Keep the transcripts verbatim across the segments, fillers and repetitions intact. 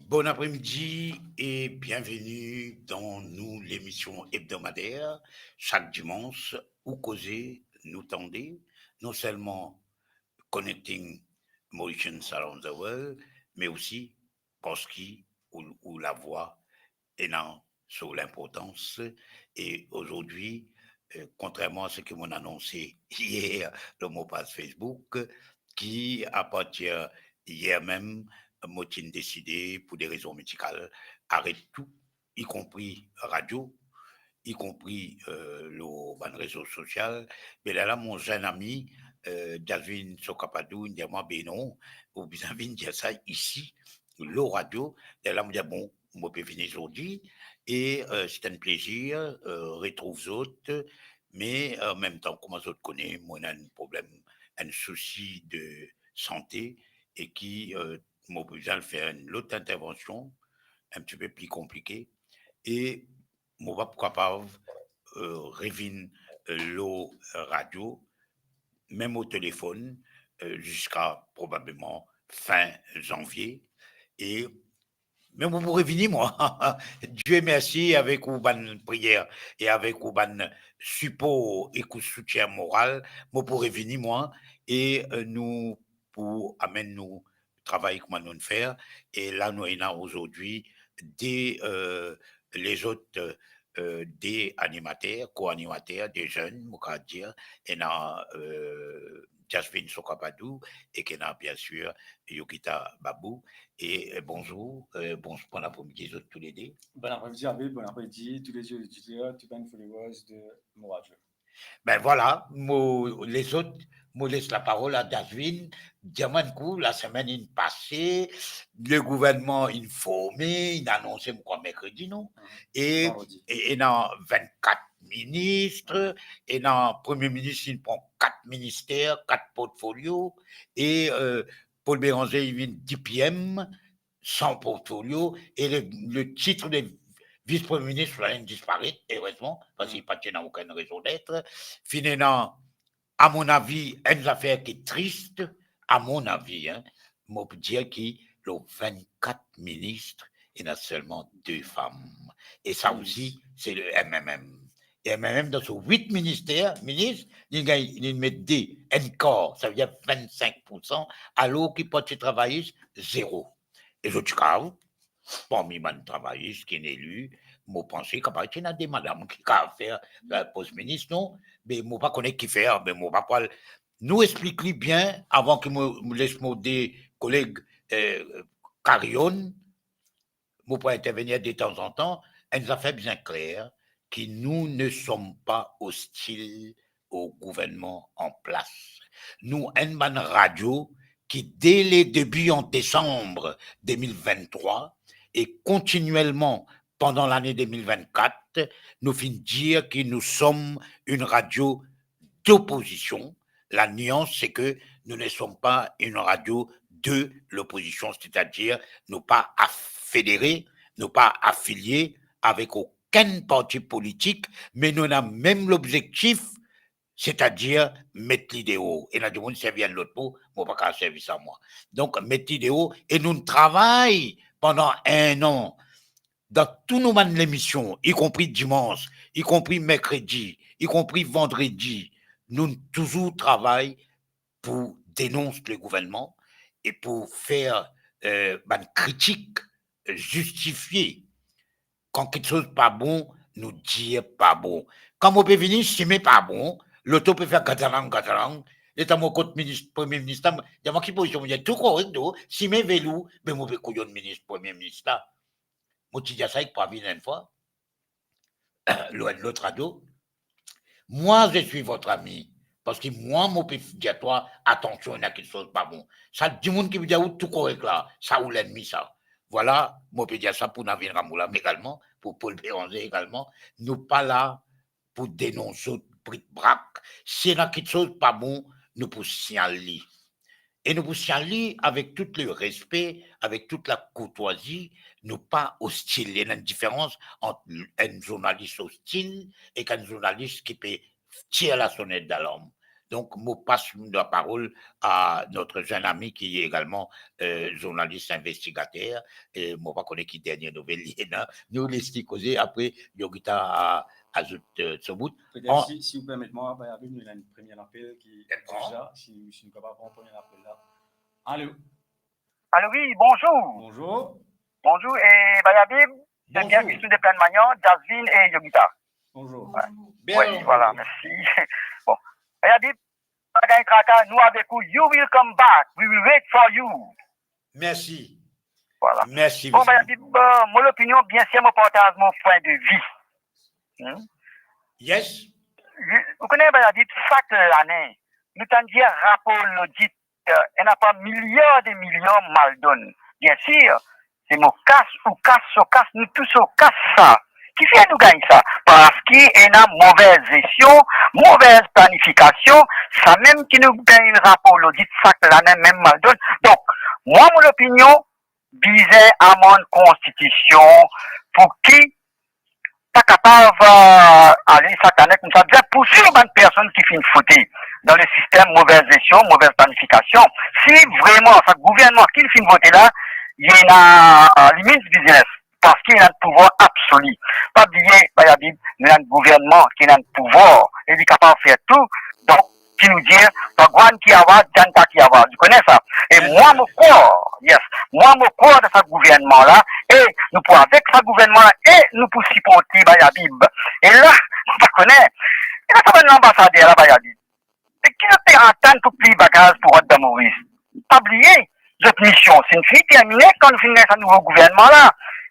Bon apremidi e bienveni dan nou lemision ebdomader. Sak dimans, ou koze, nou tande, non selman Connecting Mauritians Around the World, me osi parski ou, ou lavwa ena so linportans. E azordi, eh, kontrerman a seki mo'nn anonse yer lor mo paz Facebook, ki apartir yer mem, mo ti'nn deside, pou de rezon medikal, aret tou, ikonpri radio, ikonpri, eh, lor bann rezo sosial. Me lerla mo zenn ami, eh, Jasvin Sokapadou, inn dir mwa, "Be non, ou bizin vinn dir sa isi, lor radio." Lerla mo dir, "Bon, mo pe vini zordi." E, eh, se enn plezir, eh, retrouv zot, me, eh, anmemtan, kouma zot kone, mo ena enn problem, enn sousi de sante, e ki, eh, mo bizin al fer enn lot intervansion, enn tipe pli konplike, e mo pa pou kapav, eh, revinn, eh, lor radio, mem o telefonn, eh, ziska probableman fin zanvie. E, me mo pou revini, mwa. Dieu merci, avek ou bann priyer e avek ou bann sipor ek ou soutien moral, mo pou revini, mwa, e, eh, nou pou amenn nou travay kouma nou'nn fer. E la nou ena azordi de, eh, lezot, eh, de animater, ko-animater, de zenn, mo kav dir, ena, eh, Jasvin Sokapadou, e ki ena, biensir, Yogita Babou. E, eh, bonzour, eh, bonzour, bon apremidi zot toulede. Bon apremidi, Abel, bon apremidi, tou le oditer, tou bann followers de Mo Radio. Ben vwala, mo, lezot, mo les laparol a Jasvin. Dir mwa enn kou, lasemenn inn pase, le gouvernman inn forme, inn anonse, mo krwar merkredi, non? Mhm. E, Vandredi. E, ena vennkat minis, ena premie minis, inn pran kat minister, kat portfolio, e, eh, Paul Bérenger, li vinn D P M, san portfolio, e le, le tit de vis-premie minis, la, inn disparet, erezman, parski pa ti ena okenn rezon det. Finn ena, a mon avi, enn zafer ki tris, a mon avi, hein, mo pou dir ki lor vennkat minis, ena selman de fam. E sa osi, se le M M M. E M M M dan so wit minister, minis, li gagn, li met de, enn kar, savedir vennsenk poursan, alor ki Parti Travayis, zero. E zot ti kav, parmi bann travayis ki inn eli, mo panse kapav ti ena de madam ki kav fer, eh, poz minis, non? Me mo pa kone kifer, me mo pa pou al, nou explik li bien avan ki mo, mo les mo de koleg, eh, karionn, mo pou intervenir detanzantan, enn zafer bizin kler, ki nous ne sommes pas hostiles au gouvernement en place. Nou enn bann radio ki, dès le début en décembre deux mille vingt-trois, e kontinielman pandan lane de mil vennkat, nou finn dir ki nous sommes une radio d'opposition. La nuance, c'est que nous ne sommes pas une radio de l'opposition, c'est-à-dire nou pa federe, nou pa afilie avek okenn parti politik, me nou ena mem lobzektif, setadir met li deor. Ena dimoun servi enn lot mo, mo pa kav servi sa mwa. Donk, met li deor, e nou travay pandan enn an dan tou nou bann lemision, ikonpri dimans, ikonpri merkredi, ikonpri vandredi, nou touzour travay pou denons le gouvernman e pou fer, eh, bann kritik zistifie. Kan kiksoz pa bon, nou dir pa bon. Kan mo pe vini, sime pa bon, loto pe fer gadalang, gadalang, letan mo kot minis, premie minis la, dan mwa ki pozision mo dir, tou korek, do, sime velou, me mo pe kouyonn minis, premie minis la. Mo ti dir sa ek Pravin enn fwa, lor enn lot radio, moi, je suis votre ami, parski mwa, mo pe dir twa, atansion, ena kiksoz pa bon. Sa dimoun ki pe dir ou tou korek la, sa ou lennmi sa. Vwala, mo pe dir sa pou Navin Ramoula egalman, pou Paul Bérenger egalman. Nou pa la pou denons zot brik-brak. Si ena kiksoz pa bon, nou pou signal li. E nou pou signal li avek tout le respe, avek tout la kourtwazi, nou pa ostil. Ena enn diferans ant enn zournalis ostil ek enn zournalis ki pe tir la sonnet d'alarme. Donc, mo pas laparol a notre jeune ami ki egalman, euh, zournalis investigater. E mo pa kone ki dernie nouvel li ena. Nou les li koze, apre Yogita a azout, euh, so bout. Petet, si, si ou permet mwa, Bayabib, nou ena enn premie apel ki... Dakor. Deza, si, si nou kapav pran premie apel la. Alo? Alo, wi, bonzour. Bonzour. Bonzour, e Bayabib, se Pierre Christou de Plaine Magnante, Jasmine e Yogita. Bonzour. Wi, vwala, mersi. Bon, Bayabib, pa gagn traka, nou avek ou, you will come back, we will wait for you. Mersi. Vwala. Mersi, bon, Bayabib, euh, mo lopinion, biensir, mo partaz mo pwin de vi. Hmm? Yes. Ou kone, Bayabib, sak lane, nou tann dir rapor lodit, euh, ena par miliar de miliar mal donn. Biensir, se mo kas, ou kas, so kas, nou tou so kas sa. Kifer nou gagn sa? Parski ena move zestion, move planifikasion, samem ki nou gagn rapor lodit sak lane, mem mal donn. Donk, mwa, mo lopinion, bizin amann konstitision pou ki ta kapav, euh, ale sak lane koumsa, bizin pourswiv bann personn ki finn vote dan le sistem move zestion, move planifikasion. Si vreman sa gouvernman ki finn vote la, li ena, euh, li means business, parski li ena pouvwar absoli. Pa bliye, Bayabib, nou ena gouvernman ki ena pouvwar e li kapav fer tou. Donk, ki nou dir, Bhagwan ki ava, Janata ki ava. Ou kone sa. E mwa, mo krwar, yes, mwa, mo krwar dan sa gouvernman la, e nou pou avek sa gouvernman la, e nou pou siport li, Bayabib. E la, mo pa kone, e la sa bann lanbasader la, Bayabib, e ki zot pe atann pou pli bagaz pou rant dan Moris? Pa bliye, zot mision, si finn termine, kan nou finn gagn sa nouvo gouvernman la,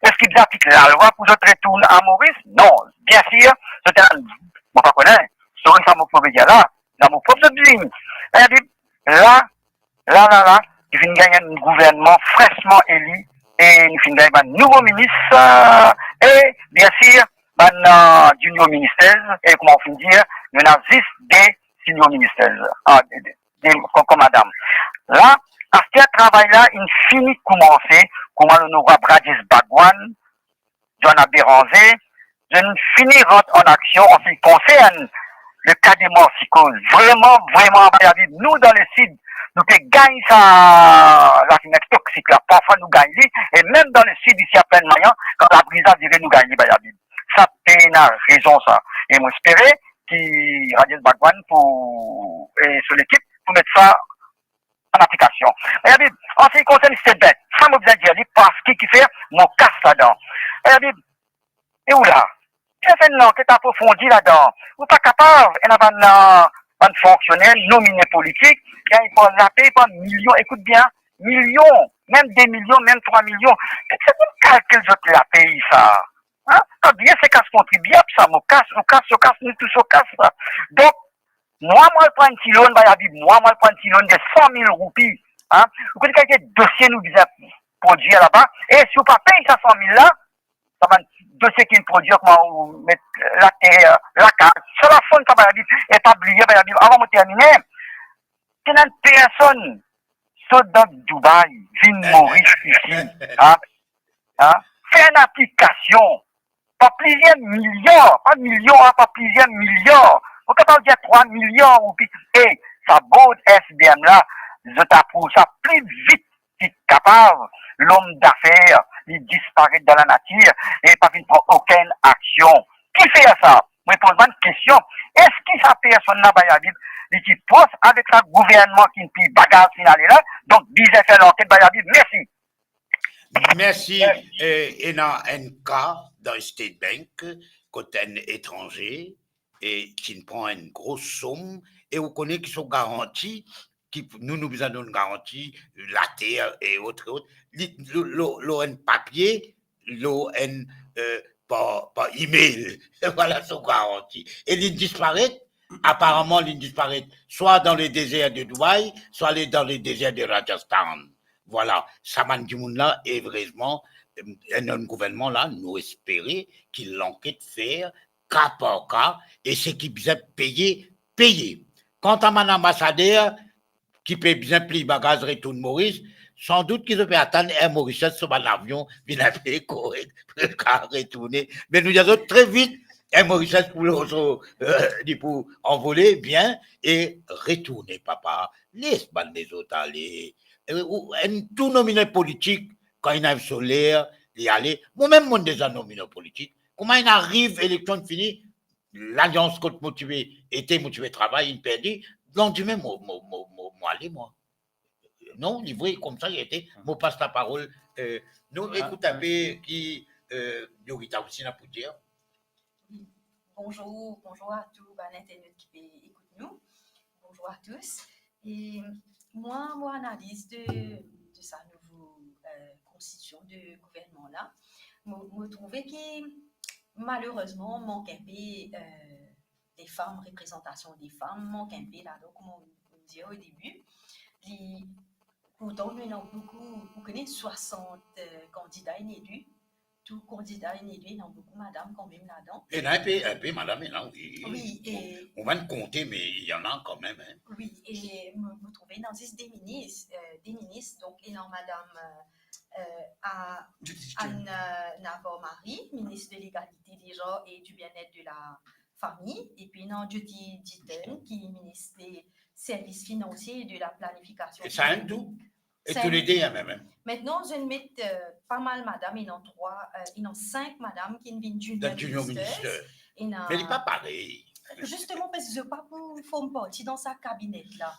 eski bizin aplik lalwa pou zot retourn a Moris? Non, biensir, zot ena, mo pa kone, sorry sa mo pou dir la, dan mo prop zot bizin. Epi la, la, la, la, nou finn gagn enn gouvernman fresman eli, e nou finn gagn bann nouvo minis, euh, e biensir, bann, euh, junior ministers, e kouma ou finn dir, nou ena zis de senior ministers, ah, de, de, de, kom, kom madam. La, aster travay la, inn fini koumanse, kouma Onorab Rajesh Bhagwan, Joanna Béranger, zot inn fini rant an aksion an se ki konsern le ka de Marsico. Vreman, vreman, Bayabib, nou dan le sid, nou pe gagn sa lafimer toksik la. Parfwa nou gagn li, e mem dan le sid isi a Plaine Magnante, kan labri la vire, nou gagn li, Bayabib. Sa pena rezon sa. E mo espere ki Rajesh Bhagwan pou, e so lekip pou met sa an aplikasion. Bayabib, an se ki konsern State Bank, sa mo bizin dir li, parski kifer mo kas ladan. Bayabib, e ou la? Bizin fer enn lanket aprofondi ladan. Ou pa kapav ena bann, bann fonksioner, nomine politik, gagn par lapey par milion, ekout bien, milion, mem de milion, mem trwa milion. Ki sort kalkil zot lapey sa? Hein? Pa bliye se kas kontribiab sa, mo kas, ou kas, so kas, nou tou so kas sa. Donk, mwa, mo al pran enn ti loan, Bayabib, mwa, mo al prann enn ti loan de san mil roupi, hein? Ou kone kalite dosie nou bizin prodwir laba, e si ou pa pey sa san mil la, sa bann dosie ki prodwir, kouma ou met later, lakaz, sa lafonn sa, Bayabib, e pa bliye, Bayabib, avan mo termine, ena enn personn sot dan Dubai, vinn Moris isi, hein? Hein? Fer enn aplikasion, par plizier miliar, pa milion, hein, par plizier miliar, mo kapav dir trwa miliar roupi, e sa board S B M la, zot aprouv sa pli vit ki kapav, lom dafer, li disparet dan lanatir, e pa finn pran okenn aksion. Kifer sa? Mo poz bann kestion. Eski sa personn la, Bayabib, li ti pros avek sa gouvernman ki pi bagaz finn ale la? Donk, bizin fer lanket, Bayabib. Mersi. Mersi. Eh, ena enn ka dan State Bank, kot enn etranze, e ki pran enn gro som, e ou kone ki so garanti, ki nou, nou bizin donn garanti, later, e ot, e ot. Li, lo, lo, lo enn papie, lo enn, eh, par, par email. Vwala so garanti. E li disparet, aparaman li disparet, swa dan le dezer de Dubai, swa le, dan le dezer de Rajasthan. Vwala, sa bann dimoun la, erezman, enn, enn gouvernman la, nou espere ki lanket fer, ka par ka, e seki bizin peye, peye. Kanta bann anbasader ki pe bizin pliy bagaz retourn Moris, sandout ki zot pe atann Air Mauritius so bann avion vinn inpe korek pou zot kapav retourne. Me nou dir zot tre vit, Enn Morisez pou lor so, euh, li pou anvole bien e retourne, papa. Les bann lezot ale. E, ou, enn tou nomine politik, kan inn ariv so ler, li ale. Mwa mem, mo deza nomine politik. Kouma inn ariv, eleksion fini, lalians kot mo ti pe ete, mo ti pe travay, inn perdi. Landime, mo, mo, mo, mo, mo ale, mwa. Non, li vre, koumsa li ete. Mo pas laparol. Euh, nou ekout inpe ki, euh, Yogita osi ena pou dir. Wi. Bonzour, bonzour a tou bann internet ki pe ekout nou. Bonzour a tous. E mwa, mo analiz de, de sa nouvo, euh, konstitision de gouvernman la, mo, mo trouve ki malerezman mank inpe, euh, de fam, reprezantasion de fam mank inpe ladan, kouma mo dir o debi. Li, pourtan nou ena boukou, ou kone, swasant, euh, kandida inn eli. Tou kandida inn eli, ena boukou madam kanmem ladan. Ena inpe, inpe madam, ena, wi. Wi, e... Mo, mo pa'nn konte, me ena kanmem, hein. Wi, e mo, mo trouve ena zis de minis, euh, de minis, donk ena madam, euh, euh, a-, Judith Anne, euh, Navarro-Marie, ministre de l'Égalité des genres et du Bien-être de la famille, epi ena Judith Diton, ki minis de Servis Finansie e de la Planifikasion. E sa inn tou? E tou le de, hein, mem, hein. Mintnan, zot inn met, euh, pa mal madam, ena trwa, euh, ena sink madam ki inn vinn junior minister. Me li pa parey. Zisteman, parski zot pa pou form parti dan sa kabinet la.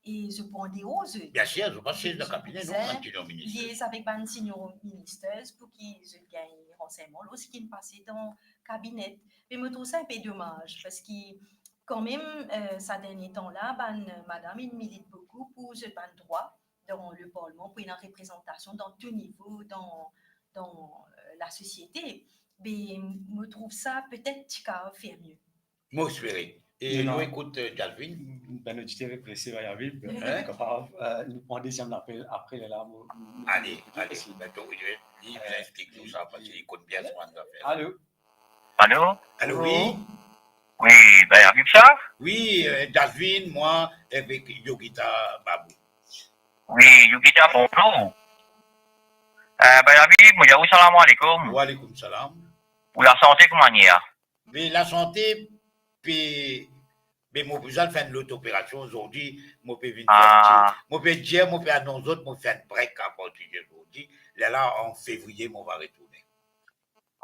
E zot pou andeor, zot. Biensir, zot pa siez dan kabinet, non, bann junior minister. Liez avek bann senior minister pou ki zot gagn ransegnman lor seki inn pase dan kabinet. Me mo trouv sa inpe domaz, parski kanmem, euh, sa dernie tan la, bann madam inn milit boukou pou zot bann drwa dan le parlman, pou ena reprezantasion dan tou nivo dan, dan, euh, lasosiete. Me mo trouv sa petet ti kav fer mie. Mo espere. E nou ekout, euh, Jasmine. Bann oditer pe prese, Bayavi. Hein? Grav. Euh, nou pran deziem lapel apre la, mo, mo... Ale, ale. Be, donk, li, li, euh, li explik nou sa, parski li konn bien sa bann zafer. Alo? Alo? Alo, wi. Wi, Bayavi sa? Wi, euh, Jasmine, mwa, avek Yogita Babu. Wi, Yogita, bonzour. Euh, Bayavi, mo dir ou salam aleykoum. Wa aleykoum salam. Ou lasante kouma li ye? Me lasante pe, me mo pou al fer enn lot operasion zordi, mo pe vinn fer enn ti, mo pe dir, mo pe anons zot, mo fer enn break apartir de zordi, lerla an fevriye mo va retourne.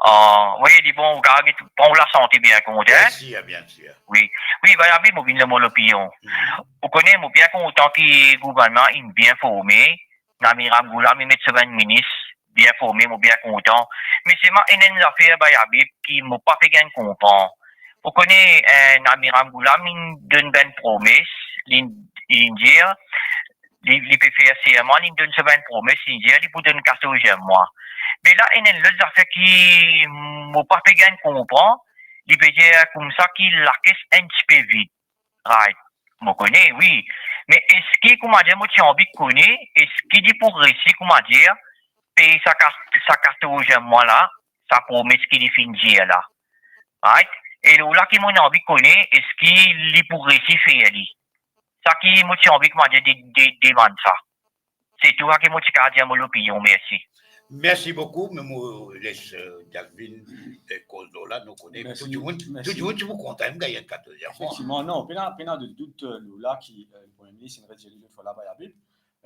Ah, wi, li bon, ou kapav pran ou lasante bien kont, hein? Biensir, biensir. Wi. Wi, Bayavi, mo vinn lor mo lopinion. Mhm. Ou kone, mo bien kontan ki gouvernman inn bien forme, Nami Ramgoolam, li met so bann minis bien forme, mo bien kontan. Me selman ena enn zafer, Bayavi, ki mo pa pe gagn konpran. Ou kone, eh, Nami Ramgoolam, li donn bann promes, li, li dir, li, li pe fer serman, li donn so bann promes, li dir, li pou donn katorz mwa. Me la, ena enn lot zafer ki mo pa pe gagn konpran, li pe dir koumsa ki lakes enn tipe vid. Right. Mo kone, wi. Me eski, kouma dir, mo ti anvi kone, eski li pou resi, kouma dir, pey sa ka-, sa katorz mwa la, sa promes ki li finn dir la? Right? E lor la ki mo anvi kone, eski li pou resi fer li? Sa ki mo ti anvi, kouma dir, de, de, demann sa. Se tou sa ki mo ti kapav dir mo lopinion, mersi. Mersi boukou, me mo les, euh, Jasmine, euh, koz lor la, nou kone, tou dimoun, tou dimoun ti pou kontan, gagn enn katorz mwa. Efektivman, non, pena, pena de dout, euh, lor la ki, euh, le Premie Minis inn redir li lot fwa la, Bayavi.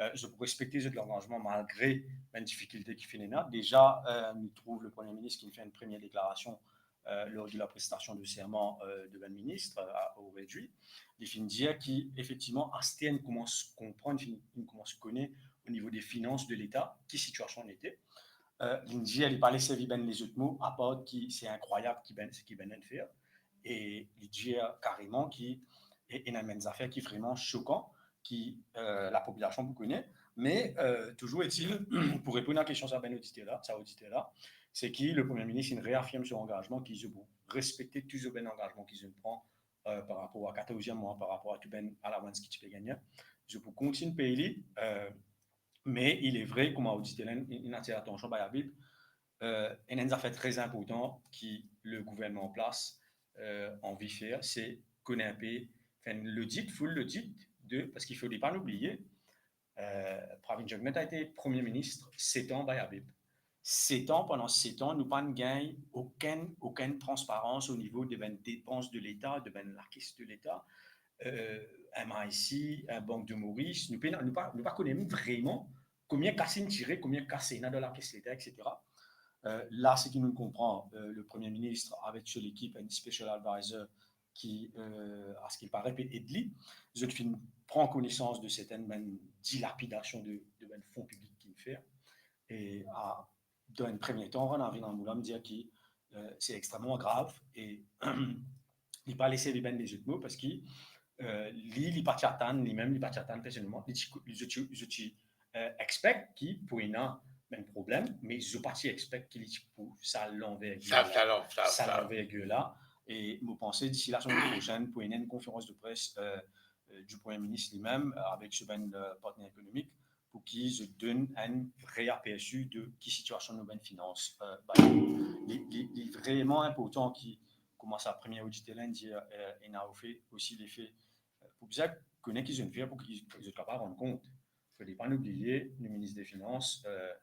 Euh, zot pou respekte zot langazman malgre bann difikilte ki finn ena. Deza, euh, nou trouv le Premie Minis ki finn fer enn premie deklarasion euh, lor de la prestasion de serman, euh, de bann minis, euh, a, oredi, li finn dir ki, efektivman, aster nou koumans konpran, nou koumans kone o nivo de finans de Leta, ki sitiasion nou ete. Euh, li dir, li pa le servi bann lezot mo, apar ki se inkrwayab ki bann, seki bann inn fer. E li dir kareman ki, e, ena bann zafer ki vreman sokan, ki, euh, lapopilasion pou kone. Me, euh, touzour etil, pou reponn a kestion sa bann oditer la, sa oditer la, se ki le Premie Minis inn reafirm so angazman ki zot pou respekte tou so bann angazman ki zot inn pran, euh, par rapor a katorz mwa, par rapor a tou bann allowance ki ti pe gagne. Zot pou kontign pey li, euh, me il est vrai, kouma oditer la inn, inn atir latansion, Bayavi, euh, ena enn zafer tre inportan ki le gouvernman an plas, euh, anvi fer, se kone inpe, fer enn lodit, full lodit de, parski fode pa nou bliye, euh, Pravind Jugnauth a ete Premie Minis set an, Bayavi. Set an, pandan set an, nou pa'nn gagn okenn, okenn transparans o nivo de bann depans de Leta, de bann lakes de Leta, euh, M I C, euh, Bank de Maurice, nou pena, nou pa, nou pa kone mem vreman konbien kas inn tire, konbien kas ena dan lakes Leta, et cetera. Euh, la, seki nou konpran, euh, le Premie Minis avek so lekip, enn special advisor ki, euh, a ce qu'il paraît, pe ed li, zot finn pran konesans de sertenn bann dilapidasion de, de bann fon piblik ki'nn fer. E a, dan enn premie tan, Ranavin Ramgoolam dir ki, euh, se extrememan grav e li pa les servi bann lezot mo parski, euh, li, li pa ti atann, limem, li pa ti atann personelman, li ti, li, zot ti, zot ti, euh, expect ki pou ena bann problem, me zot pa ti expect ki li ti pou sa lanvergir Sa, la. sa, sa, Sa sa. lanvergir la. E mo panse disi lasemenn prosenn pou ena enn konferans de pres, euh, euh, du Premie Minis limem, euh, avek so bann, euh, partner ekonomik, pou ki zot donn enn vre apersi de ki sitiasion nou bann finans, euh, ba, li, li, li vreman inportan ki, kouma sa premie oditer la inn dir, euh, ena osi, osi lefe, euh, pou bizin kone ki zot inn fer, pou ki zot kapav rann kont. Fode pa nou bliye, nou minis de finans, euh,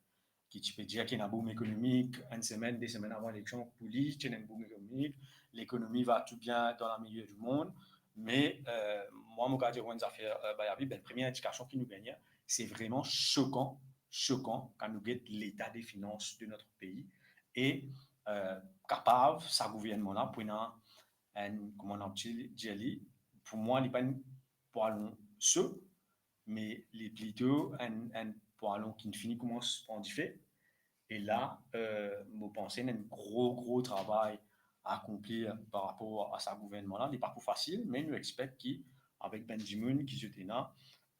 ki ti pe dir ki ena boom ekonomik, enn semenn, de semenn avan eleksion, pou li, ti ena enn boom ekonomik, lekonomi va tou bien dan la meilleure du monde, me, euh, mwa, mo kapav dir enn zafer, euh, Bayavi, bann premie indikasion ki nou gagne, se vreman sokan, sokan, kan nou get leta de finans de notre pays, e, euh, kapav, sa gouvernman la, pou ena enn, kouma nou ti dir li, pou mwa, li pa enn pwalon so, me li plito enn, enn pwalon ki'nn fini koumans pran dife. E la, euh, mo panse ena enn gro, gro travay a akonplir par rapor a sa gouvernman la. Li pa pou fasil, me nou expect ki, avek bann dimoun ki zot ena,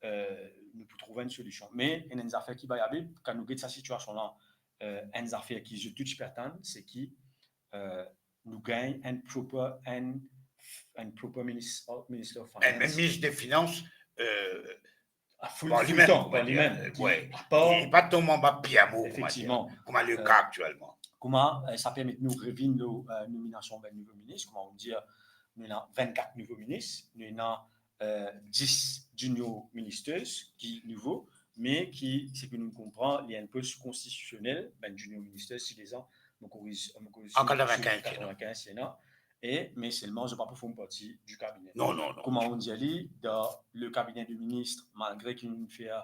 euh, nou pou trouv enn solision. Me ena enn zafer ki Bayavi, kan nou get sa sitiasion la, euh, enn zafer ki zot tou ti pe atann, se ki, euh, nou gagn enn proper, enn, enn proper minis-, Minister of Enn, enn Finance. minis de finans, euh, A full, bon, full limem, tan, kouma dir, limem, euh, ki, ouais. Apar, Li pa tom anba pie mo, kouma dir, efektivman, kouma le euh, ka aktielman. Kouma, euh, sa permet nou revinn lor, euh, nominasion bann nouvo minis, kouma nou dir, nou ena vennkat nouvo minis, nou ena, euh, dis junior ministers ki nouvo, me ki, seki nou konpran, li enn pos konstitisionel, bann junior ministers, si lezan, mo koriz, mo koriz, An si, si katrevinkinz, katrevinkinz, ena. E, me selman, zot pa pou form parti du kabine. Non, non, non. Kouma nou dir li, dan le kabine de minis, malgre ki nou fer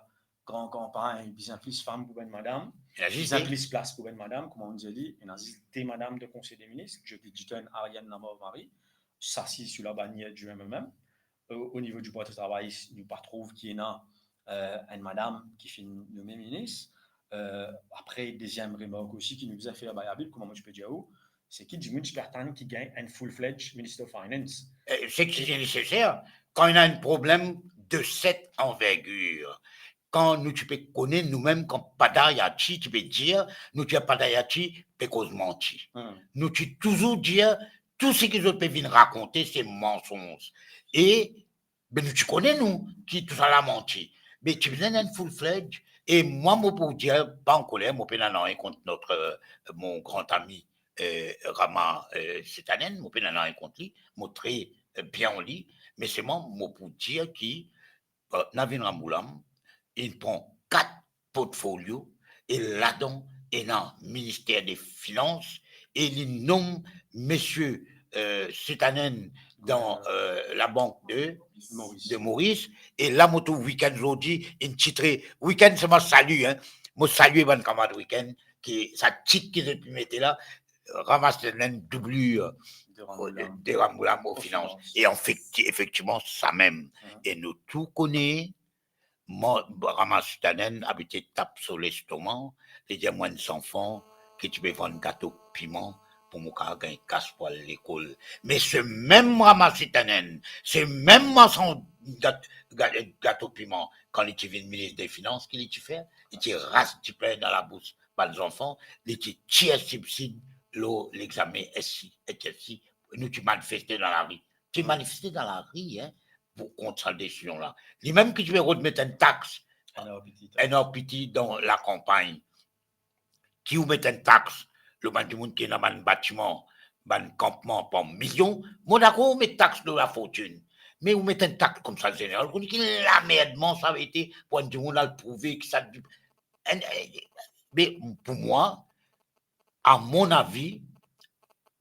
gran kanpagn, bizin plis fam pou bann madam, Ena zis bizin de. plis plas pou bann madam, kouma nou dir li, ena zis de madam dan konsey de minis, Jyoti Dutton, Ariane Lamort Marie, sa si sou la bannière du M M M. O, o nivo du Parti Travayis, nou pa trouv ki ena, euh, enn madam ki finn nome minis. Euh, apre, deziem remark osi ki nou bizin fer Bayavi, kouma mo ti pe dir ou, se ki dimoun ti pe atann ki gagn enn full-fledged Minister of Finance. Eh, seki ti neseser, kan ena enn problem de set anvergir, kan nou ti pe kone noumem, kan Pada Yachi ti pe dir, nou ti dir Pada Yachi pe koz manti. Hmm. Nou ti touzour dir, tou seki zot pe vinn rakonte, se mansonz. E, be, nou ti kone, nou, ki tousala manti. Be, ti bizin enn full-fledged. E mwa, mo pou dir, pa ankoler, mo pena nanye kont notre, euh, mon grand ami, euh, Rama, euh, Setanen, mo pena nanye kont li, mo tre, euh, bien li, me selman, mo pou dir ki, euh, Navin Ramgoolam, li pran kat portfolio, e ladan ena Minister de Finans, e li nom misie, euh, Setanen dan, euh, la Bank de Maurice. de Maurice. E la, mo trouv Week-End zordi, inn titre, Week-End, se mo sali, hein. Mo salie bann kamarad Week-End, ki sa tit ki zot pe mete la, Rama Setanen doublure, De Ramgoolam. de Ramgoolam o finans. Finans. E anfet, efektivman, sa mem. Mhm. E nou tou kone, mo, Rama Setanen abite tap so lestoma, li dir mwa enn zanfan ki ti pe vann gato piman pou mo kapav gagn kas pou al lekol. Me se mem Rama Setanen, se mem marsan gat-, ga-, gato piman, kan li ti vinn minis de finans, ki li ti fer? Li ti ras dipin dan labous bann zanfan, li ti tir sibsid lor legzame S C, H S C, nou ti manifeste dan lari. Ti manifeste dan lari, hein, pou kont sa desizion la. Limem ki ti pe rod met enn tax, N R P T, enn R P T dan lakanpagn. Ki ou met enn tax lor bann dimoun ki ena bann batiman, bann kanpman par milion, mo dakor ou met tax lor lafortinn. Me ou met enn tax koumsa zeneral, ou kone ki lamerdman sa ete pou enn dimoun al prouve ki sa, enn, enn, me pou mwa, A mon avi,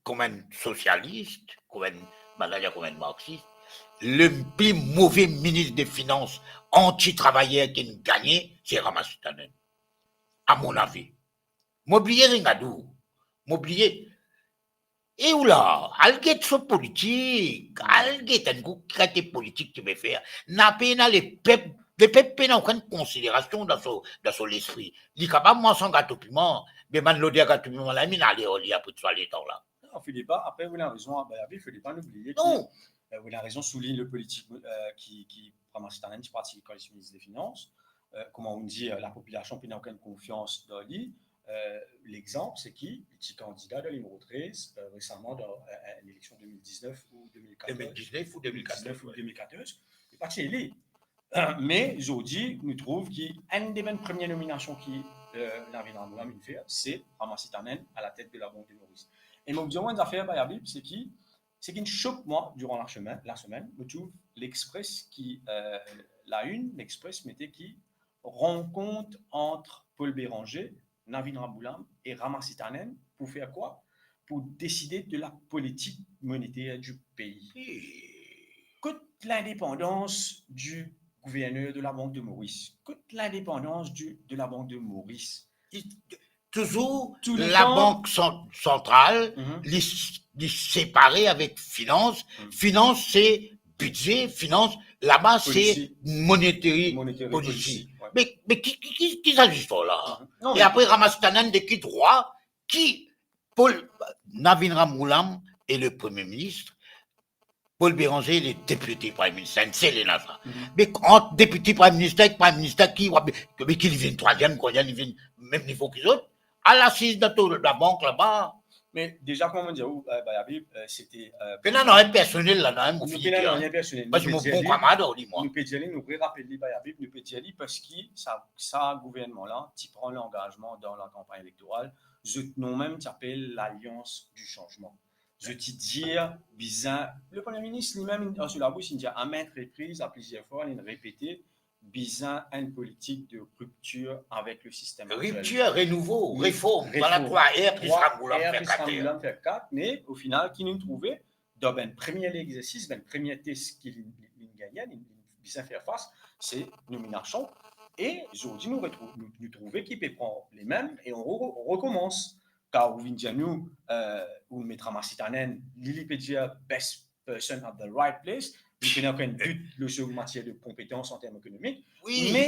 kouma enn sosialis, kouma enn, bann la dir kouma enn marksis, le pli move minis de finans anti-travayer ki'nn gagne, se Ramasitanen. A mon avi. Mo bliye Ringadou. Mo bliye. E ou la, al get so politik, al get enn kou ki kalite politik to pe fer. Na pena lepep, lepep pena okenn konsiderasion dan so, dan so lespri. Li kapav manz so gato piman, me bann loder gato piman la, inn ale ar li apre tou sa letan la. Non, Fode pa, apre, ou ena rezon, Bayavi, Fode pa nou bliye ki, Non. euh, ou ena rezon soulign le politik, euh, ki, ki Ramasitanen ti parti kan li ti minis de finans. Euh, kouma ou dir, lapopilasion pena okenn konfians dan li. Euh, lexanp, se ki li ti kandida dan limero trez, euh, resaman dan, euh, enn eleksion de mil diznef ou de mil katorz. De mil diznef ou de mil katorz, de mil diznef ou wi. De mil katorz. Li pa ti ele. Euh, me zordi, nou trouv ki enn de bann premie nominasion ki, euh, Navin Ramgoolam inn fer, se Ramasitanen a la tet de la Bank de Maurice. E mo dir ou enn zafer, Bayavi, se ki, seki inn sok mwa diran lasemenn, lasemenn, mo trouv L'Express ki, euh, La Une, L'Express mete ki rankont ant Paul Bérenger, Navin Ramgoolam e Ramasitanen pou fer kwa? Pou deside de la politik monetaire du pays. Kot lindepandans du gouverner de la Bank de Maurice? Kot lindepandans du, de la Bank de Maurice? Li, touzour, touletan, Labank San-, Santral, mhm, li, li separe avek finans. Mhm. Finans, se bidze, finans, laba, se Policy. Monetary, Monetary policy, policy, wi. Me, me ki, ki, ki, ki sa zistwar la? Mhm. Non, e me apre, Ramasitanen de ki drwa, ki, Paul, Navin Ramgoolam e le premie minis, Paul Bérenger, li depite prime minister, enn sel ena sa. Mhm. Me ant depite prime minister ek prime minister, ki, me ki li vinn trwaziem, koumadir li vinn mem nivo ki zot? Al asiz dan to labank laba. Me deza, kouma mo dir ou, euh, Bayavi, euh, sete, euh, pena nanye personel la, nanye, mo fini dir, nanye personel. Parski mo bon kamarad ar li, mwa. Nou pe dir li, nou re rapel li, Bayavi, nou pe dir li, parski sa, sa gouvernman la ti pran langazman dan lakanpagn elektoral, zot nom mem ti apel Lalians di Sanzman. Zot ti dir bizin, le premie minis limem, an so labous, inn dir a maintes reprises, a plizier fwa, linn repete, bizin enn politik de riptir avek le sistem aktiel. Riptir, renouvo, reform, reform. Vwala trwa R plis Ramgoolam fer kat. Trwa R plis Ramgoolam fer kat, me o final, ki nou trouve, dan bann premie legzersis, bann premie tes ki li, li, linn gagne, li, li bizin fer fas, se nominasion. E zordi, nou retrouv, nou, nou trouve ki pe pran lemem e on re-, rekomans. Kan ou vinn dir nou, euh, ou met Ramasitanen, li, li pe dir best person at the right place, li pena okenn dout lor so matier de konpetans an term ekonomik. Wi. Me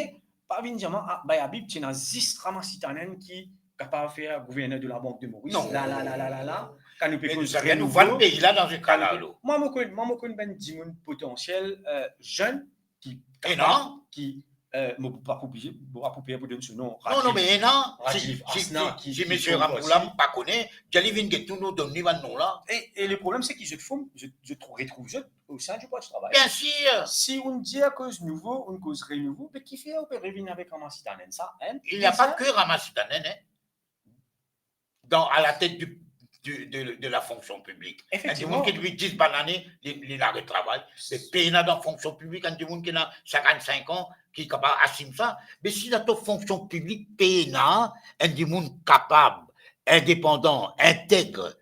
pa vinn dir mwa, ah, Bayavi, ti ena zis Ramasitanen ki kapav fer gouverner de la Bank de Maurice. Non. La, la, la, la, la, la. Kan nou pe koz renouvo, nou vann pei la dan se ka la, kan nou pe, lo. Mwa, mo konn, mwa, mo konn bann dimoun potansiel, euh, zenn, ki, ena, kapav, ki, euh, mo pa pou oblize, mo pa pou pe pou donn so nom. Non, non, Rajiv, me ena, Rajiv Hasna, si, si, ki, si ki misie Ramgoolam pa kone, dir li vinn get nou, nou donn li bann nom la. E, e le problem, se ki zot fom, zot, zot retrouv zot o sein du Parti Travay. Bien sûr. Si ou dir koz nouvo, ou koz renouvo, be kifer ou pe revinn avek Ramasitanen sa, hein? Il n'y a pas que Ramasitanen, hein. Dan, à la tête du, du, de, de la fonction publique. Enn dimoun ki depi dis bann lane, li, li laret travay. Me pena dan fonction publique, enn dimoun ki ena cinquante-cinq ans, ki kapav asim sa. Me si dan to fonction publique pena enn dimoun kapav, indepandan, integre,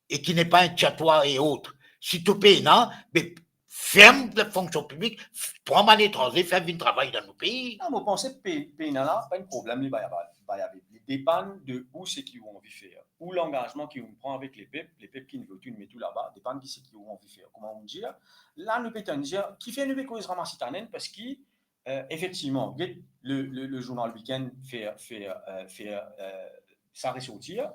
e ki n'est pas un tiatois et autres, si to pena, be, ferm la fonction publique, f-, pran bann etranze, fer vinn travay dan nou pei. Non, mo panse pe-, pena la, pa enn problem, li, Bayavi, Bayavi. Li depann de ou, seki ou anvi fer. Ou langazman ki ou pran avek lepep, lepep ki vinn vot ou, met ou laba, depann ki seki ou anvi fer. Kouma ou dir, la nou pe tann dir, kifer nou pe koz Ramasitanen, parski, euh, efektivman, get le, le, le journal Week-end fer, fer, euh, fer, euh, sa resortir.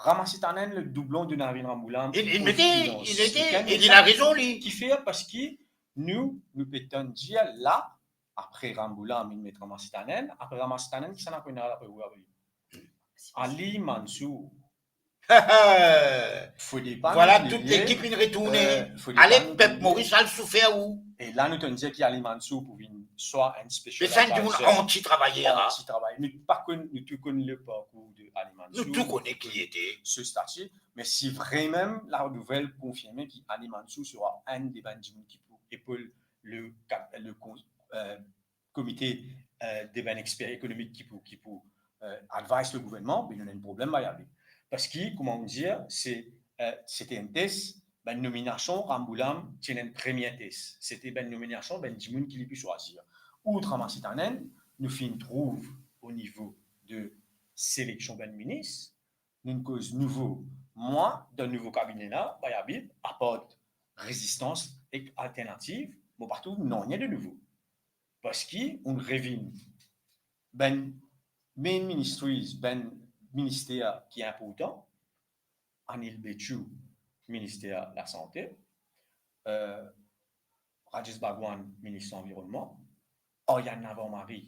Ramasitanen, le doublon de Navin Ramgoolam, li, li mete, li mete, e li ena rezon, li. Kifer, parski nou, nou pe tann dir la, apre Ramgoolam, li met Ramasitanen, apre Ramasitanen, kisannla pou ena apre ou, apre? Ali Mansour. Fode pa nou bliye, vwala, tout lekip inn retourne. Euh, fode pa nou bliye. Ale, pep Moris, al soufer ou. E la, nou tann dir ki Ali Mansour pou vinn swa enn special advisor. Me sa, enn dimoun anti-travayer, hein. Anti-travay. Nou pa konn, nou tou konn le parkour de Ali Mansour. Nou tou kone ki li ete. So stati. Me si vremem la nouvel konfirme ki Ali Mansour sera enn de bann dimoun ki pou epol le ka-, le kon-, euh, komite, euh, de bann exper ekonomik ki pou, ki pou, euh, advise le gouvernman, be nou ena enn problem, Bayavi. Parski, kouma nou dir, se, eh, sete enn tes, bann nominasion, ramboulam, ti ena enn premie tes. Sete bann nominasion, bann dimoun ki li pou swazir. Outre Masitanenn, nou finn trouv o nivo de seleksion bann minis, nou koz nouvo. Mwa, dan nouvo kabine la, Bayabib aport rezistans ek alternativ, mo pa trouv nanye de nouvo. Parski nou revinn bann main ministries, bann minister ki inportan, Anil Bechoo, minister lasante, eh, Rajesh Bhagwan, minis lanvironnman, Aryan Navarmari,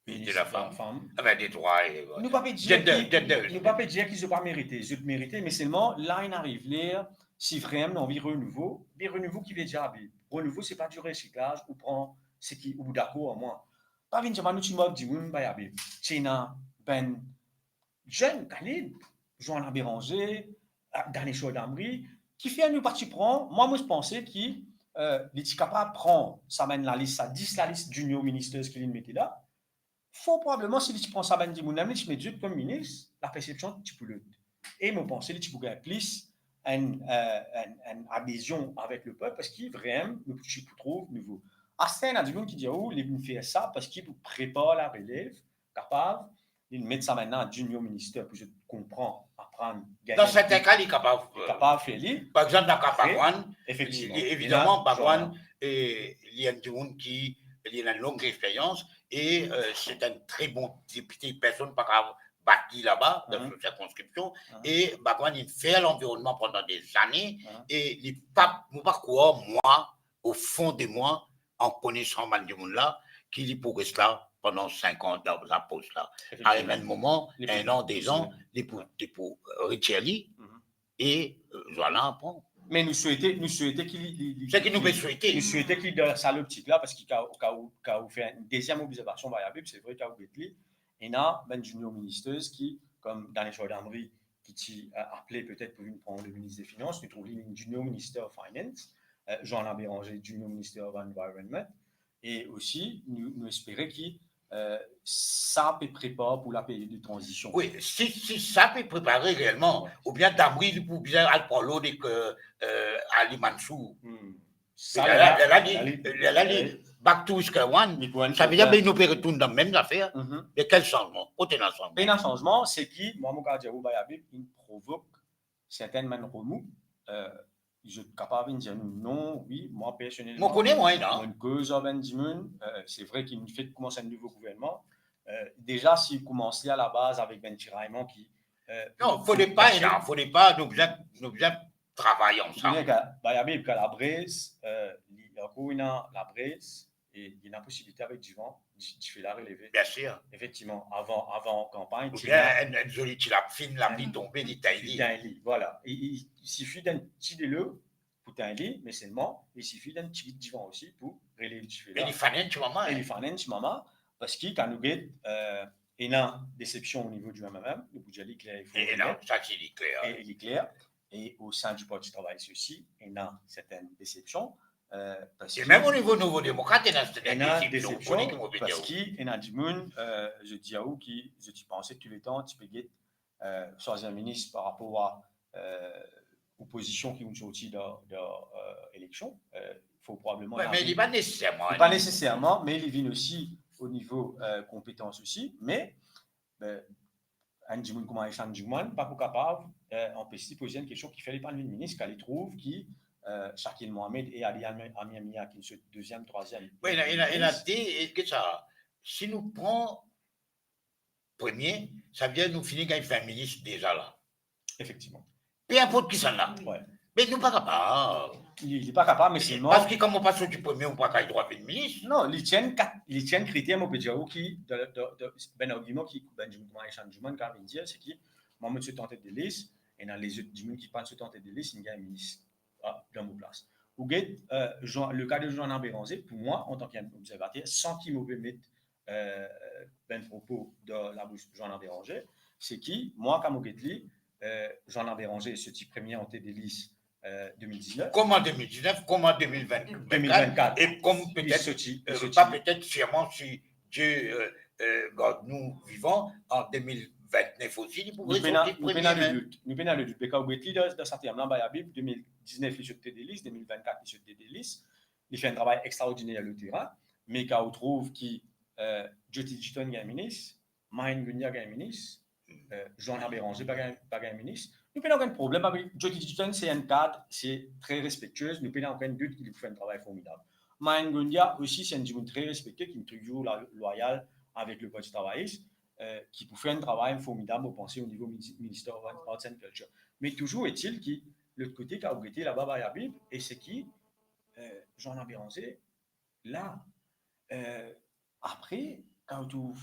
minis lafam. Anfin, de drwa e, nou pa pe dir ki, nou pa pe dir ki zot pa merite, zot merite, me selman, la inn ariv ler, si vremem nou anvi renouvo, me renouvo ki vedir, Abib? Renouvo, se pa di resiklaz, ou pran seki ou dakor ar mwa. Pa vinn dir mwa nou ti mov dimoun, Bayabib. Ti ena bann zenn kalib, Joanna Bérenger, eh, Daneshwar Damri, kifer nou pa ti pran, mwa, mo panse ki, eh, li ti kapav pran sa bann lalis, sa dis lalis junior ministers ki li mete la. Fort probableman, si li ti pran sa bann dimoun la, li ti met zot kom minis, lapersepsion ti pou lot. E mo panse li ti pou gagn plis enn, eh, enn, enn adezion avek lepep, parski vremem, nou ti pou trouv nouvo. Aster, ena dimoun ki dir, oh, li vinn fer sa parski pou prepar larelev, kapav, li met sa bann la junior minister pou zot konpran, aprann, gagn. Dan serten ka, li kapav, li kapav fer li. Par exanp, dan ka Bhagwan, efektivman, li, li, evidaman, Bhagwan, eh, li enn dimoun ki, li ena enn long experyans e, eh, se enn tre bon depite, personn pa kapav bat li laba, dan so sirkonskripsion. E Bhagwan, li fer lanvironnman pandan dezane, e li pa, mo pa krwar, mwa, o fon de mwa, an konesan bann dimoun la, ki li pou res la pandan sink an dan sa pos la. Efektivman. Ariv enn moman, enn an, de zan, li pou, li pou retir li, e, eh, Joanna pran. Me nou swete, nou swete ki li, li, li, seki nou pe swete, nou swete ki dan sa loptik la, parski kan, kan, kan ou fer enn deziem obzervasion, Bayabib, se vre, kan ou get li, ena bann junior ministers ki, kom Daneshwar Damri, ki ti, eh, apele petet pou vinn pran le minis de finans, nou trouv li vinn junior minister of finance, eh, Joanna Bérenger, junior minister of environment, e osi, nou, nou espere ki, eh, sa pe prepar pou laperiod de tranzision. Wi, si, si sa pe prepare realman, oubien Damri li pou bizin al pran lord ek, eh, Ali Mansour. Sa, lerla, lerla li, lerla li, back to square one. Savedir, be, nou pe retourn dan mem zafer. Me kel sanzman? Kot ena sanzman? Pena sanzman, seki, mwa, mo kapav dir ou, Bayabib, inn provok sertenn bann remou, eh, zot kapav vinn dir nou, non, wi, mwa personelman, mo kone mwa, non, mo koz ar bann dimoun, eh, se vre ki nou fek koumans enn nouvo gouvernman, eh, deza, si koumans li alabaz avek bann tirayman ki, eh, non, fode pa, non, fode pa, nou bizin, nou bizin travay ansam. Bien, Bayabib, kan labrez, eh, li ankor ena labrez, e li ena posibilite avek divan, di-, dife la releve. Biensir. Efektivman, avan, avan kanpagn, oubien enn, enn zoli ti lapli, lapli tonbe, li tegn li. Li tegn li, vwala. E, e, il sifi d'enn ti delo pou tegn li, me selman, il sifi d'enn tigit divan osi pou relev dife la. E li fane enn ti mama, e li fane enn ti mama, parski kan nou get, eh, ena desepsion o nivo di M M M, nou pou dir li kler e fre. E ena, sa ti li kler. E li kler. E o sein di Parti Travayis osi, ena sertenn desepsion, eh, parski... E mem o nivo Nouvo Demokrat, ena sertenn desepsion, parski ena dimoun, eh, zot dir ou ki zot ti panse touletan ti pe get, eh, swazir minis par rapor a, eh, opozision ki pou sorti dan, dan, eh, eleksion, eh, fort probableman... Wi, me li pa neseserman, li pa neseserman, me li vinn osi o nivo, eh, konpetans osi, me, be, enn dimoun kouma Ishan Juman pa pou kapav, eh, anpes li poz enn kestion ki fer li pa vinn minis, kan li trouv ki, eh, Shakil Mohammed e Ali Amir Mia ki sort deziem, trwaziem... Wi, ena, ena, ena de, e ki sa, si nou pran premie, savedir nou fini gagn vin minis deza la. Efektivman. Pe inport kisannla. Wi. Me nou pa kapav. Li, li pa kapav, me selman... Parski kan mo pa sorti premie, mo pa gagn drwa vinn minis. Non, li ti enn kat-, li ti enn kriter, mo pe dir ou ki, dan, dan, dan, bann argiman ki, bann dimoun kouma Ishan Juman kapav vinn dir, se ki, mwa, mo ti sot an tet de lis, ena lezot dimoun ki pa sot an tet de lis, inn gagn minis, ah, dan mo plas. Ou get, eh, Joan-, le ka de Joanna Bérenger, pou mwa, antan ki enn obzervater, san ki mo pe met eh, bann propo dan labous Joanna Bérenger, se ki, mwa, kan mo get li, eh, Joanna Bérenger sorti premie an tet de lis, eh, de mil diznef. Kouma de mil diznef, kouma de mil vin, de mil vin kat, e kouma petet, sorti, eh, sorti. Pa petet, sirman, si Die, eh, eh, gard nou vivan, an de mil vin nef osi, li pou rezorti premie mem. Nou pena le dout, nou pena le dout. Be kan ou get li dan, dan sa term la, Bayabib, de mil diznef li sot delis, de mil vennkat li sot delis, li fer enn travay extraordiner le terin, me kan ou trouv ki, eh, Jyoti Jitan gagn minis, Mahin Goundiya gagn minis, eh, Johanna Béranger pa gagn, pa gagn minis. Nou pena okenn problem avek Jyoti Jitan, se enn kad, se tre respektiez, nou pena okenn dout ki li pou fer enn travay formidab. Mahin Goundiya osi, se enn dimoun tre respekte, ki touzour la, lwayal avek le Parti Travayis, eh, ki pou fer enn travay formidab, mo panse, o nivo mini-, Minister of Arts and Culture. Me touzour est-il ki, lot kote, kan ou gete laba Bayabib, e se ki, eh, Johanna Béranger, la, eh, apre, kan ou trouv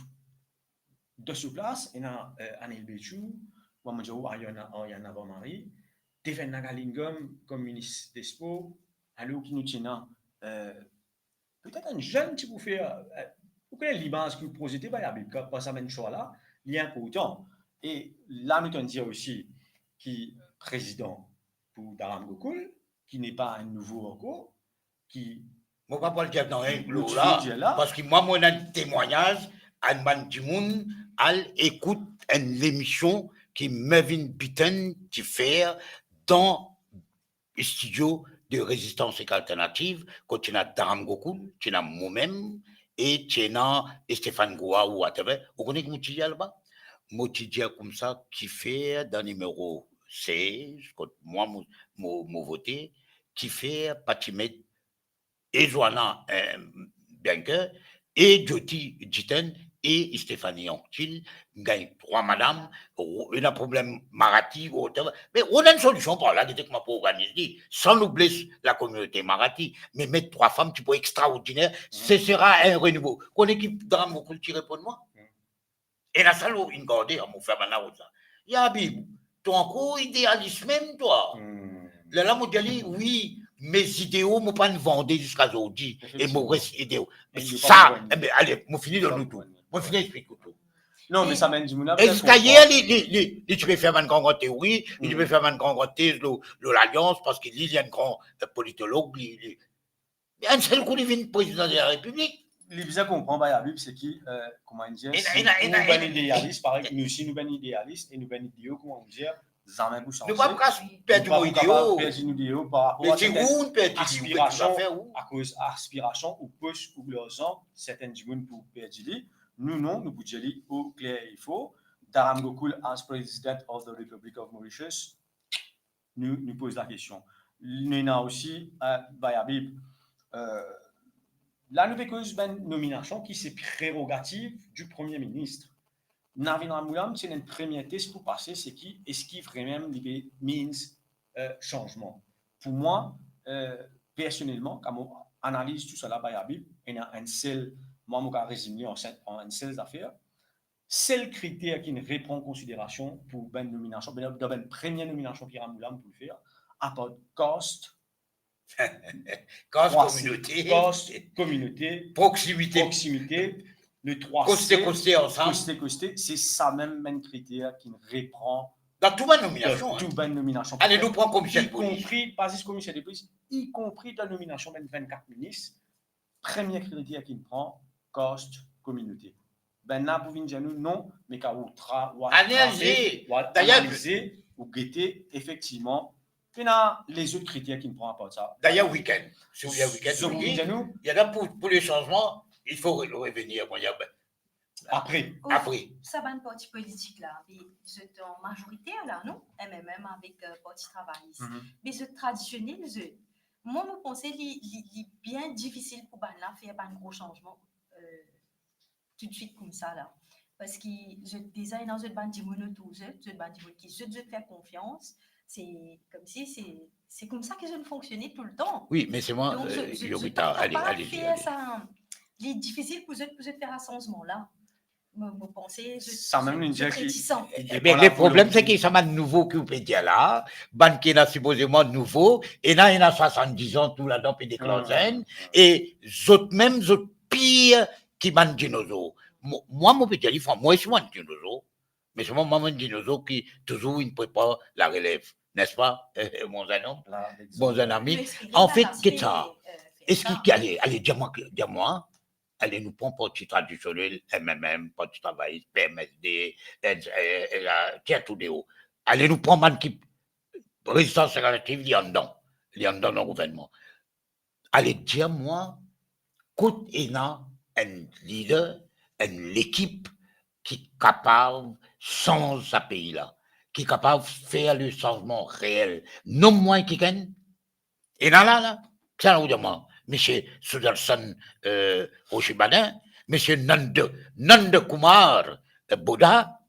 dan so plas, ena, eh, Anil Bechoo, mwa mo dir ou, Ariana, Ariana Van Marie, Deven Nagalingam kom minis despor, alor ki nou ti ena, eh, petet enn zenn ti pou fer, eh, ou kone limaz ki ou prozete Bayabib, kan, kan sa bann swa la, li inportan. E la nou tann dir osi ki prezidan pou Dharam Gokul, ki nepa enn nouvo ankor, ki Mo pa pou al dir nanye lor la, parski mwa, mo ena enn temwagnaz, enn bann dimoun al ekout enn lemision ki Mervyn Bitton ti fer dan Studio de Résistance et Alternative, kot ti ena Dharam Gokul, ti ena momem, e ti ena Stéphane Gouard ou whatever. Ou kone ki mo ti dir laba? Mo ti dir koumsa, kifer dan nimero sez, kot mwa mo, mo, mo vote, kifer pa ti met e Johanna, eh, Baker, e Jyoti Jitan, e Stéphanie Anctil, gagn trwa madam, ro-, ena problem Marathi, whatever. Me rod enn solision par la, gete kouma pou organiz li, san nou bles lakominote Marathi, me met trwa fam, ti pou extraordiner, ce sera un renouveau. Kone ki Dharam Gokul ti reponn mwa? Ena sa lor inn garde, mo fer bann la rod sa. Ya Bib, to ankor idealis mem twa? Lerla mo dir li, wi, me zideo mo pa'nn vande ziska zordi, e mo res ideo. Sa, ebe, ale, mo fini donn ou tou. Mo fini explik ou tou. Non, me sa bann dimoun la, e ziska yer, li, li, li, li ti pe fer bann gran gran teori, li ti pe fer bann gran gran tez lor, lor lalians, parski li, li enn gran, eh, politolog, li, li, enn sel kou li vinn prezidan de la Repiblik. Li bizin konpran, Bayabib, se ki, eh, kouma dir, ena, si ena, ou ena, bann idealis, parey nou osi nou bann idealis, e nou bann ideo, kouma nou dir, zame pou sanze. Nou pa pou kapav perdi nou ideo. Nou pa pou kapav perdi nou ideo par rapor a sertenn aspirasion, akoz aspirasion ou pos ou larzan, sertenn dimoun pou perdi li. Nou non, nou pou dir li o kler e for, Dharam Gokul as President of the Republic of Mauritius, nou, nou poz lakestion. Nou ena osi, eh, Bayabib, eh, la nou pe koz bann nominasion ki se prerogativ di Premie Minis. Navin Ramgoolam ti ena enn premie test pou pase, se ki, eski vremem li pe means, eh, sanzman. Pou mwa, eh, personelman, kan mo analiz tousala, Bayabib, ena enn sel, mwa mo kapav rezim li an sen-, an enn sel zafer, sel kriter ki'nn repran konsiderasion pou bann nominasion, dan bann premie nominasion ki Ramgoolam pou fer, apar caste, caste, kominote, caste, kominote, proximite, proximite, le trwa C, koste koste ansam, koste koste, se sa mem, mem kriter ki'nn repran dan tou bann nominasion, dan tou bann nominasion. Ale, nou pran komiser de polis, i konpri, pa zis komiser de polis, i konpri dan nominasion bann vennkat minis, premie kriter ki'nn pran, caste, kominote. Bann la pou vinn dir nou non, me kan ou tra-, ou al trape, ou al analize, ou gete, efektivman, pena lezot kriter ki'nn pran apar sa. Dayer, Weekend, si ou vinn Weekend, zot pou dir nou, ya la pou, pou le sanzman, il faut re-, revenir, bon, ya, ben, apre. Apre. Sa bann parti politik la, be zot an mazorite la, non? M M M avek, eh, Parti Travayis. Be zot tradisionel, zot. Mwa, mo panse li, li, li bien difisil pou bann la fer bann gro sanzman, eh, toutswit koumsa la. Parski zot deza ena zot bann dimoun otour zot, zot bann dimoun ki zot, zot fer konfians. Se komsi se, se koumsa ki zot fonksionn toultan. Wi, me se mwa, donk, eh, zot, zot, zot pa kapav fer sa. Li difisil pou zot, pou zot fer sa sanzman la. Mo, mo panse zot, sa mem, zot, nou dir zot ki retisan. Ebe, le problem, se ki sa bann nouvo ki ou pe dir la, bann ki ena sipozeman nouvo, ena, ena swasanndiz an tou ladan pe deklanse, e zot mem, zot pir ki bann dinozor. Mo, mwa, mo pe dir li fran, mwa osi mo enn dinozor, me selman mwa, mo enn dinozor ki touzour inn prepar larelev, n'est-ce pas, mon jeune homme, mon jeune ami? Anfet, get sa. Eski, ale, ale, dir mwa, dir mwa, ale nou pran Parti Tradisionel, M M M, Parti Travayis, P M S D, eh, eh, eh, la, tir tou deor. Ale nou pran bann ki Rezistans Alternativ, li anndan. Li anndan dan gouvernman. Ale dir mwa, kot ena enn lider, enn lekip ki kapav sanz sa pei la, ki kapav fer le sanzman reel? Nom mwa kikenn? Ena la, la. Kisannla ou dir mwa? Misie Sudarshan, eh, Roshi Badin, Misie Nanda, Nanda Kumar, eh, Bodha,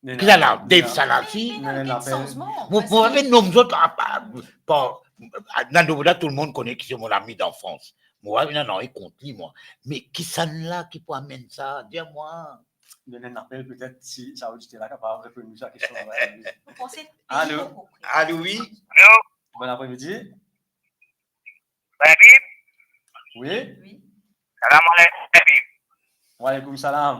Nena, kisannla, Dave Sanasi. Mo, mo pa pe nom zot, apa, pa, Nanda Bodha, tou lemonn kone ki se mon ami d'enfance. Mo pa ena nanye kont li, mwa. Me kisannla ki pou amenn sa, dir mwa. Donn enn apel, petet, si sa oditer la kapav reponn nou sa kestion. Alo? Alo, wi. Alo? Bon apremidi. Baye Bib? Wi. Wi. Salam aleykoum, Baye Bib. Wa aleykoum salam.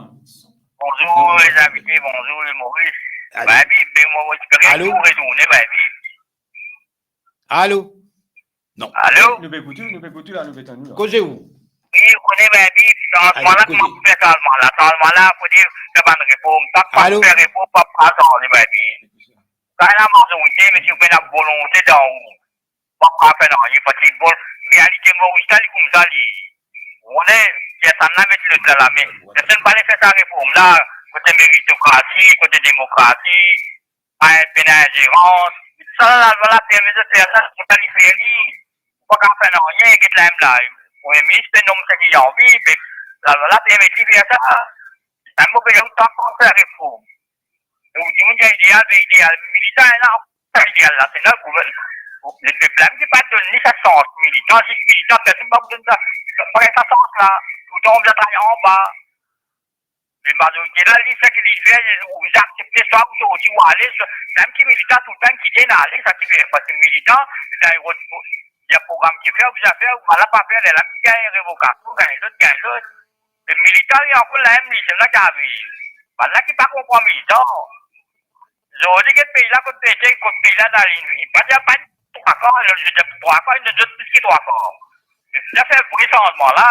Bonzour, lezamite, bonzour, Moris. Alo? Baye Bib, be mo, mo ti pe retourne, Baye Bib. Alo? Non. Alo? Nou pe ekout ou, nou pe ekout ou la, nou pe tann ou la. Koze ou? Wi, ou kone, Baye Bib, sanzman la, kouma pou fer sanzman la? Sanzman la, fode fer bann reform. Sak pa fer reform, pa, pa sanze, Baye Bib. Kan ena mazorite, me si ou pena volonte dan ou, pa kapav fer nanye, parski bon, realite Moris la, li koumsa li. Ou kone, personn la met lot la lame. Personn pa le fer sa reform la, kote meritokrasi, kote demokrasi, pa pena inzerans. Sa lalwa la permet zot fer sa, koumsa li fer li. Ou pa kapav fer nanye, get la mem la. Premie minis pe nom seki li anvi, me lalwa la permet li fer sa. Sa mo pe dir ou, tank pa fer reform. Ou dimoun dir ideal, be ideal militan ena, sa ideal la, se nou gouvern-, lepep la mem ki pa donn li sa sans militan, zis militan, personn pa pou donn sa, pa gagn sa sans la, toutan ou bizin travay anba. Me mazorite la, li, seki li fer, ou bizin aksepte, swa ou sorti, ou ale, swa, mem ki militan, toutan kite, ena ale, sa ki fer, parski militan, li a program ki fer, ou bizin fer, ou pa la pa fer, lerla ki gagn revokasion, gagn lot, gagn lot. Me militan, li ankor la mem, li, se la ki avi. Bannla ki pa konpran militan. Zordi, get pei la, kot pei, kot pei la, dan li, li pa dir pa trwa kan, li dir trwa kan, li donn zot plis ki trwa kan. Li bizin fer vre sanzman la.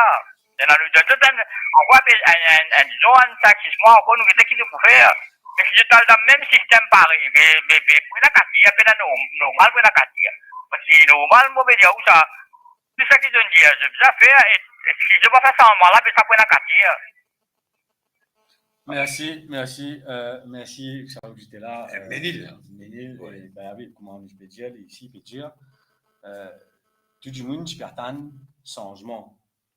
Ena nou donn zot enn, ankor enn, enn, enn, enn, dizon, enn sink, sis mwa ankor, nou gete ki nou pou fer. Me si zot al dan mem sistem parey, be, be, be, pou ena katir, pena norm-, normal pou ena katir. Parski normal, mo pe dir ou sa, tou seki zot dir, zot bizin fer, e, e si zot pa fer sanzman la, be sa pou ena katir. Mersi, mersi, euh, mersi sa oditer la, euh, Menil. Menil, wi. E, ben, wi, kouma nou pe dir, li isi pe dir, euh, tou dimoun ti pe atann sanzman.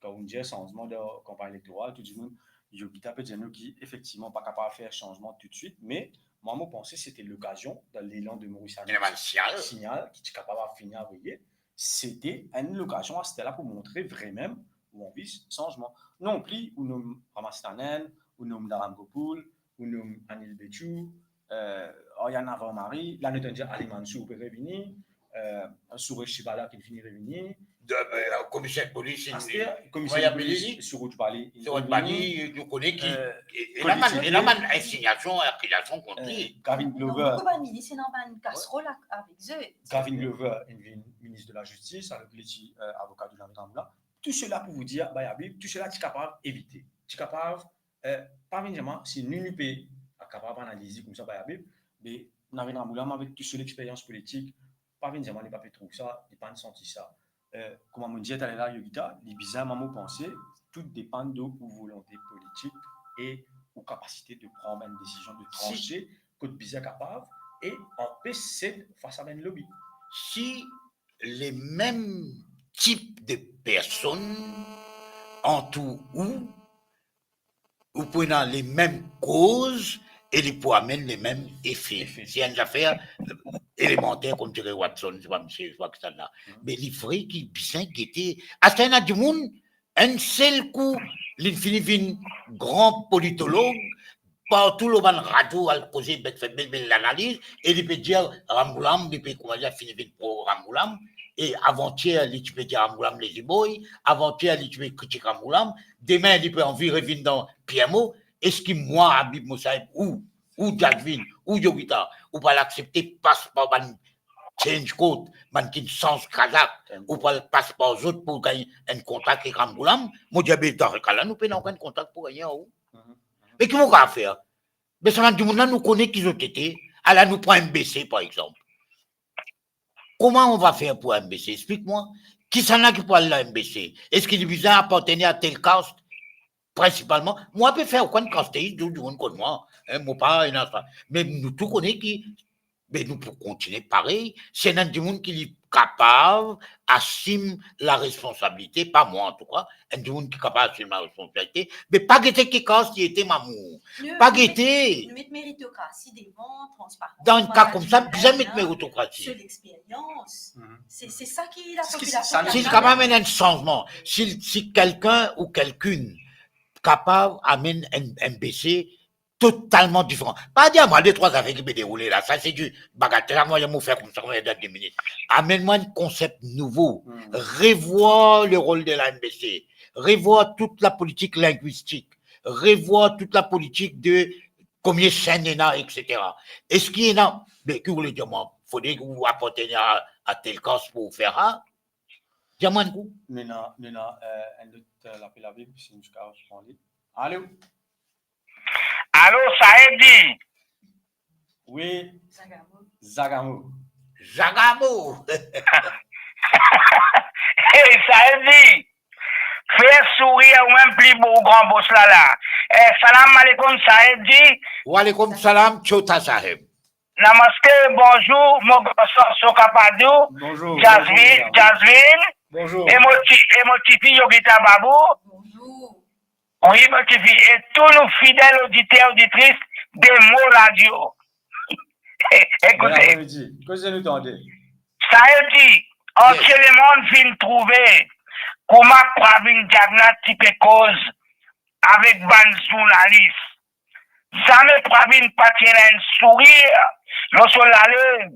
Kan nou dir sanzman dan kanpagn elektoral, tou dimoun, Yogita pe dir nou ki efektivman pa kapav fer sanzman toutswit, me mwa, mo panse sete lokazion, dan lelan de Moris, signal ki ti kapav fini avoye, sete enn lokazion aster la pou montre vremem ou anvi sanzman. Non pli ou nom Ramachandran, ou nom Dharam Gokul, ou nom Anil Bechoo, euh, Aryan Navarmari, la nou tann dir Ali Mansour pe revini, euh, Suresh Shibala ki finn fini revini. De, euh, komiser polis, aster, komiser polis, Suraj Bali, Suraj Bali, nou kone ki, euh, e, e la bann, e la bann insignasion, akizasion kont li. Gavin Glover. Non, bann minis, ena bann kasrol avek zot. Gavin Glover, inn vinn minis de la Zistis, alor ki li ti, euh, avoka de Navid Ramgoolam. Tou sela pou vou dir, Baye Habib, tou sela ti kapav evite. Ti kapav, euh, pa vinn dir mwa, si nou, nou pe kapav analize koumsa, Baye Habib, me Navid Ramgoolam, avek tou so lexperyans politik, pa vinn dir mwa li pa pe trouv sa, li pa'nn santi sa. Euh, kouma mo dir taler la, Yogita, li bizin, mwa, mo panse, tou depann de ou volonte politik e ou kapasite de pran bann desizion, de transe kot bizin kapav e anpes sed fas a bann lobi. Si lemem tip de personn antour ou, ou pou ena lemem koz e li pou amenn lemem efe. Efe. Se enn zafer, euh, elemanter, kouma dir Watson, se pa misie, se pa kisannla. Me li vre ki bizin gete. Aster ena dimoun, enn sel kou, li fini vinn gran politolog, partou lor bann radio al koze, bek fer bel, bel lanaliz, e li pe dir Ramgoolam, li pe kouma dir fini vinn pro Ramgoolam, e avantier li ti pe dir Ramgoolam lazy boy, avantier li ti pe kritik Ramgoolam, demin li pe anvi revinn dan P M O, eski mwa, Habib Mosaeb, ou, ou Jacqueville, ou Yogita, ou pou al aksepte pas par bann change coat, bann ki sanz kazak, ou pou al pas par zot pou gagn enn kontra ek Ramgoolam, mo dir, be dan se ka la, nou pena okenn kontra pou gagne ar ou. Mhm. Me ki mo kapav fer? Be sa bann dimoun la, nou kone ki zot ete, ala nou pran M B C, par exanp. Comment on va faire pour M B C? Explik mwa. Kisannla ki pou al dan M B C? Eski li bizin apartenir a tel caste, prinsipalman? Mwa, pe fer okenn caste, tou dimoun konn mwa, hein, mo pa ena sa. Me nou tou kone ki, be nou pou kontinie parey. Si ena dimoun ki li kapav asim laresponsabilite, pa mwa antouka, enn dimoun ki kapav asim laresponsabilite, me pa gete ki caste li ete, mamour. Pa gete. Nou met meritokrasi devan, transparans. Dan enn ka koumsa, bizin met meritokrasi. Sur l'expérience. Mhm. C'est, c'est ça qui la population. Si li kapav amenn enn sanzman, si, si kelkenn ou kelkinn kapav amenn enn, enn M B C totalman diferan. Pa dir mwa de trwa zafer ki pe deroule la, sa se di bagatel, mwa mo fer koumsa, mwa dan de minit. Amenn mwa enn konsep nouvo. Hmm. Revoir le rôle de la M B C, revoir toute la politique linguistique, revoir toute la politique de combien chaîne ena, et cetera. Eski ena, be, ki ou le dir mwa, fode ou apartenir a, a tel caste pou fer sa? Dir mwa enn kou. Nou ena, nou ena, euh, enn lot, euh, lapel avek, si nou kapav pran li. Alo? Alo, Saeb Di? Wi. Zagamo. Zagamo. Zagamo. Hey, Saeb Di. Fer sourir ou mem pli bo gran bos la la. Eh, salam alekoum, Saeb Di. Wa alekoum salam, Chota Saeb. Namaste, bonzour, mo garson Sokapadou, bonzour, Jasmine, bonzour, Jasmine, bonzour. E mo ti, e mo tifi Yogita Babou. Bonzour. Wi, mo tifi, e tou nou fidel oditer, oditris de Mo Radio. Ekoute. Bon apremidi. Koze nou tande. Saeb Di, yes. Antie lemonn finn trouve kouma Pravin Jagannath ti pe koz avek bann zournalis. Zame Pravin pa ti ena enn sourir lor so lalez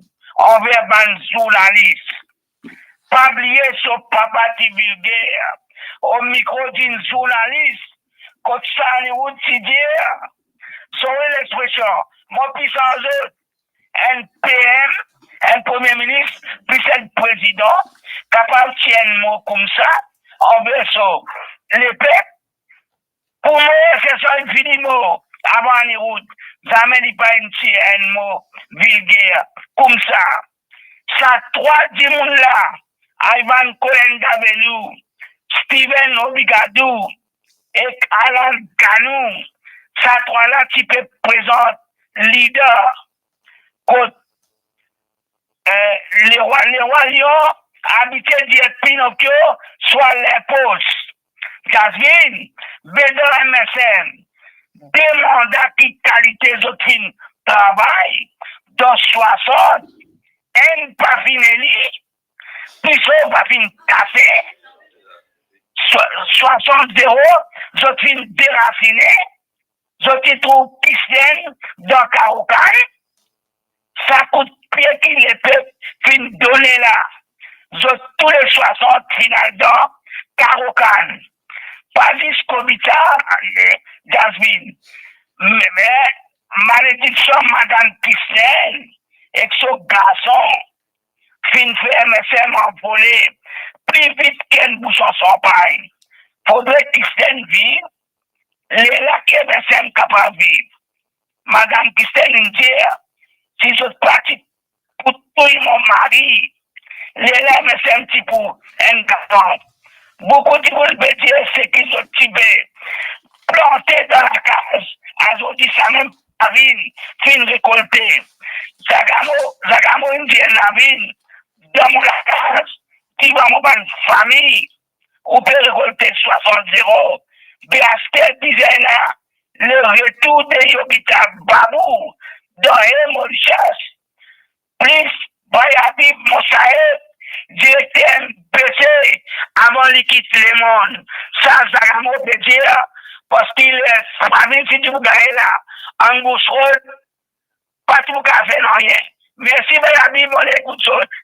anver bann zournalis. Pa bliye so papa ti vilger. O mikro dinn zournalis, kot Sani Wood ti dir, sori lexpresion, mo pi san zot, enn P M, enn Premie Minis, plis enn prezidan, kapav tir enn mo koumsa anver so lepep? Pou mwa, se sa enn fini mo avan Anirudh, zame li pa inn tir enn mo vilger koumsa. Sa trwa dimoun la, Ivan Kolengavelou, Steven Robigadou ek Alan Ganou, sa trwa la ti pe prezant lider kot, eh, lerwa, lerwa lion abitie dir Pinokio, swa linpos. Jasmine, be dan M S M, de manda ki kalite zot finn travay, dan swasant, enn pa finn eli, plis zot pa finn kase, swa-, swasant zero, zot finn derasine, zot ti trouv Kistenn dan karo kann, sa kout pie ki lepep finn done la, zot tou le swasant finn al dan karo kann. Pa zis koumsa, Jasmine, me, me malediksion madam Kistenn ek so garson finn fer M S M anvole pli vit ki enn bouson sanpagn. Fodre Kistenn viv, lerla ki M S M kapav viv. Madam Kistenn inn dir, si zot parti pou touy mo mari, lerla M S M ti pou enn gason. Boukou dimoun pe dir seki zot ti pe plante dan lakaz, azordi samem lavinn finn rekolte. Zagamo, Zagamo inn dir lavinn dan mo lakaz, divan mo bann fami, ou pe rekolte swasant zero. Be aster bizin ena le retour de Yogita Babou dan Air Mauritius. Plis Bayabib, mo saef, direkter M B C avan li kit lemonn. Sa Zagamo pe dir, parski le, parmi si ti pou gagne la, Angus Road, pa ti pou kapav fer nanye. Mersi Bayabib, mo lekout zot.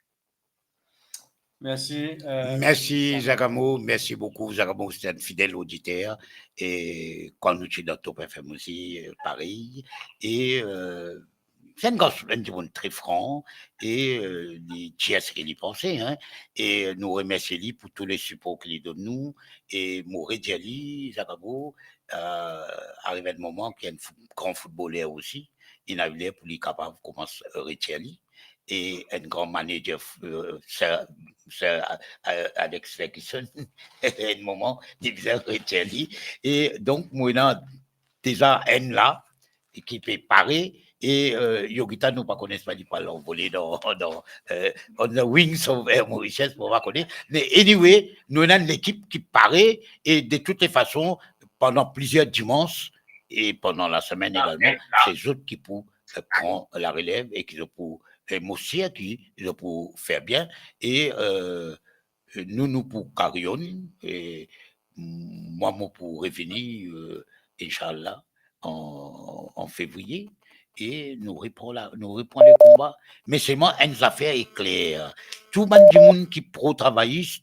Mersi, euh, mersi Zagamo, mersi boukou Zagamo, se enn fidel oditer, e kan nou ti dan Top F M osi, euh, parey, e, euh, Se enn garson, enn dimoun tre fran, e, euh, li dir seki li panse, hein, e nou remersie li pou tou le sipor ki li donn nou, e mo redir li, Zakago, euh, ariv enn moman ki enn fou-, gran foutboler osi, inn ariv ler pou li kapav koumans retir li, e enn gran manager, euh, Sir, Sir, euh, Alex Ferguson, enn moman, li bizin retir li, e donk, mo ena deza enn la, e ki pe pare, e, euh, Yogita, nou pa kone si li pou al anvole dan, dan, euh, on the wings of Air Mauritius, mo pa kone. Me anyway, nou ena enn lekip ki pare, e de toutes les façons, pandan plizier dimans, e pandan lasemenn egalman, se zot ki pou, euh, pran larelev e ki zot pou, e mo sir ki zot pou fer bien, e, euh, nou, nou pou carry on, e mwa, mo pou revini, euh, inshallah, an, an fevriye, e nou repran la, nou repran le konba. Me selman enn zafer e kler, tou bann dimoun ki pro-travayis,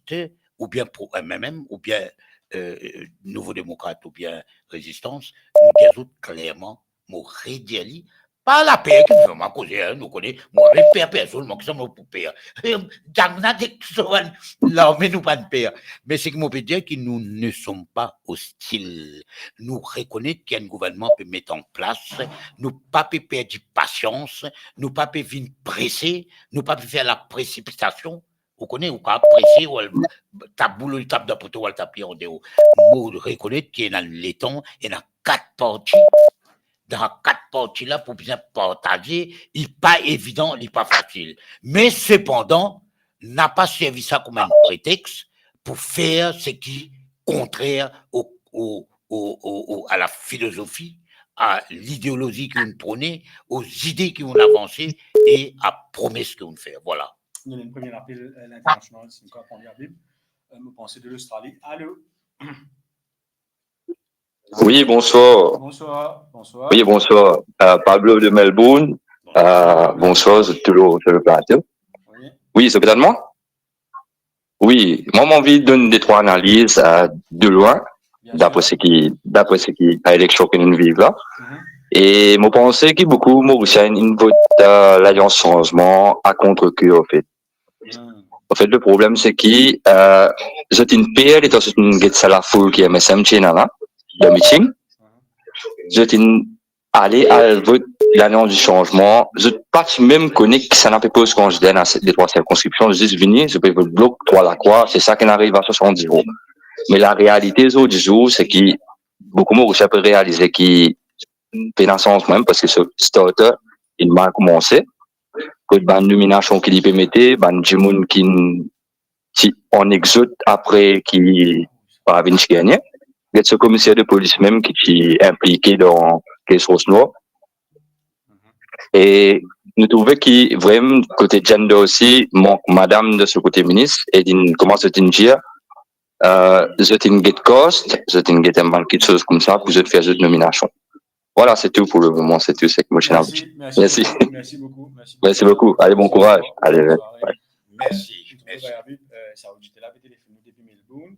oubien pro M M M, oubien, euh, Nouvo Demokrat, oubien Rezistans, nou dir zot klerman, mo redir li, pa laper ki fer mwa koze, hein, nou kone, mo pa pe per personn, mwa, kisannla mo pou per? Zame, zame, larme nou pa'nn per. Me seki mo pe dir ki nous ne sommes pas hostiles. Nou rekonet ki enn gouvernman pe met an plas, nou pa pe perdi pasians, nou pa pe vinn prese, nou pa pe fer lapresipitasion. Ou kone, ou kapav prese, ou al tap boul, ou tap dan poto, ou al tap li andeor. Mo rekonet ki ena letan, ena kat parti. Dan kat parti la pou bizin partaze, li pa evidan, li pa fasil. Me sepandan, napa servi sa kouma enn pretex pou fer seki kontrer o, o, o, o, o, a la filozofi, a lideolozi ki ou'nn prone, o zide ki ou'nn avanse e a promes ki ou'nn fer. Vwala. Nou ena enn premie apel, euh, linternasional, si nou kapav pran li, Habib. Euh, mo panse de Lostrali. Alo? Wi, bonswar. Bonswar, bonswar. Wi, bonswar. Euh, Pablo de Melbourne. Bonswar. Euh, bonswar, zot tou lor, sur le plateau. Wi. Wi, zot pe tann mwa? Wi, mwa, mo anvi donn de trwa analiz, euh, de lwin, dapre seki, dapre seki, euh, eleksion ki nou viv la. Mhm. E mo panse ki boukou Morisien inn vot, euh, Lalians Sanzman a kontreker, anfet. Hmm. Anfet, le problem, se ki, euh, zot inn per, letan zot inn get sa lafoul ki M S M ti ena la, dan miting. Hmm. Zot inn ale al vot Lalians di Sanzman, zot pa ti mem kone kisannla pe poz kandida dan se, de trwa sirkonskripsion, zis vini, zot pe vot blok, trwa lakrwa, se sa ki inn ariv a swasanndiz zero. Me larealite zordi zour, se ki boukou Morisien pe realize ki pena sanzman mem, parski so starter inn mal koumanse. Kot bann nominasion ki li pe mete, bann dimoun ki ti an exode apre ki pa vinn ti gagne. Get so komiser de polis mem ki ti inplike dan kes Ros Nwar. E nou trouve ki vremem kote gender osi, mank madam de so kote minis, e li koumans, zot inn dir, euh, zot inn get kost, zot inn get enn bann kiksoz koumsa pou zot fer zot nominasion. Vwala, se tou pou le moman, se tou seki mo ti ena pou dir. Mersi, mersi boukou, mersi boukou. Mersi boukou. Ale, bon kouraz. Ale, bonn sware. Mersi, mersi. Habib, euh, sa oditer la pe telefonn nou depi Melbourne.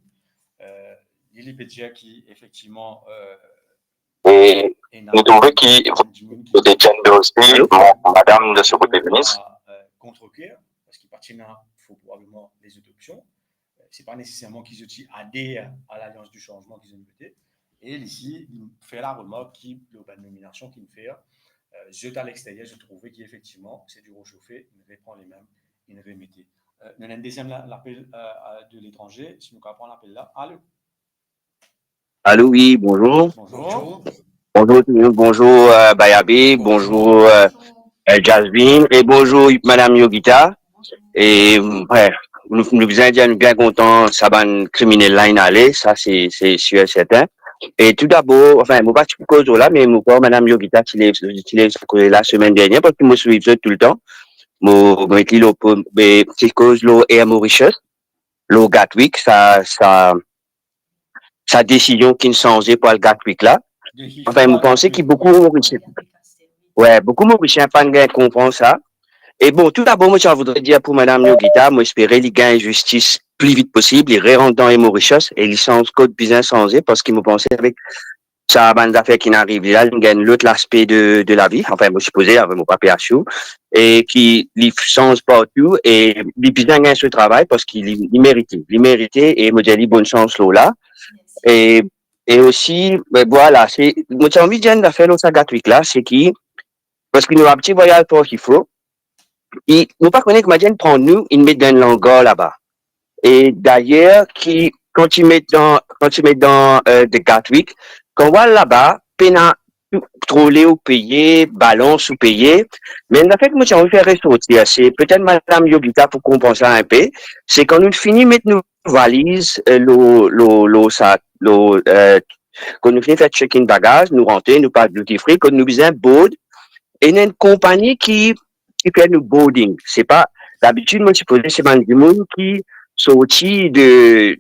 Euh, li, li pe dir ki efektivman, euh, e nou trouve ki kote gender osi, madam de so kote minis. Alo? Euh, kontreker, parski pa ti ena, fort probableman, lezot opsion. Se pa neseserman ki zot ti ader a Lalians di Sanzman ki zot inn vote. E li, li fer laremark ki lor bann nominasion ki inn fer, euh, zot a lexteryer, zot trouve ki efektivman se di ro sofe, inn repran limem, inn remete. Euh, nou ena enn deziem la, lapel, euh, de letranze, si nou kapav pran lapel la. Alo? Alo, wi, bonzour. Bonzour. Bonzour tou le mond, bonzour, euh, Bayabe, bonzour, euh, euh, Jasmine, e bonzour, madam Yogita. E, euh, nou, nou bizin dir nou bien kontan sa bann kriminel la inn ale, sa se, se sir e serten. E tou dabor, anfin, mo pa ti pou koz lor la, me mo krwar madam Yogita ti lev, ti lev sa koze la semenn dernie, parski mo swiv zot toultan. Mo, mo met li lor, be, ti koz lor Air Mauritius, lor Gatwick, sa, sa, sa desizion ki'nn sanze pou al Gatwick la. Anfin, mo panse ki boukou Morisien, wi, boukou Morisien pa'nn gagn konpran sa. E bon, tou dabor, mo ti a voudre dir pou madam Yogita, mo espere li gagn zistis pli vit posib, li rerant dan Air Mauritius e li sanz kot bizin sanze, parski mo panse avek sa bann zafer ki inn ariv li la, li gagn lot laspe de, de lavi, anfin, mo sipoze, anfin, mo pa pe asir, e ki li sanz partou, e li bizin gagn so travay parski li, li merite, li merite, e mo dir li bonn sans lor la. E, e osi, be, vwala, se, mo ti anvi dir enn zafer lor sa Gatwick la, se ki, parski nou abitie vwayaz par Heathrow, e nou pa kone kouma dir inn pran nou, inn met dan enn langar laba. E dayer, ki, kan ti met dan, kan ti met dan, eh, The Gatwick, kan ou al laba, pena tou, trole ou peye, balans ou peye. Me enn zafer ki mo ti anvi fer resorti, se petet madam Yogita pou konpran sa inpe, se kan nou fini met nou valiz, eh, lor, lor, lor sa, lor, eh, kan nou fini fer check-in bagaz, nou rantre, nou pas duty free, kan nou bizin board, ena enn konpani ki, ki fer nou boarding. Se pa, dabitid, mo sipoze se bann dimoun ki sorti de,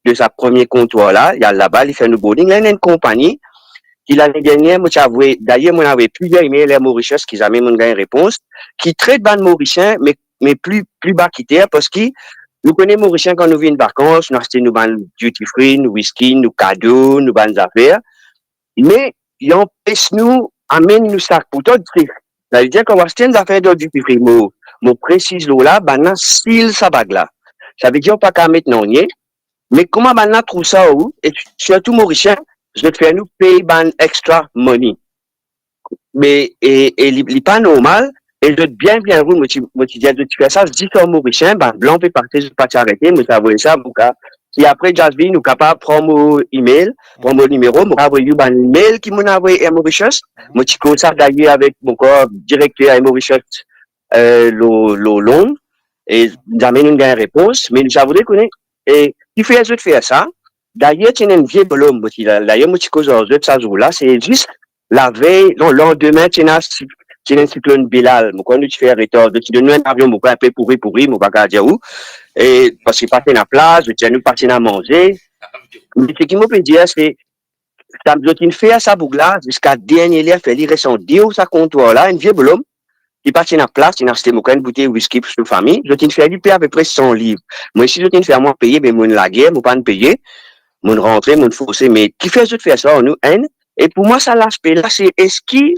de sa premie kontwar la, li al laba, li fer nou boarding. La, ena enn konpani ki, lane dernie, mo ti avoy, dayer, mo inn avoy plizier email Air Mauritius ki zame mo'nn gagn repons, ki tret bann Morisien, me, me pli, pli ba ki ter, parski nou kone Morisien, kan nou vinn vakans, nou aste nou bann duty free, nou whisky, nou kado, nou bann zafer. Me li anpes nou amenn nou sak. Pourtan, se, savedir kan ou aste enn zafer dan duty free, mo, mo presiz lor la, bannla sil sa bag la. Savedir ou pa kav met nanye, me kouma bannla trouv sa ou, e sirtou Morisien, zot fer nou pey bann extra money. Me, e, e li, li pa normal, e zot bien, bien roul, mo ti, mo ti dir zot ti fer sa, zis ar Morisien, bann blan pe pase, zot pa ti arete, mo ti avoy sa, mo ka, si apre, Jasville, nou kapav pran mo email, pran mo nimero, mo ka avoy ou bann email ki mo'nn avoy Air Mauritius, mo ti koz sa dayer avek mo kor direkter Air Mauritius, eh, lor, lor long, e zame nou gagn repons, me nou ti voudre kone, e kifer zot fer sa, dayer ti ena enn vie bolom, mo ti la, dayer mo ti koz ar zot sa zour la, se zis lavey, non, landime, ti ena si-, ti ena enn siklonn Belal, mo krwar nou ti fer retar, zot ti donn nou enn avion, mo krwar inpe pouri, pouri, mo pa kav dir ou, e parski pa ti ena plas, zot ti dir nou pa ti ena manze. Me seki mo pe dir, se, sa, zot inn fer sa boug la, ziska dernie ler, fer li res an deor sa kontwar la, enn vie bolom, ki pa ti ena plas, inn aste mo krwar enn boutey whisky pou so fami, zot inn fer li pey apepre san liv. Mwa, si zot inn fer mwa peye, be mo'nn lager, mo pa'nn peye, mo'nn rantre, mo'nn forse, me kifer zot fer sa ar nou, enn? E pou mwa, sa laspe la, se eski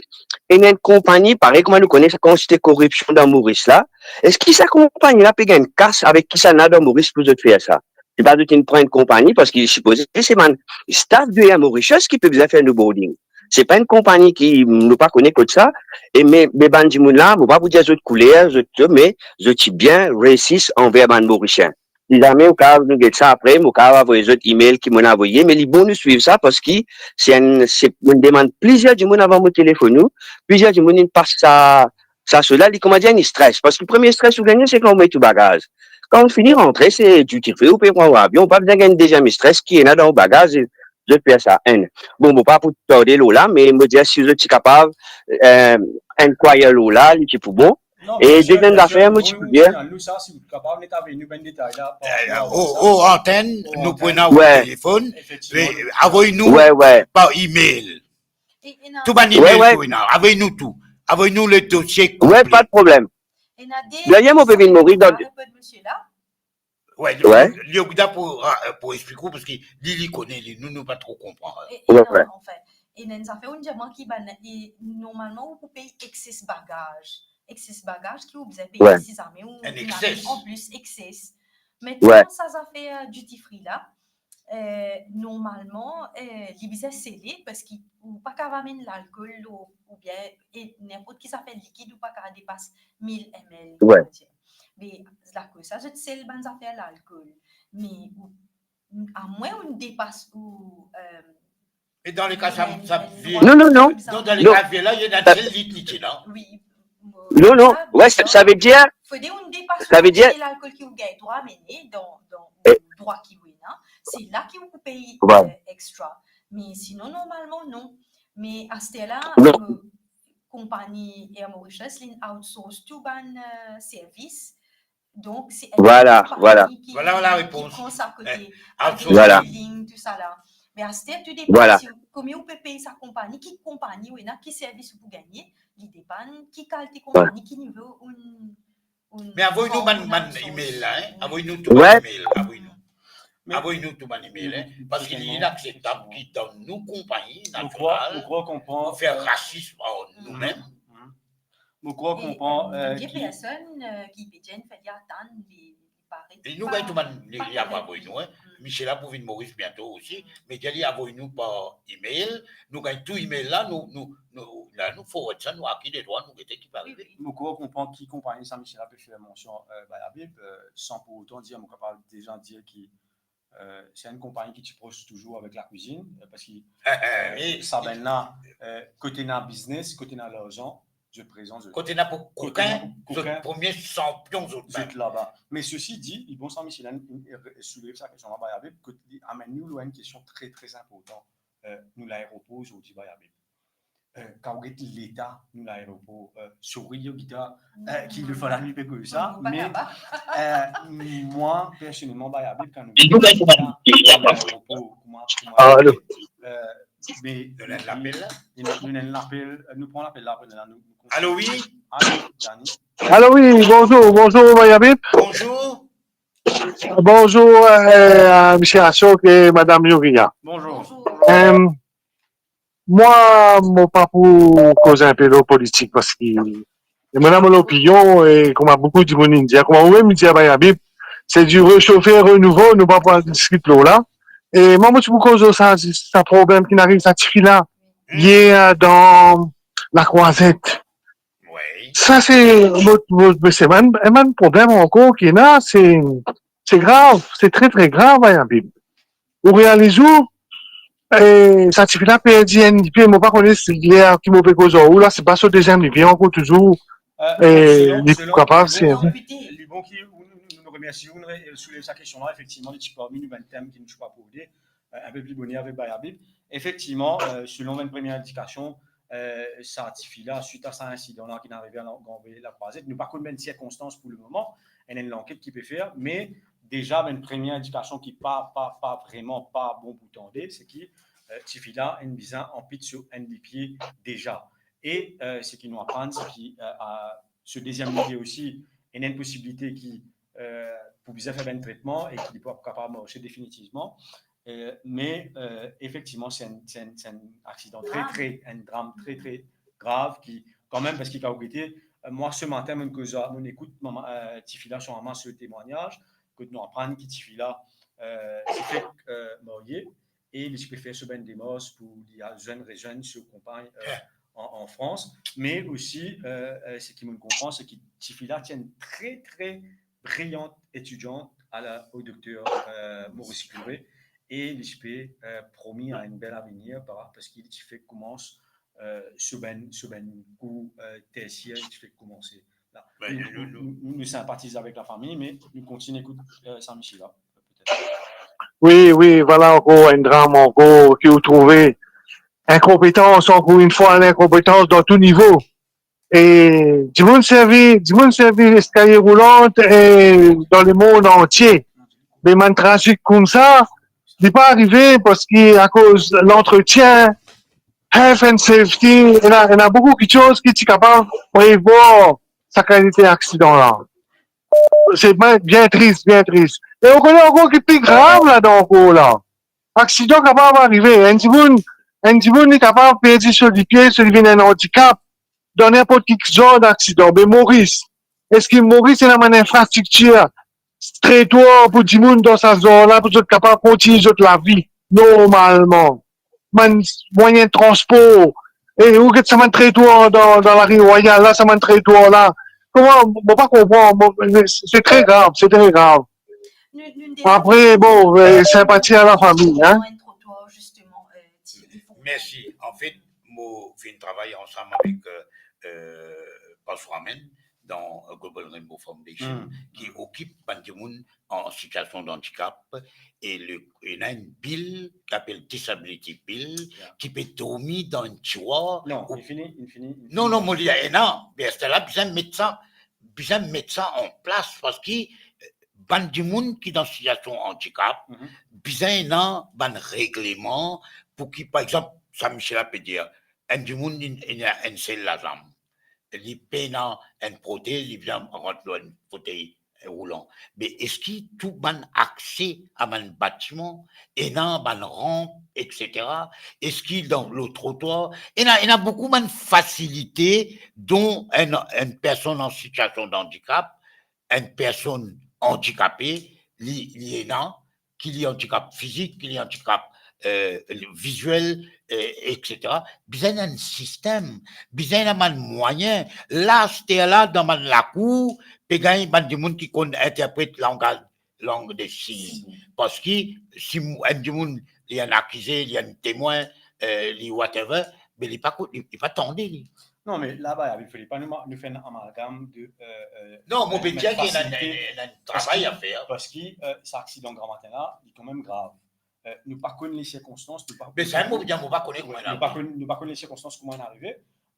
ena enn konpani, parey kouma nou kone sa kantite koripsion dan Moris la, eski sa konpani la pe gagn kas avek ki sa ena dan Moris pou zot fer sa? Se pa zot inn pran enn konpani, parski sipoze se bann staff de Air Mauritius ki pe bizin fer nou boarding. Se pa enn konpani ki, nou pa kone kot sa, e me, me bann dimoun la, mo pa pou dir zot kouler, zot, me zot ti bien resis anver bann Morisien. Si zame ou kav nou get sa apre, mo kav avoy zot email ki mo'nn avoye, me li bon nou swiv sa, parski se enn, se, mo'nn demann plizier dimoun avan mo telefonn ou, plizier dimoun inn pas sa, sa soz la, li kouma dir enn stres, parski premie stres ou gagne, se kan ou met ou bagaz. Kan ou fini rantre, se duty free, ou pe pran ou avion, ou pa bizin gagn deziem stres ki ena dan ou bagaz, e zot fer sa, enn. Bon, mo pa pou tarde lor la, me mo dir si zot ti kapav, eh, inquire lor la, li ti pou bon. Non, e deziem zafer, mo ti pou dir, nou sa, si ou kapav met avek nou bann detay la, par rapor a sa. O, o antenn, nou pou ena ou telefonn, efektivman, e avoy nou par email. Tou bann email ki ou ena, avoy nou tou. Avoy nou le dosie konple. Wi, pa de problem. Deryer mo pe vinn Moris dan... Wi, li, li oblize pou, pou explik ou, parski li, li kone, li, nou, nou pa tro konpran. E, e non, anfin, ena enn zafer, ou dir mwa ki bann, e, normalman, ou pou pey excess bagage. Excess bagage ki ou bizin peye si zame ou ena an plis excess. Me tou sa zafer, eh, duty free la, eh, normalman, eh, li bizin sele, parski ou pa kav amenn lalkol ou, oubien, e, ninport ki zafer likid, ou pa kav depas mil M L, on va dire. Me lakoz sa, zot sel bann zafer lalkol. Me ou, amwin ou depas ou, eh, e dan le ka sa, sa vie... Non, non, non. Non, dan le ka vie la, li ena sel lit li ti la. Wi. Non, non. Wi, sa, savedir, fode ou depas, savedir, lalkol ki ou gagn drwa amene dan, dan drwa ki ou ena, se la ki ou pou pey, eh, extra. Me sinon, normalman, non. Me aster la, eh, konpani Air Mauritius, li outsource tou bann, eh, servis. Donk, se enn konpani ki, ki pran sa kote, eh, outsourcing, tou sa la. Me aster, tou depann si, konbien ou pe pey sa konpani, ki konpani ou ena, ki servis ou pou gagne, li depann ki kalite konpani, ki nivo ou, ou... Me avoy nou bann, bann email la, hein. Avoy nou tou bann email, avoy nou. Me avoy nou tou bann email, hein, parski li inaksetab ki dan nou konpagni nasional, nou krwar, nou krwar konpran, nou fer, euh, rasism ar noumem. Mo krwar konpran, euh, ki personn, euh, ki pe dir enn fer li atann, li, li pa ret. E nou gagn tou bann, li, li avoy nou, hein. Michela pou vinn Moris biento osi, me dir li avoy nou par email, nou gagn tou email la, nou, nou, nou, la, nou forward sa, nou akir detrwa, nou gete ki pe arive. Wi, wi. Mo krwar konpran ki konpagni sa Michela pe fer mansion, euh, Bayabib, euh, san pou otan dir, mo kapav deza dir ki Euh, se enn konpagni ki ti pros touzour avek lakwizinn, euh, parski, euh, sa bann la, euh, kot ena biznes, kot ena larzan, zot prezan, zot. Kot ena pou kokin, zot premie sanpion, zot mem. Zot laba. Me sesi di, li bon sa, misie la, li, li soulev sa kestion la, Bayabib, kot li amenn nou lor enn kestion tre, tre inportan, euh, nou laeropor ozordi, Bayabib. Euh, kan ou get leta nou laeropor, euh, sorry, yo, Gita, euh, ki le fala nou pe koz sa, me, euh, mwa, personelman, Bayabib, kan nou get leta nou laeropor, kouma, kouma, euh, me, nou ena enn lapel la? Nou ena, nou ena enn lapel, euh, nou pran lapel la, apre nou, nou, nou kontign. Alo, wi? Alo, Dani? Alo, wi, bonzour, bonzour, Bayabib. Bonzour. Bonzour, euh, misie Ashok e madam Yoria. Bonzour. Euh, Mwa, mo pa pou koz inpe lor politik, parski, e mo ena mo lopinion, e kouma boukou dimoun inn dir, kouma ou mem inn dir, Bayabib, c'est du réchauffer, renouveau, nou pa pou al diskit lor la. E mwa, mo ti pou koz lor sa, sa problem ki ariv sa tifi la, yer, dan Lakrwazet. Wi. Sa se, mo, mo, se bann, bann problem ankor ki ena, se, se grav, se tre, tre grav, Bayabib. Ou realiz ou, e, sa tifi la perdi enn lipie, mo pa kone si ler ki mo pe koz ar ou la, se pa so deziem lipie ankor touzour, e, li kapav servi. Li bon ki ou, nou, nou, nou remersi ou, nou re-, souleve sa kestion la, efektivman, li ti parmi nou bann tem ki nou ti pou aborde, e, inpe pli boner avek Bayabib. Efektivman, e, selon bann premie indikasion, e, sa tifi la, swit a sa insidan la ki inn arive a la, Granville Lakrwazet, nou pa konn bann sirkonstans pou lemoman, ena enn lanket ki pe fer, me deza, bann premie indikasion ki pa, pa, pa vreman pa bon pou tande, se ki, e, tifi la inn bizin anpit so enn lipie deza. E, e, seki nou aprann, se ki, e, a, so deziem lipie osi, ena enn posibilite ki, e, pou bizin fer bann tretman e ki li pa pou kapav marse definitivman. E, me, e, efektivman, se enn, se enn, se enn aksidan tre, tre, enn dram tre, tre grav ki, kanmem, parski kan ou gete, e, mwa, se matin, mo'nn koz, mo'nn ekout mama, e, tifi la so mama so temwagnaz, kot nou aprann ki tifi la, e, ti fek, e, marye, e li ti pe fer so bann demars pou li al zwenn, rezwenn so konpagn, e, an, an Frans. Me osi, e, e, seki mo'nn konpran, se ki tifi la ti enn tre, tre briyan etidian a la, o dokter, e, Maurice Curie, e li ti pe, e, promi a enn bel avenir par, parski li ti fek koumans, e, so bann, so bann kour, e, tersier, li ti fek koumanse la. Wi, nou, nou, nou, nou, nou sinpatiz avek lafami, me nou kontign ekout, e, sa misie la, petet. Wi, wi, vwala ankor enn dram ankor ki ou trouve inkonpetans, ankor enn fwa, linkonpetans dan tou nivo. E dimoun servi, dimoun servi leskalie roulant, e dan lemond antie. Me bann trazik koumsa, li pa arive parski akoz lantretien, health and safety, ena, ena boukou kiksoz ki ti kapav prevwar sa kalite aksidan la. Se bien, bien tris, bien tris. E ou kone ankor ki pli grav ladan ankor la. Aksidan kapav arive, enn dimoun, enn dimoun li kapav perdi so lipie, so li vinn enn andikap, dan ninport ki zar daksidan. Me Moris, eski Moris ena bann infrastriktir, trotwar pou dimoun dan sa zar la, pou zot kapav kontign zot lavi normalman? Bann mwayin transpor, e ou get sa bann trotwar dan, dan Lari Rwayal la, sa bann trotwar la. Kouma, mo pa konpran, mo, se, se tre grav, se tre grav. Nou, nou, apre, bon, e, sinpati a lafami, hein. Mersi. Anfet, mo finn travay ansam avek, e, e, Pastor Amen dan, e, Global Rainbow Foundation, ki okip bann dimoun an sitiasion d'andikap, e le, ena enn bil ki apel Disability Bill, ki pe dormi dan enn tiwar. Non, ou li fini, li fini, li fini. Non, non, mo dir, ena, be aster la bizin met sa, bizin met sa an plas, parski, e, bann dimoun ki dan sitiasion andikap, bizin ena bann regleman pou ki, par exanp, sa misie la pe dir, enn dimoun, li, li ena enn sel lazam. Li pena enn protez, li bizin rant lor enn fotey, roulan. Me eski tou bann akse a bann batiman, ena bann ranp, et cetera? Eski dan le trotwar, ena, ena boukou bann fasilite dont enn, enn personn an sitiasion d'andikap, enn personn andikape, li, li ena, ki li andikap fizik, ki li andikap, eh, viziel, eh, et cetera. Bizin enn sistem, bizin ena bann mwayin. La, aster la, dan bann lakour, pe gagn bann dimoun ki konn interpret langaz, lang de sign. Sign. Parski si mo-, enn dimoun, li enn akize, li enn temwin, eh, li whatever, me li pa ko-, li, li pa tande li. Non, me laba, Yaviv, fode pa nou ma-, nou fer enn amalgam de, eh, eh, Non, mo pe dir ki ena, fasilite. Ena, ena travay a fer. Parski, eh, sa aksidan gramatin la, li kanmem grav. Eh, nou pa konn le sirkonstans, nou pa Me sa, mo pe dir, mo pa kone kouma ena nou pa arive. Konn, nou pa konn le sirkonstans kouma ena arive,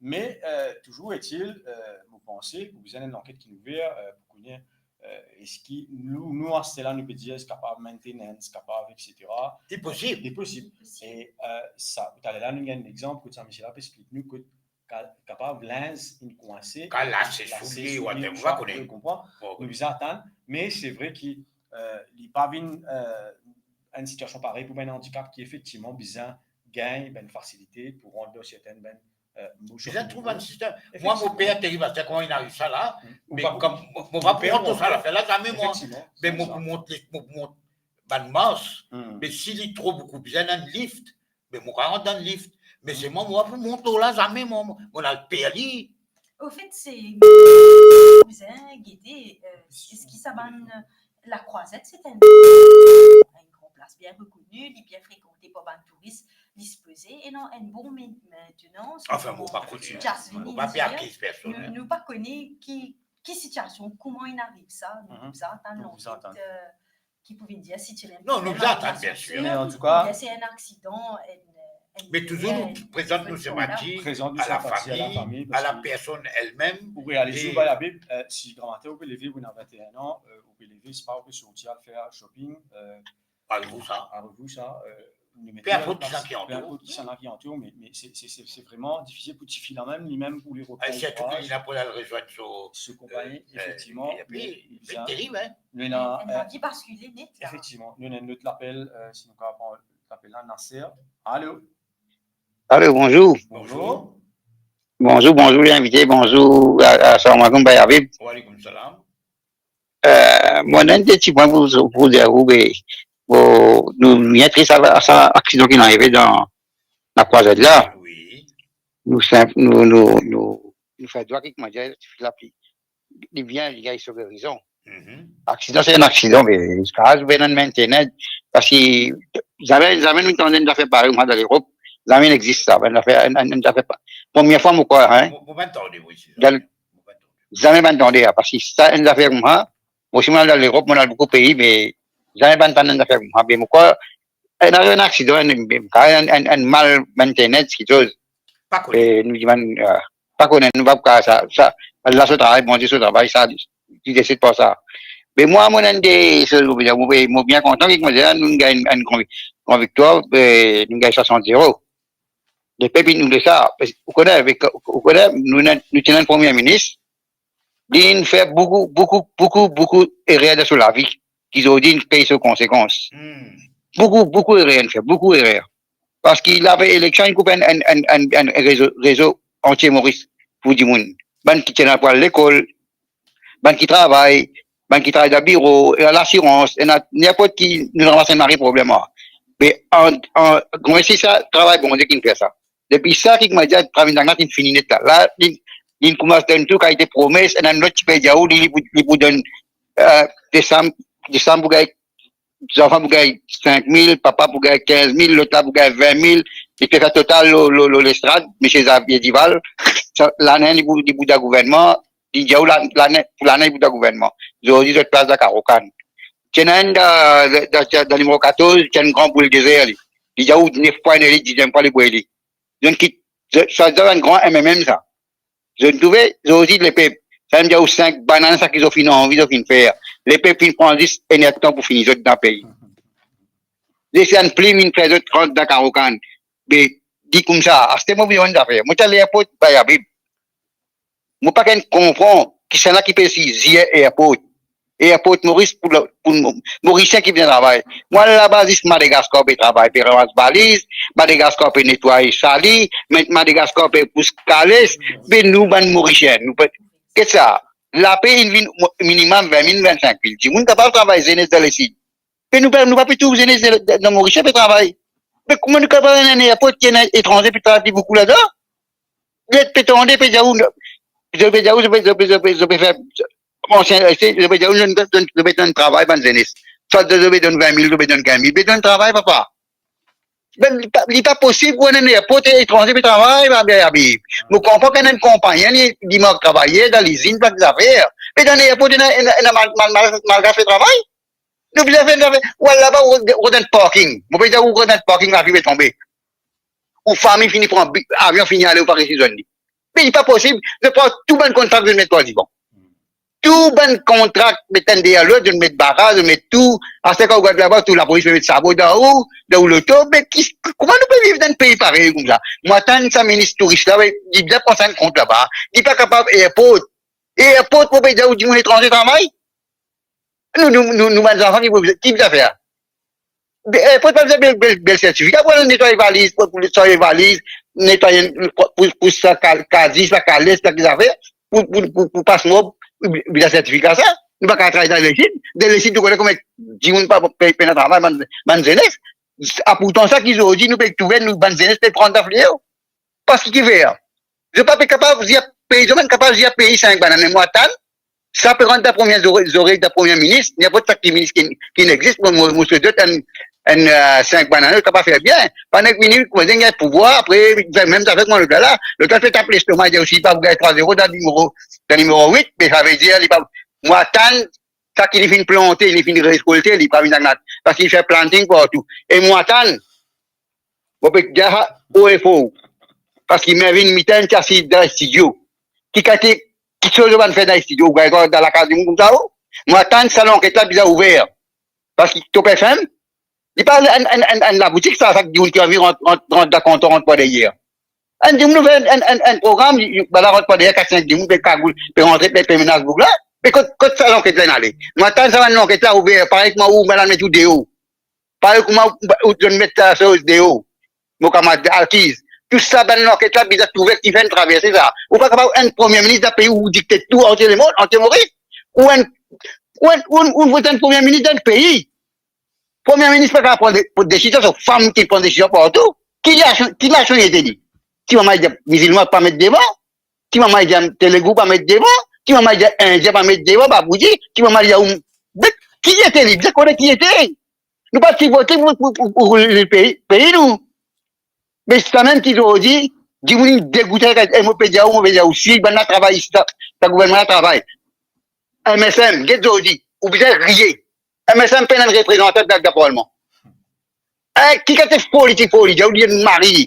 me, eh, toujours est-il, eh, mo panse, pou bizin enn lanket ki'nn ouver, eh, pou kone, eh, eski nou, nou, aster la, nou pe dir, eski kapav maintenance, kapav, et cetera. Li posib. Li posib. Li posib. E, eh, sa, taler la, nou gagn enn exanp, kot sa misie la pe explik nou, kot ka-, kapav linz inn kwinse, Ka lase, lase soulie, soulie, whatever, ou sa, konpran. Bon, nou bizin atann, me se vre ki, eh, li pa vinn, eh, enn sitiasion parey pou bann andikap ki efektivman bizin gagn bann fasilite pou rant dan sertin bann, eh, mo Bizin shopping trouv mall. Enn sistem. Mwa, mo Efektivman. Per teriv, aster kouma inn ariv sa la, Mm. me Ou pa, kom mo, mo pa ou pe pran to sa, lafer la, zame mwa. Efektivman, Me sa, mo sa. Pou mont, mo pou mont bann mars, Mm. me si li tro boukou, bizin enn lift, me mo kapav rant dan lift. Me Mm. selman mo pa pou mont la zame, mo, mo al per li. Ofet, se bizin gete, eh, eski sa bann, eh, Lakrwazet, se enn, enn gran plas bien rekoni, li bien frekante par bann touris, li sipoze ena enn bon men-, maintenance, Anfin, mo pa konn, Jasmine mo pa pe dir, akiz personn, nou, hein. Nou pa kone ki, ki sitiasion, kouma inn ariv sa, nou, Mhm. Bizin atann lanket, eh, ki pou vinn dir si ti ena enn Non, nou bizin atann, bien sir. Me antouka, oubien se enn aksidan, enn, enn Me touzour, nou prezant nou sinpati a la fami, a la personn elmem. Ou realize, e ou pa Yaviv, eh, si gramatin ou pe leve, ou ena vinte et un an, eh, ou pe leve, se pa ou pe sorti al fer shopping, eh, Al revou sa. Al revou sa, eh, nou met Pe inport kisa ki antour. Pe inport kisa ki antour, me, me se, se, se, se vreman difisil pou tifi la mem, li mem pou li repran kouraz. Sirtou ki li ena pou al rezwenn so, so konpagn, eh, efektivman, epi, me, li bizin, terib, hein. Nou ena, enn, eh, lavi baskile net la. Efektivman, nou ena enn lot lapel, eh, si nou kapav pran lapel la, Nasser. Alo? Alo, bonzour. Bonzour. Bonzour, bonzour, linvite, bonzour a, a, salam aleykoum, Bay Habib. Wa aleykoum salam. Eh, mo ena enn de ti pwin pou, pou dir ou, be, bon, nou bien tris a, a sa aksidan ki arive dan Lakrwazet la. Wi. Nou sinp, nou, nou, nou, nou fer dwa ki, kouma dir, tifi la pli li bien, li gagn so gerizon. Mhm. Aksidan, se enn aksidan, me ziska la, nou bizin maintenance, parski zame, zame nou tann enn zafer parey, mwa, dan Lerop, zame inn existe sa, enn zafer, enn, enn, enn zafer pa-, premie fwa, mo krwar, hein. Mo, mo pa tande, wi, se sa. Dan, mo pa tande. Zame pa tande, hein, parski sa, enn zafer kouma, mo osi, mo al dan Lerop, mo al boukou pei, me zame pa tann enn zafer kouma, me mo krwar, ena enn aksidan, enn, enn, enn, enn mal maintenance, kiksoz. Pa kone. E nou dimann, eh, pa kone, nou pa pou kapav sa, sa, Allah so travay, Bondie so travay, sa, li desid par sa. Me mwa, mo ena enn de soz, mo, mo, mo bien kontan ki, kouma dir, nou gagn enn gran, gran viktwar, eh, nou gagn swasant zero. Lepep inn oule sa, ou kone, avek, ou kone, nou ena, nou ti ena enn premie minis, li inn fer boukou, boukou, boukou, boukou erer dan so lavi, ki zordi inn pey so konsekans. Hmm. Boukou, boukou erer inn fer, boukou erer. Parski li ave eleksion, inn koup enn, enn, enn, enn, enn rezo, rezo antie Moris pou dimoun. Bann ki ti ena pou al lekol, bann ki travay, bann ki travay dan biro, ena lasirans, ena ninport ki, nou ranmas enn mari problem la. Me an, an, kouma si sa, travay Bondie ki'nn fer sa. Depi sa ki, kouma dir, travay Nagna inn fini net la. La, li, li koumans donn tou kalite promes, ena enn lot ti pe dir ou, li, li pou, li pou donn, eh, desam, desam pou gagn, zanfan pou gagn sink mil, papa pou gagn kinz mil, lot la pou gagn vin mil, li pe fer total lor, lor, lor lestrad, misie Xavier Duval, sa, lane li pou, li pou dan gouvernman, li dir ou la, lane, pou lane li pou dan gouvernman. Zordi zot plas dan karo kann. Ti ena enn dan, dan, dan, dan nimero katorz, ti enn gran bouldezer li. Li dir ou nef pwa inn eli, diziem pwa li pou eli. Donk ki, sa, sa dan enn gran M M M sa. Zot trouve, zordi lepep, sa mem dir ou sink bann ane sa ki zot finn anvi, zot finn fer. Lepep finn pran zis enn er tan pou fini zot dan pei. Les enn plim inn fer zot rant dan karo kann. Be, di koumsa, aster mo vinn enn zafer. Mo ti al airport, Bay Habib. Mo pa gagn konpran kisannla ki pe si zis airport. Airport Moris pou, pou Morisien ki vinn travay. Mwa laba zis Madagaskar pe travay, pe ramas valiz, Madagaskar pe netway sali, me Madagaskar pe pous kales, be nou bann Morisien, nou pe, get sa, lape inn vinn minimum vin mil, vinn sink mil. Dimoun kapav travay, zenes dan lesid. Me nou pa, nou pa pe trouv zenes dan, dan Morisien pe travay. Me kouma nou kapav ena enn airport ki ena etranze pe travay pli boukou ladan? Get pe tande, pe dir ou, zot pe dir ou, zot pe, zot pe, zot pe, zot pe fer ansien, zot pe dir ou, zot, zot, zot pe donn travay bann zenes. Swa zot pe donn vin mil, zot pe donn kinz mil, pe donn travay, papa. Be li pa, li pa posib pou enn airport etranze pe travay, Bayabi. Mo konpran ki ena enn konpagni, li, li mank travayer dan lizinn, plin zafer. Me dan airport, ena, ena, ena mal, mal, mal, malgre pe travay. Nou bizin fer enn zafer. Ou al laba, ou, ou rod enn parking. Mo pe dir ou, ou rod enn parking, lavi pe tonbe. Ou fami fini pran bi-, avion fini ale, ou pa resi zwenn li. Me li pa posib, zot pran tou bann kontrak, zot met par divan. Tou bann kontrak, met enn deryer lot, zot met bara, zot met tou. Aster kan ou gard laba, tou lapolis pe met sabo dan ou, dan ou loto. Me ki, kouma nou pe viv dan enn pei parey koumsa? Mo atann sa minis touris la, we, li bizin pran sa enn kont laba. Li pa kapav airport. Airport, mo pe dir ou, dimoun etranze travay. Nou, nou, nou, nou bann zanfan ki pou, ki bizin fer? Be, eh, pou pa bizin bel, bel, bel sertifika pou al netway valiz, pou, pou netway valiz, netway, pou, pou, pou sa kal-, kazi, sa kales, sa ki zafer, pou, pou, pou, pou pas mob, bizin sertifika sa. Nou pa kapav travay dan lesid, dan lesid nou kone kouma dimoun pa pe, pena travay, bann, bann zenes. A pourtan sa ki zordi nou pe trouve nou bann zenes pe pran dan flir. Parski kifer? Zot pa pe kapav dir pei, zot pa kapav dir pei sink bann ane, mo atann, sa pe rant dan premie zore-, zorey dan premie minis, ninport sa ki minis ki, ki inn existe, mo, mo, mo swete zot enn, enn, eh, sink bann ane, zot kapav fer bien. Pandan ki vini, kouma dir gagn pouvwar, apre, fer mem zafer kouma lot la, lot la pe tap lestoma, dir osi, pa pou gagn trwa zero dan nimero, dan nimero wit, me savedir, li pa, mo atann, sa ki li finn plante, li finn rekolte, li pa vinn agnat, parski li fer planting partou. E mo atann, mo pe dir sa o e for, parski Mervyn Miten ti asiz dan studio. Ki kalite, ki soz ou bann fer dan studio, ou gagn dan lakaz dimoun koumsa, ou? Mo atann sa lanket la bizin ouver. Parski Top F M, li pa enn, enn, enn, enn laboutik sa, sa ki dimoun ki anvi rant, rant, rant dan kontor, rant par deryer. Enn dimoun ouver enn, enn, enn, enn program, li, li, bann la rant par deryer, kat sink dimoun, pe kagoul, pe rantre, pe, pe menas boug la. Me kot, kot sa lanket la inn ale? Mo atann sa bann lanket la ouver, parey kouma ou, bann la met ou deor. Parey kouma ou, ou, ou met sa soz deor. Mo kamarad Alkiz. Tou sa bann lanket la bizin trouve kifer inn traverse sa. Ou pa kapav enn premie minis dan pei ou dikte tou antie lemond, antie Moris. Ou enn, ou enn, ou, ou vot enn premie minis dan pei. Premie minis pa kapav pran de, pran desizion, se fam ki pran desizion partou. Ki nasion, ki nasion li ete li? Ti mama li dir mizilman pa met devan, ti mama li dir telegou pa met devan, ti mama li dir indien pa met devan, babouji, ti mama li dir ou, be, ki ete li? Bizin kone ki ete. Nou pa ti vote pou, pou, pou, pou, pou pei, pei nou. Me sa mem ki zordi, dimoun inn degoute, e mo pe dir ou, mo pe dir ou, si bann la travay isi, sa, sa gouvernman la travay. M S M, get zordi, ou bizin riye. M S M pena enn reprezantan dan, dan parlman. Eh, ki kalite foli ti foli, ou li mari.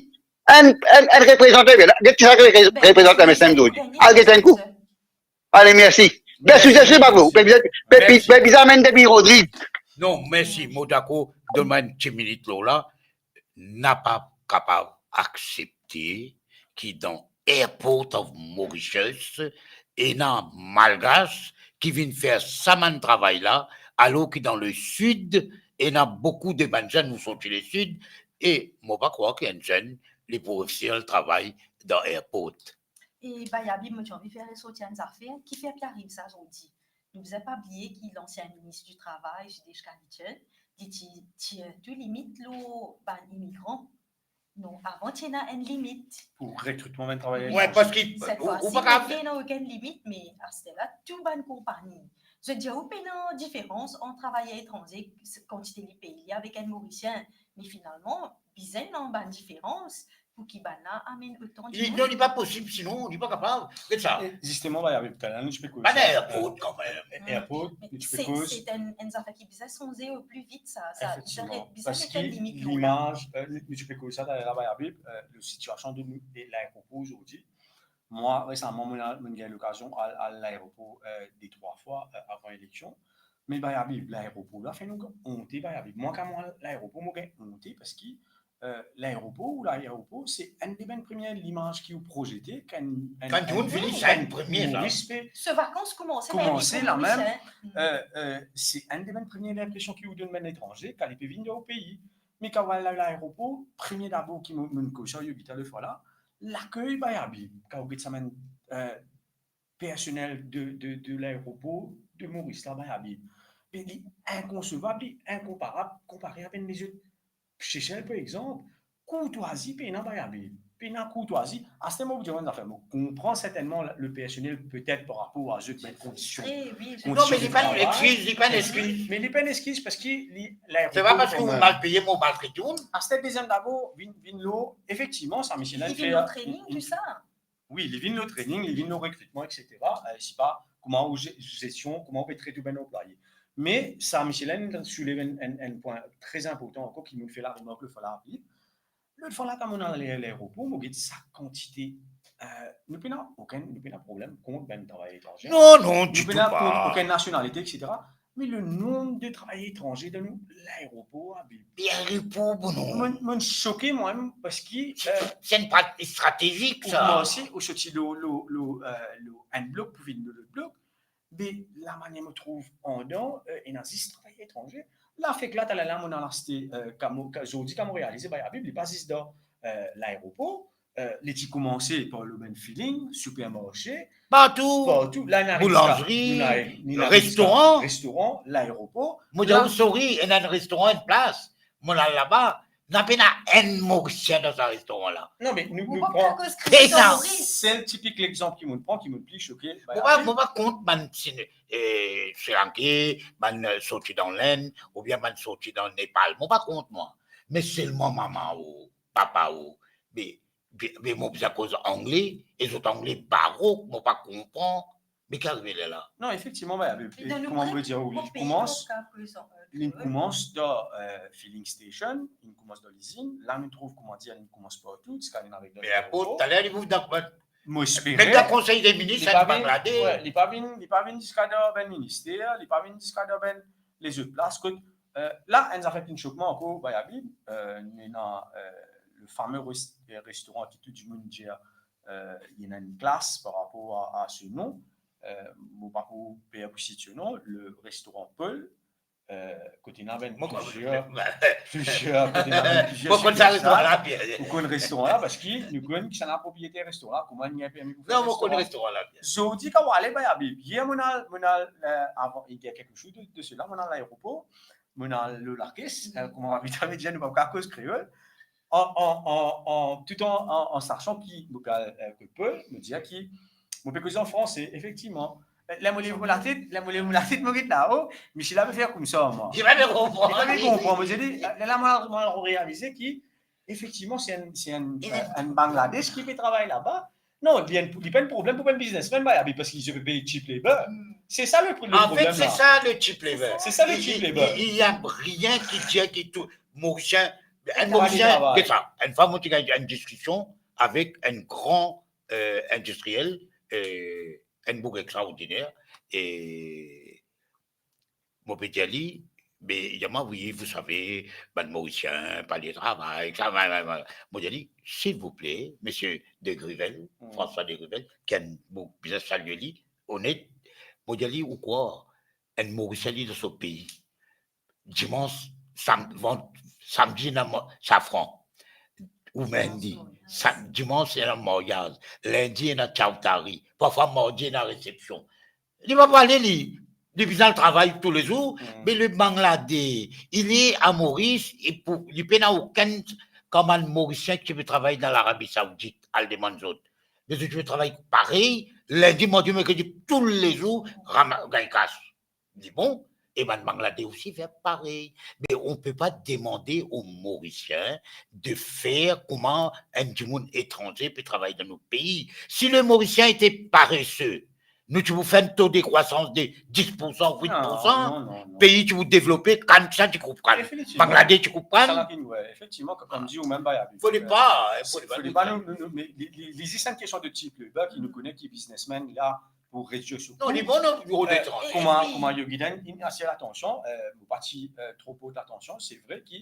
Enn, enn, enn reprezantan, get ki sa ki repre-, reprezant M S M zordi. Al get enn kou. Ale, mersi. Be, si, si, si, bravo. Pe bizin, pe, pe, pe bizin amenn depi Rodrig. Non, mersi. Mo dakor, donn mwa enn ti minit lor la. Na pa kapav aksepte ki dan Airport of Mauritius, ena Malgas ki vinn fer sa bann travay la, alor ki dan le sid, ena boukou de bann zenn, nou sorti le sid, e mo pa krwar ki enn zenn, li pou resi al travay dan airport. E Bayabi, mo ti anvi fer resorti enn zafer, kifer ki ariv sa zordi? Nou bizin pa bliye ki lansien minis di travay, Jidesh Kalitchenn, li ti tir tou limit lor bann imigran. Non, avan ti ena enn limit. Pou rekritman bann travayer etranze. Wi, parski ou, ou pa kapav, ena okenn limit, me aster la, tou bann konpagni. Zot dir ou pena diferans ant travayer etranze, kantite li peye avek enn Morisien, me finalman, bizin ena bann diferans pou ki bann la amenn otan dimoun. Non, li pa posib, sinon, li pa kapav. Get sa. E zisteman, Bayabi, talè nou ti pe koz sa. Bann airport, kanmem. Airport, nou ti pe koz. Se, se enn, enn zafer ki bizin sonze o pli vit, sa. Sa, efektivman. Bizin, bizin met enn limit lor la. Parski limaz, eh, nou ti pe koz sa talè la, Bayabi, eh, le sitiasion de nou, de laeropor zordi. Mwa, resaman, mo, mo gagn lokazion al, al laeropor, eh, de trwa fwa, eh, avan eleksion. Me Bayabi, laeropor la fer nou onte, Bayabi. Mwa, kan mo al laeropor, mo gagn onte parski eh, laeropor, ou laeropor, se enn de bann premie limaz ki ou prozete, kan enn, kan dimoun vini, sa enn premie, sa. Touris pe... So vakans koumanse, koumanse la mem, eh, eh, se enn de bann premie linpresion ki ou donn bann etranze, kan li pe vinn dan ou pei. Me kan ou al laeropor, premie dabor ki mo, mo koz ar Yogita lefwa la, lakey Bayabi, kan ou get sa bann, eh, personel de, de, de laeropor de Moris la, Bayabi. Me li inkonsevab, li inkonparab, konpare avek lezot. Sesel, par exanp, kourtwazi pena Bayabi, pena kourtwazi. Aster mo pou dir enn zafer, mo konpran sertennman le personel, petet par rapor a zot bann kondision, eh wi, kondision de travay. Non, me li pa enn exkiz, li pa enn exkiz. Me li pa enn exkiz, parski li, laeropor... Se pa parski ou mal peye, mo maltret ou. Aster deziem dabor, vinn, vinn lor, efektivman, sa misie la, li fer, vinn lor training, tou sa. Wi, li vinn lor training, li vinn lor rekritman, et cetera. Eh, se pa kouma ou ze-, zestion, kouma ou pe tret ou bann anplwaye. Me sa misie la, li soulev enn, enn, enn pwin tre inportan ankor ki mo fer laremark lefwa la, Philippe. Lot fwa la, kan mo al laeropor, mo get sa kantite, eh, nou pena okenn, nou pena problem kont bann travayer etranze. Non, non, ditou pa. Nou pena kont okenn nasionalite, et cetera. Me le nonb de travayer etranze dan nou laeropor, Habib. Laeropor, bon, non. Mo, mo soke, mwa mem, parski, eh, se enn prat stratezik, sa. Ou koumans, ou sorti lor, lor, lor, eh, lor enn blok pou vinn lor lot blok. Me lamanier mo trouv andan, eh, ena zis travayer etranze. La fek la, taler la, mo al aste, eh, kan mo, kan, zordi, kan mo realize, be, Habib, li pa zis dan, eh, laeropor, eh, li ti koumanse par lor bann filling, sipermarse, partou, partou. La, nou ariv ziska, boulanzri, nou ariv, nou ariv ziska restoran, restoran, laeropor. Mo dir ou, sorry, ena enn restoran, enn plas, mo al laba, na pena enn Morisien dan sa restoran la. Non, me nou, nou pran, pena. Sel tipik lexanp ki mo pran, ki mo pli soke, be, mo pa, mo pa kont bann Sine-, eh, Srilanke, bann, eh, sorti dan Lenn, oubien bann sorti dan Nepal. Mo pa kont, mwa. Me selman mama ou, papa ou, be, be, be mo bizin koz angle, e zot angle barok, mo pa konpran. Me ki arive lerla? Non, efektivman, be, be, kouma mo dir ou, li koumans, li koumans dan, eh, filling station, li koumans dan lizinn, la nou trouv, kouma dir, li koumans partou, ziska li ariv dan laeropor. Taler li pou dan, mo espere, mem dan Konsey de Minis, li pa vinn, Bangladesh. Wi, li pa vinn, li pa vinn ziska dan bann minister, li pa vinn ziska dan bann lezot plas kot, eh, la, enn zafer ki inn sok mwa ankor, be, Habib, eh, nou ena, eh, le fameux res-, eh, restoran ki tou dimoun dir, eh, li ena enn klas par rapor a, a so nom. Eh, mo pa pou per pou sit so nom, le restoran Paul, eh, kot ena bann plizier, plizier, kot ena bann plizier sikirsal. Mo konn sa restoran la bien. Ou konn restoran la, parski nou konn kisannla propriyeter restoran la, kouma li gagn permi pou fer restoran. Non, mo konn restoran la bien. Zordi, kan ou ale, be, Habib, yer mo al, mo al, eh, avan, il y a quelques jours de, de cela, mo al laeropor, mo al lor lakes, eh, kouma mo abitid dir, nou pa kapav koz kreol. An, an, an, an, tout an, an, an sasan ki mo pe al, eh, kot Paul, mo dir ki mo pe koze an franse, efektivman. Eh, ler mo lev mo latet, ler mo lev mo latet, mo get lao, misie la pe fer koumsa ar mwa. Li pa pe konpran. Li pa pe konpran. Mo dir li, eh, la, mo, mo realize ki, efektivman, se enn, se enn, eh, enn Bangladesh ki pe travay laba. Non, li enn, li pa enn problem pou bann biznesmenn, be, Habib, parski zot pe pey cheap labor. Se sa le, le problem la. An fet, se sa le cheap labor. Se sa le cheap labor. Il, il, il y a rien qui dit que tout Morisien, enn Morisien, get sa, enn fwa mo ti gagn enn diskision avek enn gran, eh, indistriel, eh, enn boug extraordiner, e mo pe dir li, be, li dir mwa, wi, vous savez, bann Morisien pa le travay, sa, va, va, va. Mo dir li, s'il vous plaît, monsieur de Grivel, François de Grivel, ki enn boug bizin salye li, onet, mo dir li, ou krwar enn Morisien li dan so pei, dimans, sam-, van-, samdi ena mo-, safran, ou mandi, sa-, dimans ena maryaz, lindi ena chowdhury, parfwa mardi ena resepsion. Li pa pou ale, li, li bizin al travay toulezour, me le Bangladesh, il est à Maurice, e pou, li pena okenn kamarad Morisien ki pe travay dan Larabi Saoudit, al demann zot. Me zot ti pe travay parey, lindi, mardi, merkredi, toulezour, rama-, gagn kas. Li bon, e bann Bangladesh osi fer parey. Mais on peut pas demander aux Mauriciens de faire kouma enn dimoun etranze pe travay dan nou pei. Si le Morisien ete parese, nou ti pou fer enn to de krwasans de dis poursan, wit poursan, non, non, non, pei ti pou devlope, kann ti pou koup kann. Efektivman. Bangladesh ti koup kann. Sa la finn, wi, efektivman, kouma dir ou mem, ba, fode pa, fode pa nou, nou, nou, me li, li, li zis enn kestion de tip, le, ba, ki nou kone ki biznesmenn la, pou redwir so kou. Non, li bon, non, biro de transpor. Kouma, kouma Yogidan, inn atir latansion, eh, mo pa ti, eh, tro port latansion, se vre ki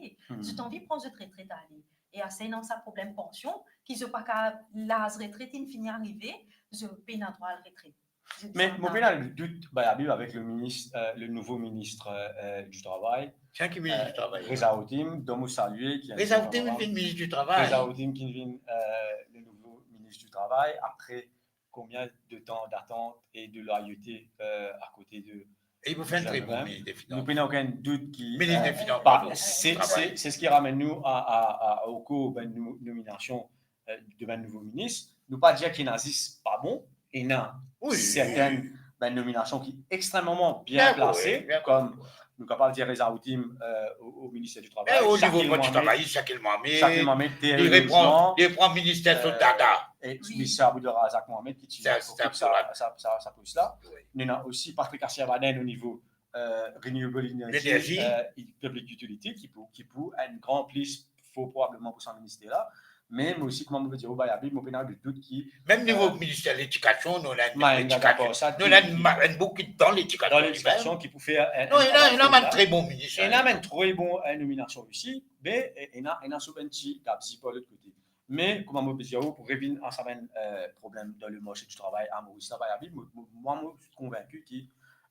ale, zot anvi pran zot retret ale. E ase ena sa problem pansion, ki zot pa ka, laz retret inn fini arive, zot pena drwa al retret. Me mo pena dout, ba, Abib, avek le minis, euh, le nouvo minis, euh, du travay, Reza Hatim, dont mo salie, ki Reza Hatim vinn minis du travay. Reza Hatim ki vinn, euh, le nouvo minis du travay, apre konbien de tan datant e de loyalite, euh, akote de... E li pou fer enn tre bon minis de finans. Nou pena okenn dout ki, minis de finans, pardon, se, se, se seki ramenn nou a, a, a, o kor, bann nou-, nominasion, euh, de bann nouvo minis. Nou pa dir ki ena zis pa bon, ena sertin bann nominasion ki extrememan bien plase, kom nou kapav dir Reza Haoutim, euh, au, au ministère du Travail, Shakil Mohamed, Shakil Mohamed, li repran, li repran minister so dada. E Misie Abdulrazak Mohamed ki ti okip sa, sa, sa, sa pos la. Nou ena osi Patrick Assiabaden o nivo euh, renewable energy, euh, public utility, ki pou, ki pou enn gran plis for probableman pou sa minister la. Me mo osi, kouma mo pe dir, o Bayabi, mo pena de dout ki... Mem nivo minister ledikasion, nou ena enn, nou ena enn boug ki dan ledikasion. Dan ledikasion, ki pou fer enn... Non, ena, ena bann tre bon minister. Ena bann tre bon, euh, nominasion osi, me ena, ena so bann ti gabzi par lot kote. Me kouma mo pe dir, pou revinn a sa bann, euh, problem dan le marse di travay a Moris la, Bayabi, mo, mo, mwa, mo konvinki ki,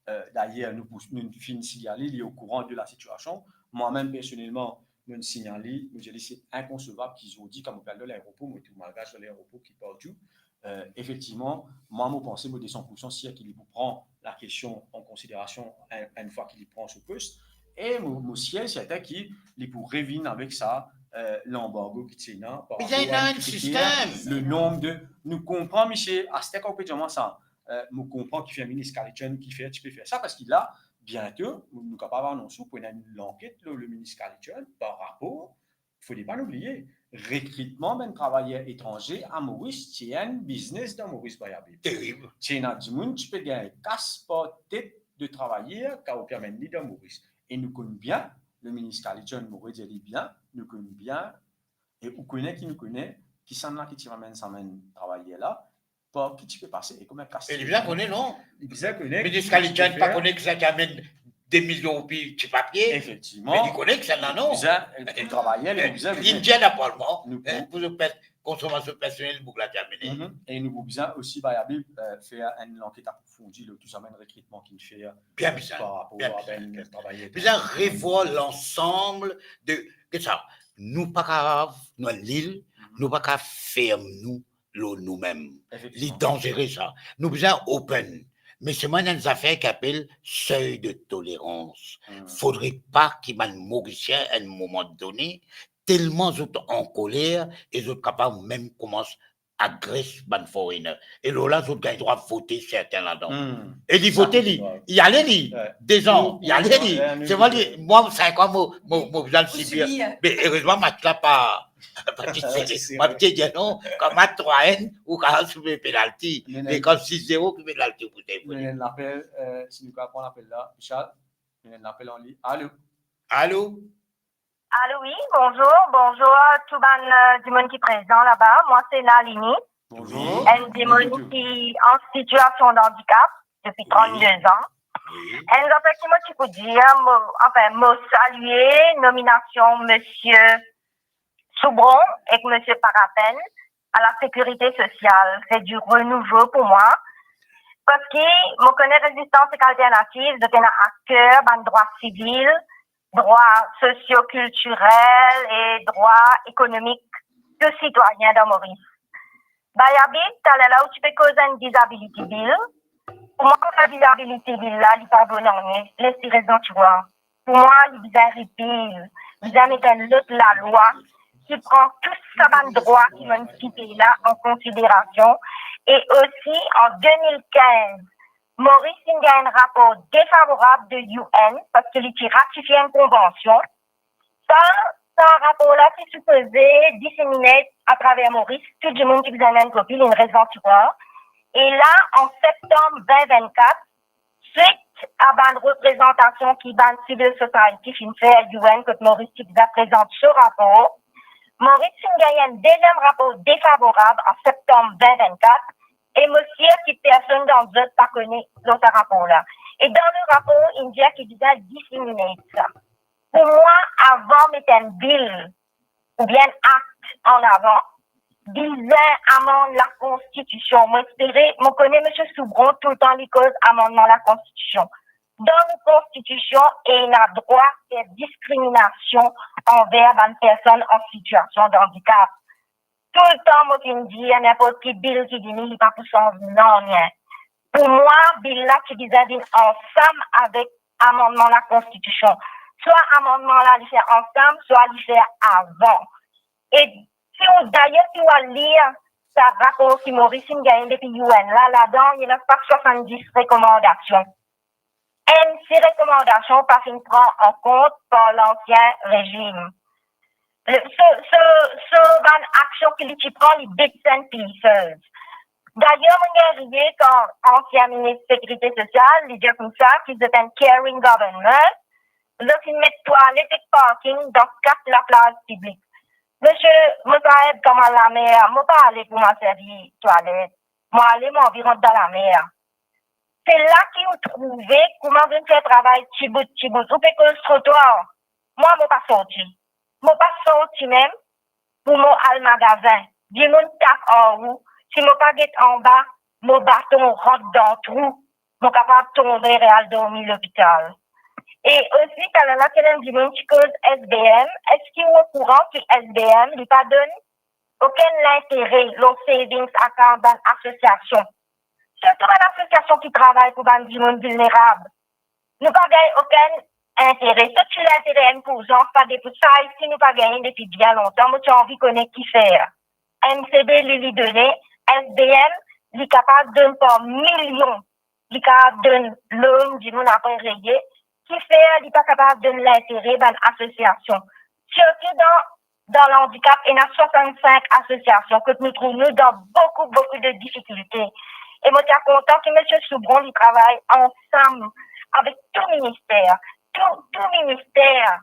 euh, dayer, nou pou, nou finn signale, li okouran de la sitiasion. Mwa mem, personelman, mo signale, mo dir li se inkonsevab ki zordi, kan mo pe al dan laeropor, mo tou malgaz dan laeropor ki partou. Euh, efektivman, mwa, mo panse, mo de san poursan sir ki li pou pran lakestion an konsiderasion enn, enn fwa ki li pran so pos. E mo, mo sir sertin ki li pou revinn avek sa, euh, lanbargo ki ti ena par rapor a enn kriter, le nonb de... Nou konpran, misie, aster kan ou pe dir mwa sa, euh, mo konpran kifer minis Kalitchann, kifer ti pe fer sa, parski la, biento, nou, nou kapav anons ou pou ena enn lanket lor le minis Kalitchann par rapor Fode pa nou bliye, rekritman bann travayer etranze a Moris ti enn biznes dan Moris, Bayabi. Terib. Ti ena dimoun ti pe gagn kas par tet de travayer kan ou pe amenn li dan Moris. E nou konn bien, le minis Kalitchann, mo redir li bien, nou konn bien, e ou kone ki nou kone, kisannla ki ti amenn sa bann travayer la, par ki ti pe pase e kouma kas... E li bizin kone, non? Li bizin kone. Minis Kalitchann pa kone ki sa ti amenn de milion roupi ti papie. Efektivman. Me li kone ki sa la, non? Li bizin, euh, travayer, li bizin, li bizin. Li dir dan parlman, hein, pou so pers-, konsomasion personel boug la ti amene. Mhm. E nou pou bizin osi, Bayabi, euh, fer enn lanket aprofondi lor tou sa bann rekritman ki fer par rapor a bann travayer. Bien bizin, bien bizin. Bizin revwar lansam de, ki sa, nou pa kapav, nou enn lil, nou pa kapav ferm nou lor noumem. Efektivman. Li danzere sa. Nou bizin open. Me selman ena enn zafer ki apel seuil de tolérance. Hmm. Fodre pa ki bann Morisien, enn moman done, telman zot ankoler e zot kapav mem koumans agres bann foreigner. E lor la, zot gagn drwa vote sertin ladan. Hmm. E li vote li, li ale li, dezan, li ale li. Selman li, mwa, sink an, mo, mo, mo bizin sibir. Me erezman, match la pa, pa ti sere. Mo ti dir non, kan match trwa enn, ou kapav soufer penalti. Me kan sis zero, ki penalti ou pou soufer? Nou ena enn lapel, euh, si nou kapav pran lapel la, Michel, nou ena enn lapel an lin. Alo? Alo? Alo, wi, bonzour. Bonzour tou bann, euh, dimoun ki prezan laba. Mwa se Nalini. Bonzour. Enn dimoun ki an sitiasion d'andikap depi trannde zan. Wi. Enn zafer ki mo ti pou dir, mo, anfin, mo salie nominasion misie Soubron ek misie Parapen a la sekirite sosial. Se di renouvo pou mwa. Parski mo kone Rezistans ek Alternativ, zot ena a ker bann drwa sivil, drwa sosio-kiltirel e drwa ekonomik tou sitwayin dan Moris. Bayabi, taler la ou ti pe koz enn disability bill. Pou mwa, sa disability bill la, li pa bon nanye, les li res dan tiwar. Pou mwa, li bizin repeal, bizin met enn lot lalwa ki pran tou sa bann drwa ki bann ti pei la an konsiderasion. E osi, an de mil kinz, Moris inn gagn enn rapor defavorab de U N, parski li ti ratifie enn konvansion. Sa, sa rapor la ti sipoze disemine atraver Moris, tou dimoun ki bizin enn kopi, li res dan tiwar. E la, an septanm vin vinn-kat, swit a bann reprezantasion ki bann civil society finn fer U N kot Moris ti bizin prezant so rapor, Moris finn gagn enn deziem rapor defavorab an septanm vin vinn-kat, e mo sir ki personn dan zot pa kone lor sa rapor la. E dan le rapor, inn dir ki bizin disemine sa. Pou mwa, avan met enn bill oubien enn akt an avan, bizin amann lakonstitision. Mo espere, mo kone misie Soubron toultan li koz amannman lakonstitision. Dan nou konstitision, ena drwa fer diskriminasion anver bann personn an sitiasion d'andikap. Toultan mo finn dir, ninport ki bill ki vini, li pa pou sanz nanye. Pou mwa, bill la ti bizin vinn ansam avek amannman lakonstitision. Swa amannman la li fer ansam, swa li fer avan. E si ou, dayer, si ou al lir sa rapor ki Moris inn gagn depi U N la, ladan ena pa swasanndis rekomandasion. Enn ti rekomandasion pa finn pran an kont par lansien rezim. So, so, so bann aksion ki li ti pran, li bits and pieces. Dayer, mo gagn riye kan ansien minis sekirite sosial, li dir koumsa ki zot enn caring government, zot finn met twalet ek parking dan kat laplaz piblik. Misie Mosaeb, kouma lamer, mo pa ale pou mo servi twalet. Mo ale, mo anvi rant dan lamer. Se la ki ou trouve kouma zot inn fer travay tibout, tibout. Ou pe koz trotwar. Mwa, mo pa sorti. Mo pa sorti mem pou mo al magazin. Dimoun tap ar ou. Si mo pa get anba, mo baton rant dan trou. Mo kapav tonbe e al dormi lopital. E osi, taler la ti ena enn dimoun ti koz S B M. Eski ou okouran ki S B M, li pa donn okenn lintere lor savings account bann asosiasion? Sirtou bann asosiasion ki travay pou bann dimoun vilnerab. Nou pa gagn okenn intere. Sirtou lintere enn poursan, pa de poursan, sa isi nou pa gagne depi bien lontan. Mo ti anvi kone kifer. M C B, li, li done, S B M, li kapav donn par milion. Li kapav donn loan dimoun apre reye. Kifer li pa kapav donn lintere bann asosiasion? Sirtou dan, dan landikap, ena swasannsink asosiasion kot nou trouv nou dan boukou, boukou de difikilte. E mo ti a kontan ki misie Soubrond, li travay ansam avek tou minister. Tou, tou minister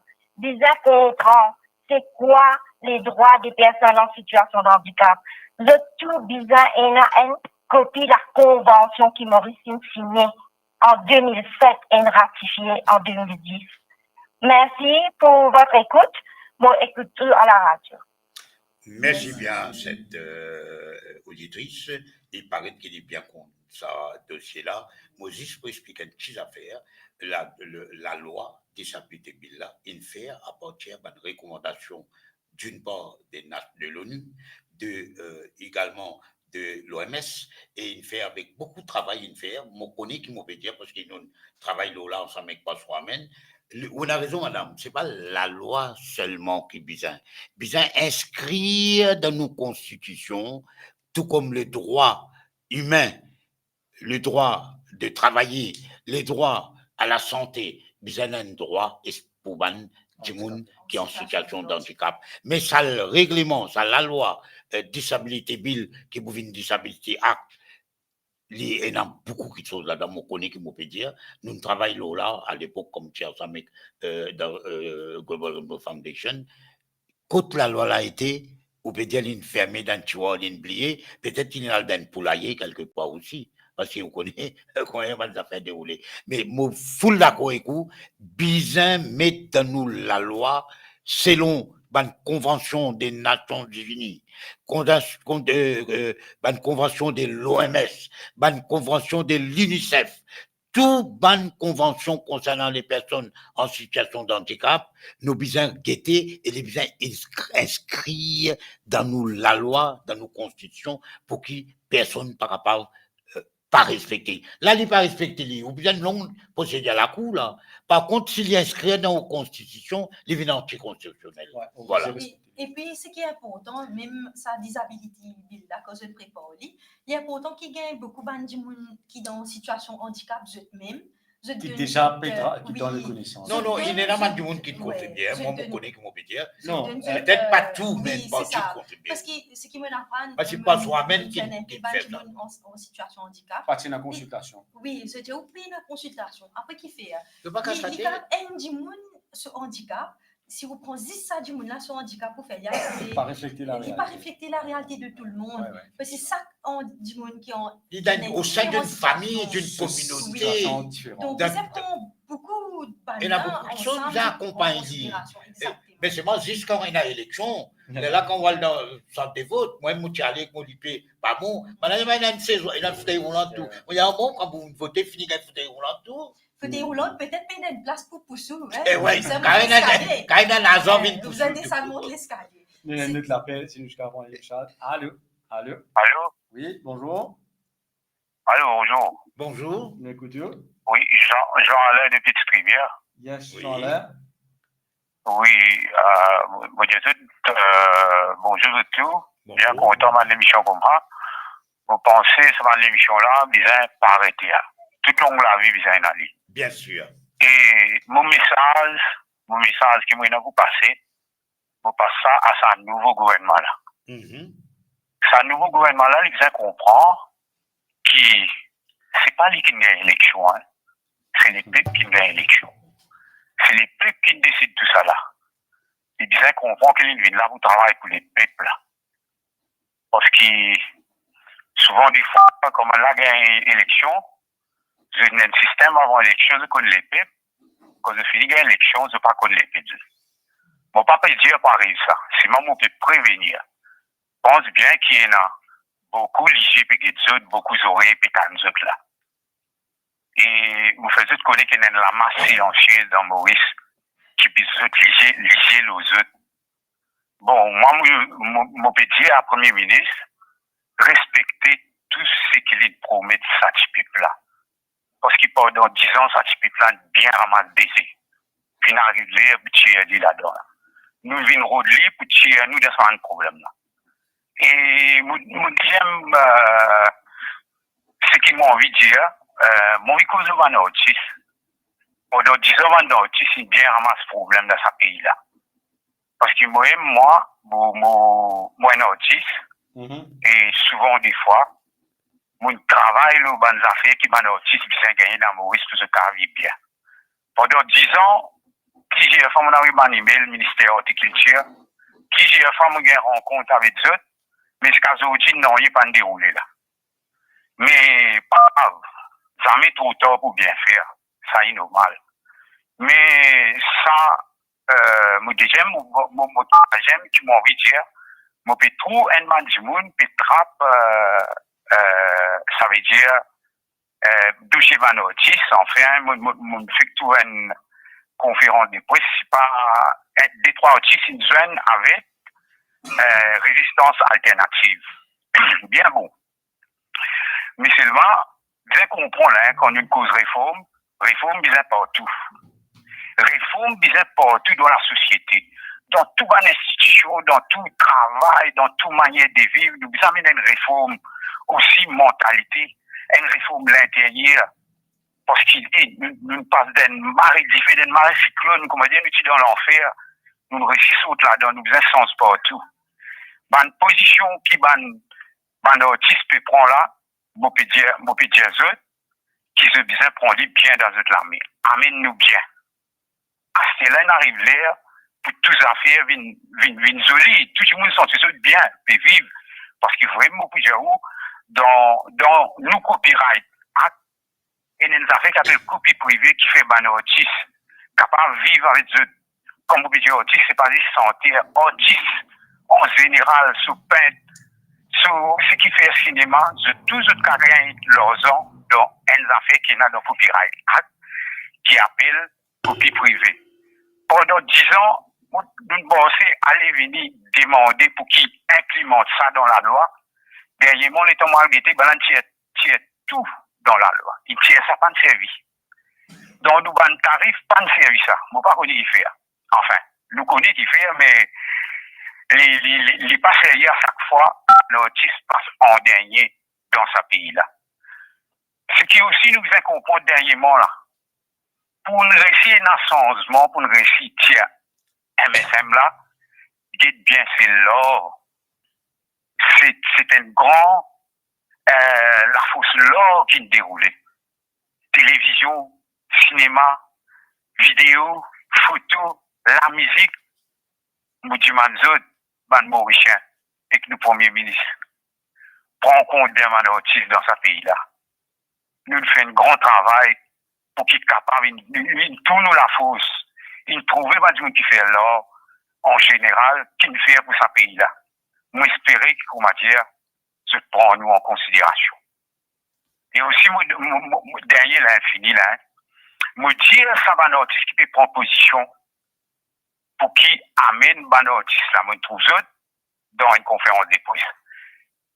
bizin konpran se kwa ledrwa de personn an sitiasion dandikap. Zot tou bizin ena enn kopi lakonvansion ki Moris inn signe an de mil set e ratifie an de mil dis. Mersi pou vot ekout. Mo ekout tou a laradio. Mersi bien, set, euh, oditris. Li paret ki li bien konn sa dosie la. Mo zis pou explik enn ti zafer. La, le, lalwa Disability Bill la, inn fer apartir bann rekomandasion, d'une part, de na-, de l'ONU, de, euh, egalman de l'O M S, e inn fer avek boukou travay inn fer. Mo kone ki mo pe dir, parski nou travay lor la ansam ek Pastor Amen. Li, ou ena rezon, madam, se pa lalwa selman ki bizin. Bizin inskrir dan nou konstitision, tou kom ledrwa imin, ledrwa de travay, ledrwa a lasante, bizin enn drwa es-, pou bann dimoun ki an sitiasion dandikap. Me sa regleman, sa lalwa, euh, Disability Bill, ki pou vinn Disability Act, li ena boukou kiksoz ladan, mo kone ki mo pe dir. Nou'nn travay lor la, alepok, kom ti ansam ek, euh, dan, euh, Global Rainbow Foundation. Kot lalwa la ete, ou pe dir linn ferme dan tiwar, linn bliye, petet linn al dan poulaye kelkepar osi, parski ou kone kouma bann zafer deroule. Me mo full dakor ek ou, bizin met dan nou lalwa selon bann konvansion de Nasion Ini, konvans-, kon-, euh, euh, bann konvansion de l'O M S, bann konvansion de l'UNICEF, tou bann konvansion konsernan lepersonn an sitiasion dandikap, nou bizin gete e li bizin inskri-, inskrir dan nou lalwa, dan nou konstitision, pou ki personn pa kapav, euh, pa respekte. La, li pa respekte li, ou bizin long prosedir lakour la. Par kont, si li inskrir dan ou konstitision, li vinn antikonstitisionel. Wi, ou bizin respekte li. Epi, seki inportan, mem sa Disability Bill la, kan zot prepar li, li inportan ki gagn boukou bann dimoun ki dan sitiasion andikap zot mem, zot donn, zot, euh, wi, zot donn, wi, zot donn, wi, zot donn, petet pa tou, me bann dimoun kontribie. Parski seki mo aprann, parski, euh, pa swa mem ki, ki fer sa. Bann dimoun an, an sitiasion andikap. Pa ti ena konsiltasion. Wi, zot dir ou pa ena konsiltasion. Apre ki fer? Li, li kapav enn dimoun so andikap, si ou pran zis sa dimoun la so andikap pou fer li, li pa reflekte larealite de tou lemonn. Wi, wi. Parski sak an-, dimoun ki an, li dan, o sein d'une famille, d'une communauté, sitiasion diferan. Donk, bizin pran boukou bann la ansam an konsiderasion. Ena boukou kiksoz bizin akonpagn li. Egzakteman. Me selman zis kan ena eleksion, lerla kan ou al dan sant de vot, mwa mo ti ale ek mo lipe, pa bon, bann la ena enn sez, ena fotey roulan tou. Wi. Mo dir, bon, kan pou vote, fini gagn fotey roulan tou. Fotey roulan, petet pe ena enn plas pou pous ou, hein. Eh wi, kan ena, kan ena larzan vinn pous ou, ou desann mont leskalie. Nou ena enn lot lapel, si nou ziska pran Richard. Alo, alo. Alo. Wi, bonzour. Alo, bonzour. Bonzour. Nou ekout ou. Wi, Jean, Jean Alain depi Ti Rivière. Yes, wi. Jean Alain. Wi, euh, mo dir zot, euh, bonzour zot tou. Bien kontan bann lemision koumsa. Mo panse sa bann lemision la bizin pa arete la. Toutlong lavi bizin ena li. Bien sir. E mo mesaz, mo mesaz ki mo ena pou pase, mo pas sa a sa nouvo gouvernman la. Mhm. Sa nouvo gouvernman la, li bizin konpran ki se pa li ki gagn eleksion, hein. Se lepep ki gagn eleksion. Se lepep ki desid tou sa la. Li bizin konpran ki li vinn la pou travay pou lepep la. Parski souvan defwa, kan bann la gagn eleksion, zot ena enn sistem avan eleksion, zot konn lepep. Kan zot fini gagn eleksion, zot pa konn lepep zot. Mo pa pe dir pou ariv sa, selman mo pe prevenir. Pans bien ki ena boukou lizie pe get zot, boukou zorey pe tann zot la. E mo fer zot kone ki ena enn lamas silansie dan Moris ki pe zot lizie, lizie lor zot. Bon, mwa, mo, mo, mo pe dir a Premie Minis, respekte tou seki li promet sa tipep la. Parski pandan diz an, sa tipep la bien ramas beze. Finn ariv ler pou tir li ladan la. Nou vinn rod li pou tir nou dan sa bann problem la. E mo, mo deziem, eh, seki mo anvi dir, eh, mo anvi koz lor bann artis. Pandan diz an, bann artis inn bien ramas problem dan sa pei la. Parski mo mem, mwa, mo, mo, mo enn artis, Mhm. e souvan defwa, mo travay lor bann zafer ki bann artis bizin gagne dan Moris pou zot kapav viv bien. Pandan diz an, plizier fwa mo inn avoy bann email Minister Ortikiltir, plizier fwa mo gagn rankont avek zot, me ziska zordi nanye pa'nn deroule la. Me pa grav, zame tro tar pou bien fer, sa li normal. Me sa, eh, mo deziem, mo, mo, mo, mo trwaziem ki mo anvi dir, mo pe trouv enn bann dimoun pe trap, eh, eh, savedir, eh, douse bann artis, anfin, mo, mo, mo fek trouv enn konferans de pres, pa enn, de trwa artis inn zwenn avek, eh, Rezistans Alternativ. Bien bon. Me selman, bien konpran, hein, kan nou koz reform, reform bizin partou. Reform bizin partou dan lasosiete, dan tou bann institision, dan tou travay, dan tou manier de viv, nou bizin amenn enn reform osi mantalite, enn reform linteryer. Parski, eh, nou, nou pas dan enn mare dife, dan enn mare siklonn, koumadir nou ti dan lanfer, nou resi sort ladan, nou bizin sanz partou. Bann pozision ki bann, bann artis pe pran la, mo pe dir, mo pe dir zot ki zot bizin pran li bien dan zot lame. Amenn nou bien. Aster la inn ariv ler pou tou zafer vinn, vinn, vinn zoli, tou dimoun santi zot bien, pe viv. Parski vremem, mo pou dir ou, dan, dan nou Copyright Act, ena enn zafer ki apel kopi prive ki fer bann artis kapav viv avek zot. Kan mo pe dir artis, se pa zis santer, artis an zeneral, so pint, so seki fer sinema, zot tou zot kapav gagn larzan dan enn zafer ki ena dan Copyright Act, ki apel kopi prive. Pandan diz an, nou, nou marse ale vini demande pou ki inplimant sa dan lalwa. Dernierman, letan mo al gete, bann la inn tir, tir tou dan lalwa. Inn tir sa, pa'nn servi. Dan nou bann tarif, pa'nn servi sa. Mo pa kone kifer. Anfin, nou kone kifer, me li, li, li, li pa servi a sak fwa, bann artis pas an dernie dan sa pei la. Seki osi nou bizin konpran dernierman la, pou nou resi ena sanzman, pou nou resi tir M S M la, get bien se lar. Se, se enn gran, eh, lafors lar ki deroule. Televizion, sinema, video, foto, lamizik. Mo dimann zot, bann Morisien, ek nou Premie Minis, pran kont bien bann artis dan sa pei la. Nou fer enn gran travay pou ki kapav inn, inn, inn trouv nou lafors, inn trouve bann dimoun ki fer lar an zeneral, ki inn fer pou sa pei la. Mo espere ki, koumadir, zot pran nou an konsiderasion. E osi, mo, mo, mo, mo, dernie la, fini la, hein. Mo dir sa bann artis ki pe pran pozision pou ki amenn bann artis la, mo trouv zot dan enn konferans de pres.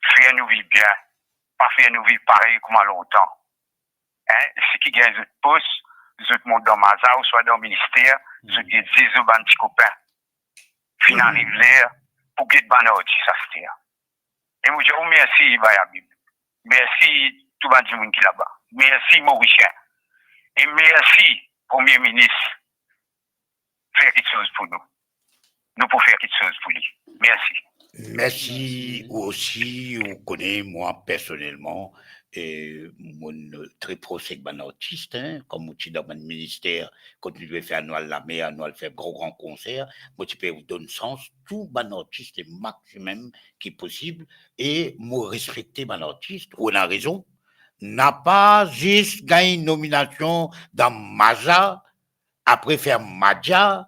Fer nou viv bien, pa fer nou viv parey kouma lontan. Hein, seki gagn zot pos, zot mont dan maza ouswa dan minister, zot get zis zot bann ti kopin. Finn ariv ler pou get bann artis aster. E mo dir ou mersi, Bayabib. Mersi tou bann dimoun ki laba. Mersi Morisien. E mersi Premie Minis. Fer kiksoz pou nou. Nou pou fer kiksoz pou li. Mersi. Mersi. Ou osi, ou kone, mwa, personelman, e, mo tre pros ek bann artis, hein, kom mo ti dan bann minister, kot nou ti pe fer, nou al lamer, nou al fer gran, gran konser, mo ti pe donn sans tou bann artis le maximum ki posib, e mo respekte bann artis, ou ena rezon. Napa zis gagn nominasion dan maza, apre fer madia,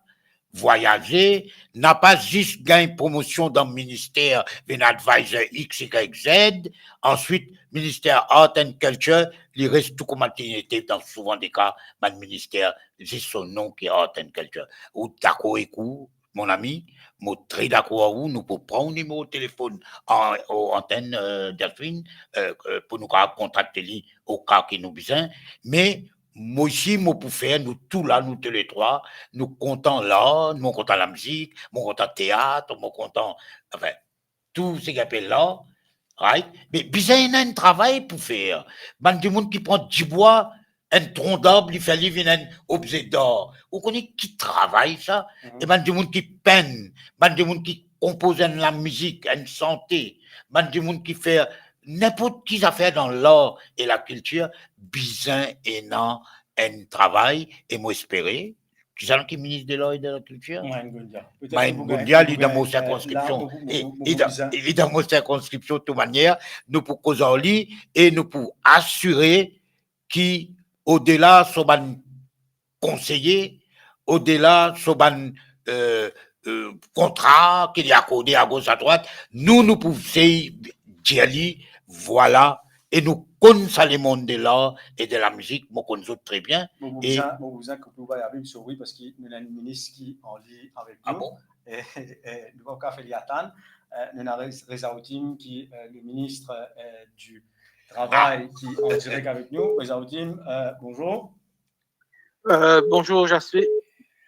vwayaze, napa zis gagn promosion dan minister, vinn advisor X, Y, Z, answit minister Art and Culture, li res tou kouma li ti ete dan souvan de ka, bann minister, zis so nom ki Art and Culture. Ou dakor ek ou, mon ami, mo tre dakor ar ou, nou pou pran ou nimero telefonn an, o antenn, eh, Delphine, eh, eh, pou nou kapav kontakte li o ka ki nou bizin, me mo isi, mo pou fer, nou tou la, nou tou le trwa, nou kontan lar, mo kontan lamizik, mo kontan teat, mo kontan, anfin, tou seki apel lar, right? Me bizin ena enn travay pou fer. Bann dimoun ki pran dibwa, enn tron darb, li fer li vinn enn obze dar. Ou kone ki travay sa? Mhm. E bann dimoun ki penn, bann dimoun ki konpoz enn lamizik, enn sante, bann dimoun ki fer ninport ki zafer dan lar e lakiltir, bizin ena enn travay, e mo espere, kisannla ki minis de lar e de lakiltir? Mahin Goundia. Petet Mahin nou pou Goundia, gagn, li nou pou dan gagn, mo eh, sirkonskripsion. La, mo, mo, e, mo, mo e dan, bizin. E dan mo sirkonskripsion, tou manier, nou pou koz ar li e nou pou asire ki, odela so bann konseye, odela so bann, eh, eh, kontra ki li akorde agos adrwat, nou, nou pou sey dir li, vwala, e nou konn sa lemonn de lar e de lamizik, mo konn zot tre bien. Mo, mo e bizin, mo bizin koup ou, Bayabib, sorry, parski nou ena enn minis ki anlin avek nou. Ah bon? E, e, nou pa kapav fer li atann. Eh, nou ena Rez-, Rezaouddine ki, eh, le minis, eh, du Travay, ah, ki an direk avek nou. Rezaouddine, eh, bonzour. Euh, bonjour, Jasper.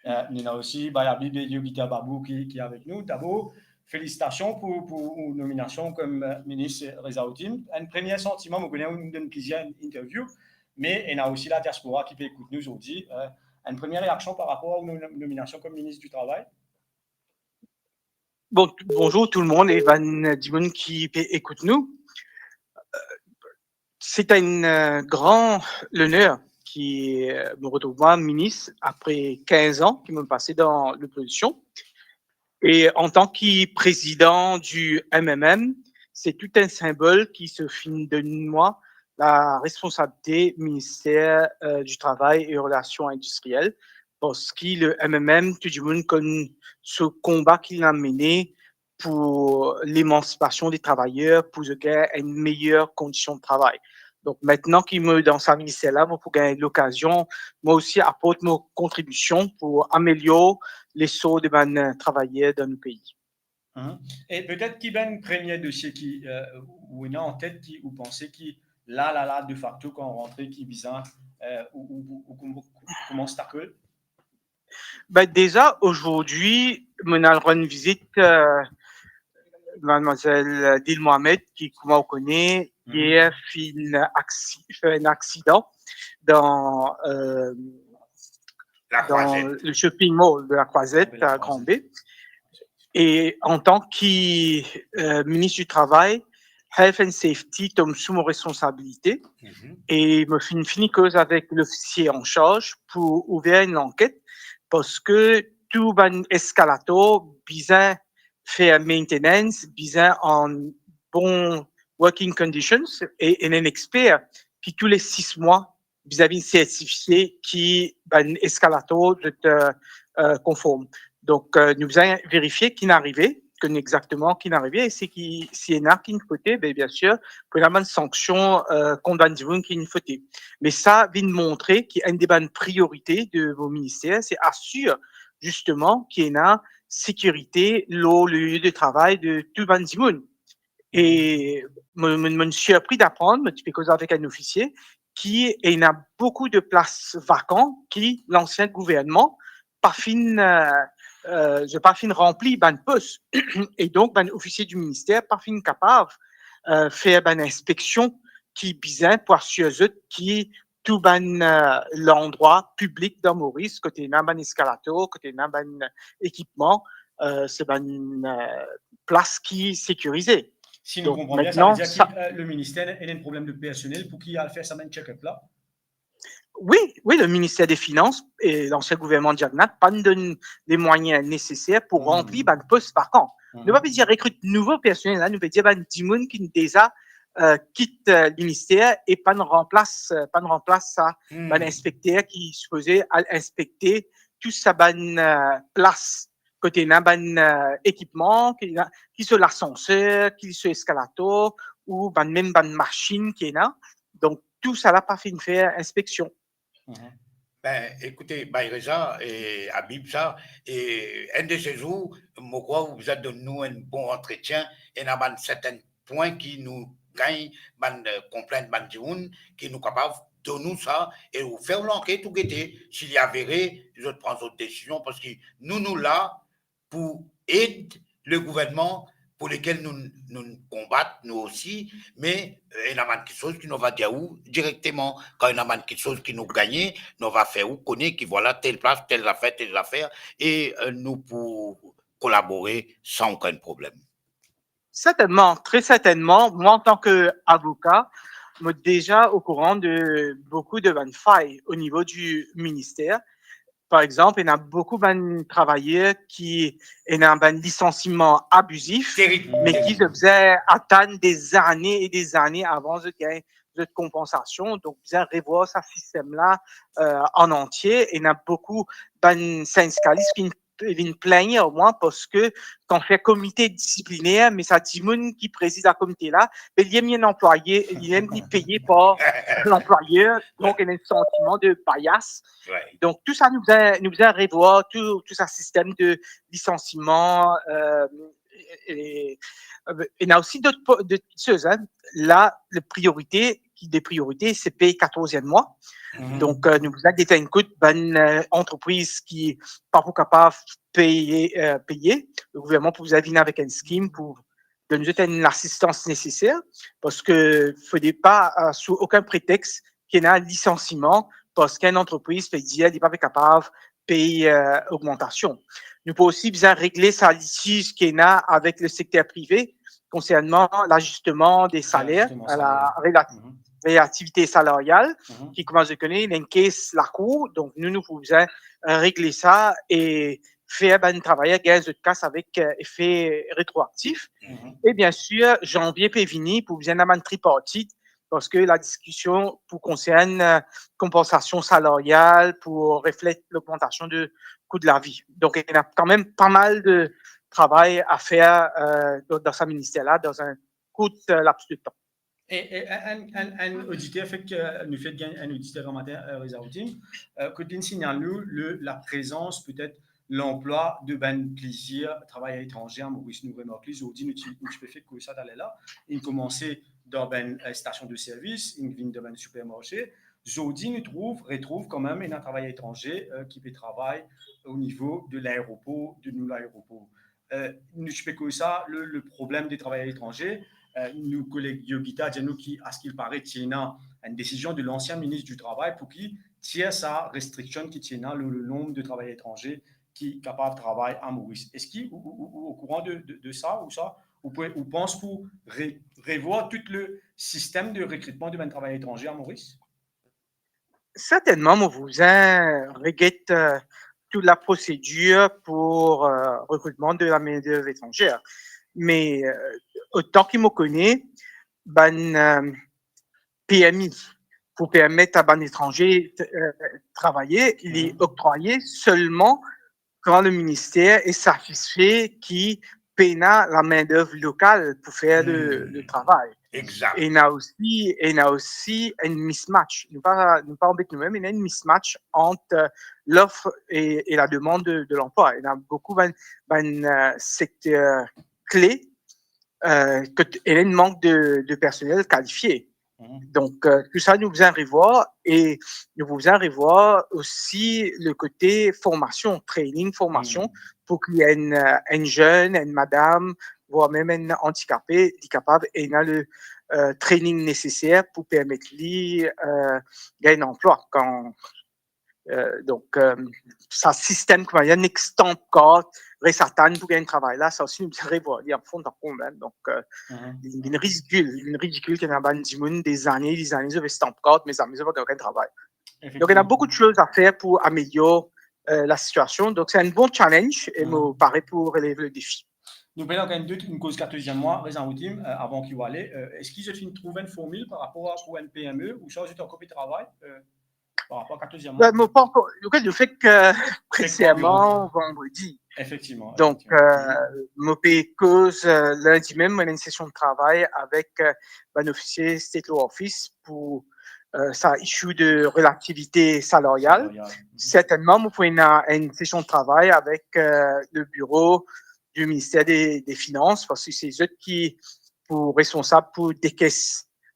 Euh, nou ena osi Bayabib e Yogita Babu ki, ki avek nou. Dabor, felisitasion pou, pou ou nominasion kom, euh, minis, Rezaouddine. Enn premie santiman, mo kone ou donn plizier interview, me ena osi ladiaspora ki pe ekout nou zordi. Euh, enn premie reaksion par rapor a ou nom-, nominasion kom minis di Travay? Bon, bonzour tou lemonn e bann dimoun ki pe ekout nou. Se enn, euh, gran loner ki, euh, mo retrouv mwa minis apre kinz an ki mo pase dan lopozision. E antan ki prezidan di M M M, se tou enn sinbol ki so finn donn mwa laresponsabilite Minister, euh, di Travay e Relasion Indistriel, parski le M M M, tou dimoun konn so konba ki li inn mene pou lemansipasion de travayer, pou zot gagn enn meyer kondision de travay. Donk, mintnan ki mo dan sa minister la, mo pou gagn lokazion, mwa osi, aport mo kontribision pou amelior lesor de bann travayer dan nou pei. Mhm. E petet ki bann premie dosie ki, euh, ou ena an tet ki ou panse ki la, la, la, de facto, kan ou rantre, ki bizin, euh, ou, ou, ou, ou koum-, koumans takl? Ben, deza, azordi, mo al rann vizit, euh, madmwazel Dil Mohamed, ki, kouma ou kone, mhm, yer finn aksi-, fer enn aksidan dan, euh, dan le shopping mall de La Croisette, a Grand Baie. E antan ki, euh, minis di Travay, health and safety tom sou mo responsabilite. Mhm. E mo finn fini koz avek lofisie an sarz pou ouver enn lanket, parski tou bann eskalator bizin fer maintenance, bizin an bon working conditions, e, e enn exper ki tou le sis mwa bizin vinn sertifie ki bann eskalator zot, euh, euh, konform. Donk, euh, nou bizin verifie ki inn arive, konn exakteman ki inn arive, e si ki, si ena ki inn fote, ben, biensir, pou ena bann sanksion, euh, kont bann dimoun ki inn fote. Me sa vinn montre ki enn de bann priorite de mo minister, se asir, zisteman, ki ena sekirite lor le lie de travay de tou bann dimoun. E mo, mo, mo sirpri daprann, mo ti pe koz avek enn ofisie, ki ena boukou de plas vakan ki lansien gouvernman pa finn, euh, euh, zot pa finn ranpli bann pos. E donk, bann ofisie di minister pa finn kapav, eh, fer bann inspeksion ki bizin pou asir zot ki tou bann, eh, landrwa piblik dan Moris, kot ena bann eskalator, kot ena bann ekipman, eh, se bann, eh, plas ki sekirize. Si nou konpran bien, sa ve dir ki, eh, le minister ena enn problem de personel pou ki al fer sa bann check-up la? Wi, wi, le minister de Finans e lansien gouvernman Jagannath pa donn le mwayin neseser pou ranpli bann pos vakan. Nou pa pe dir rekrit nouvo personel la, nou pe dir bann dimoun ki deza, eh, kit, eh, minister e pa ranplas, eh, pa ranplas sa bann inspekter ki sipoze al inspekte tou sa bann, eh, plas kot ena bann, eh, ekipman, ki ena, ki so lasanser, ki so eskalator, ou bann, mem bann masinn ki ena. Donk, tou sa la pa finn fer inspeksion. Be, ekoute, Bayreza e Habib, sa, e enn de se zour, mo krwar ou bizin donn nou enn bon antretien, ena bann sertin pwin ki nou gagn bann, eh, konplint bann dimoun, ki nou kapav donn ou sa, e ou fer ou lanket, ou gete, si li avere, zot pran zot desizion, parski nou, nou la pou ed le gouvernman pou lekel nou, nou konbat, nou osi, me, eh, ena bann kiksoz ki nou va dir ou direkteman, kan ena bann kiksoz ki nou gagne, nou va fer ou kone ki vwala tel plas, tel zafer, tel zafer, e, eh, nou pou kolabore san okenn problem. Sertennman, tre sertennman. Mwa, antan ke avoka, mo deza okouran de boukou de bann fay o nivo di minister. Par exanp, ena boukou bann travayer ki ena bann lisansiman abizif, me ki zot bizin atann dezane e dezane avan zot gagn zot konpansasion. Donk, bizin revwar sa sistem la, eh, an antie. Ena boukou bann sindikalis ki vinn plingn ar mwa, parski kan fer komite disipliner, me sa dimoun ki prezidan komite la, be li mem li enn anplwaye, li mem li peye par lanplwayer, donk ena enn santiman de bias. Donk, tou sa nou bizin, nou bizin revwar tou, tou sa sistem de lisansiman, eh, e, e, ena osi dot po-, dot soz, hein. La, le priorite, ki de priorite, se pey katorzienn mwa. Donk, eh, nou bizin get enn kout bann, eh, antrepriz ki pa pou kapav peye, eh, peye. Le gouvernman pou bizin vinn avek enn skim pou donn zot enn lasistans neseser, parski fode pa, eh, sou okenn pretex ki ena lisansiman, parski enn antrepriz pe dir li pa pe kapav pey, eh, ogmantasion. Nou pou osi bizin regle sa litiz ki ena avek le sekter prive konsernman lazisteman de saler, la relati-, relativite salaryal, ki, kouma zot kone, ena enn kes lakour. Donk, nou, nou pou bizin, eh, regle sa e fer bann travayer gagn zot kas avek, eh, efe retroaktif. E biensir, zanvie pe vini, pou bizin ena bann tripartit, parski la diskision pou konsern, eh, konpansasion salaryal pou reflet logmantasion de kou de lavi. Donk, ena kanmem pa mal de travay a fer, eh, dan, dan sa minister la, dan enn kourt, eh, laps de tan. E, e enn, enn, enn oditer, fek, eh, nou fek gagn enn oditer gramatin, eh, Rezaoudine, eh, kot linn signal nou le, laprezans, petet, lanplwa de bann plizier travayer etranze a Moris. Nou remark li, zordi, nou ti, nou ti pe fer koz sa taler la. Inn koumanse dan bann, eh, stasion de servis, inn vinn dan bann sipermarse. Zordi, nou trouv, retrouv kanmem ena travayer etranze, eh, ki pe travay o nivo de laeropor, de nou laeropor. Eh, nou ti pe koz sa, le, le problem de travayer etranze. Eh, nou koleg Yogita dir nou ki, askil pare, ti ena enn desizion de lansien minis di Travay pou ki tir sa restriksion ki ti ena le, le nonb de travayer etranze ki kapav travay a Moris. Eski ou, ou, ou, ou okouran de, de, de sa, ou sa, ou pe, ou pans pou re-, revwar tou le sistem de rekritman de bann travayer etranze a Moris? Sertennman, mo pou bizin reget, eh, tou laprosedir pou, eh, rekritman de la main d'œuvre étrangère. Me, eh, otan ki mo kone, bann, eh, permi pou permet a bann etranze, eh, travay, li oktroye selman kan le minister est satisfait ki pena la main d'œuvre lokal pou fer le, le travay. Ena osi, ena osi enn mismatch. Nou pa, nou pa anbet noumem, ena enn mismatch ant, eh, lof e, e la demann de, de lanplwa. Ena boukou bann, bann, eh, sekter kle, eh, kot ena enn mank de, de personel kalifie. Donk, eh, tou sa nou bizin revwar e nou bizin revwar osi le kote formasion, training, formasion, pou ki enn, eh, enn zenn, enn madam, vwar mem enn andikape, li kapav ena le, euh, training neseser pou permet li, euh, gagn enn anplwa. Kan, euh, donk, euh, sa sistem, kouma dir, nek stamp card, res atann pou gagn travay la, sa osi nou bizin revwar li an fon dan komin. Donk, euh, li, li ridikil, li ridikil ki ena bann dimoun dezane, dezane, zot pe stamp card, me zame zot pa gagn okenn travay. Donk, ena boukou de soz a fer pou amelior, euh, lasitiasion. Donk, se enn bon challenge e mo pare pou relev le defi. Nou pena enn dout, nou koz katorz mwa, Reza Outim, euh, avan ki ou ale, euh, eski zot finn trouv enn formil par rapor a pou enn P M E, ouswa zot ankor pe travay, euh, par rapor a katorz mwa? Ben, mo pa ankor, ok, le fet ke preserman vandredi. Efektivman, donk, efektivman. Euh, mo pe koz, euh, lindi mem, mo ena enn sesion de travay avek, euh, bann ofisie State Law Office pou, euh, sa issue de relativite salaryal. Salaryal. Sertennman, mo pou ena enn sesion de travay avek, euh, le biro du ministère des, des Finances, parski se zot ki pou responsab pou dekes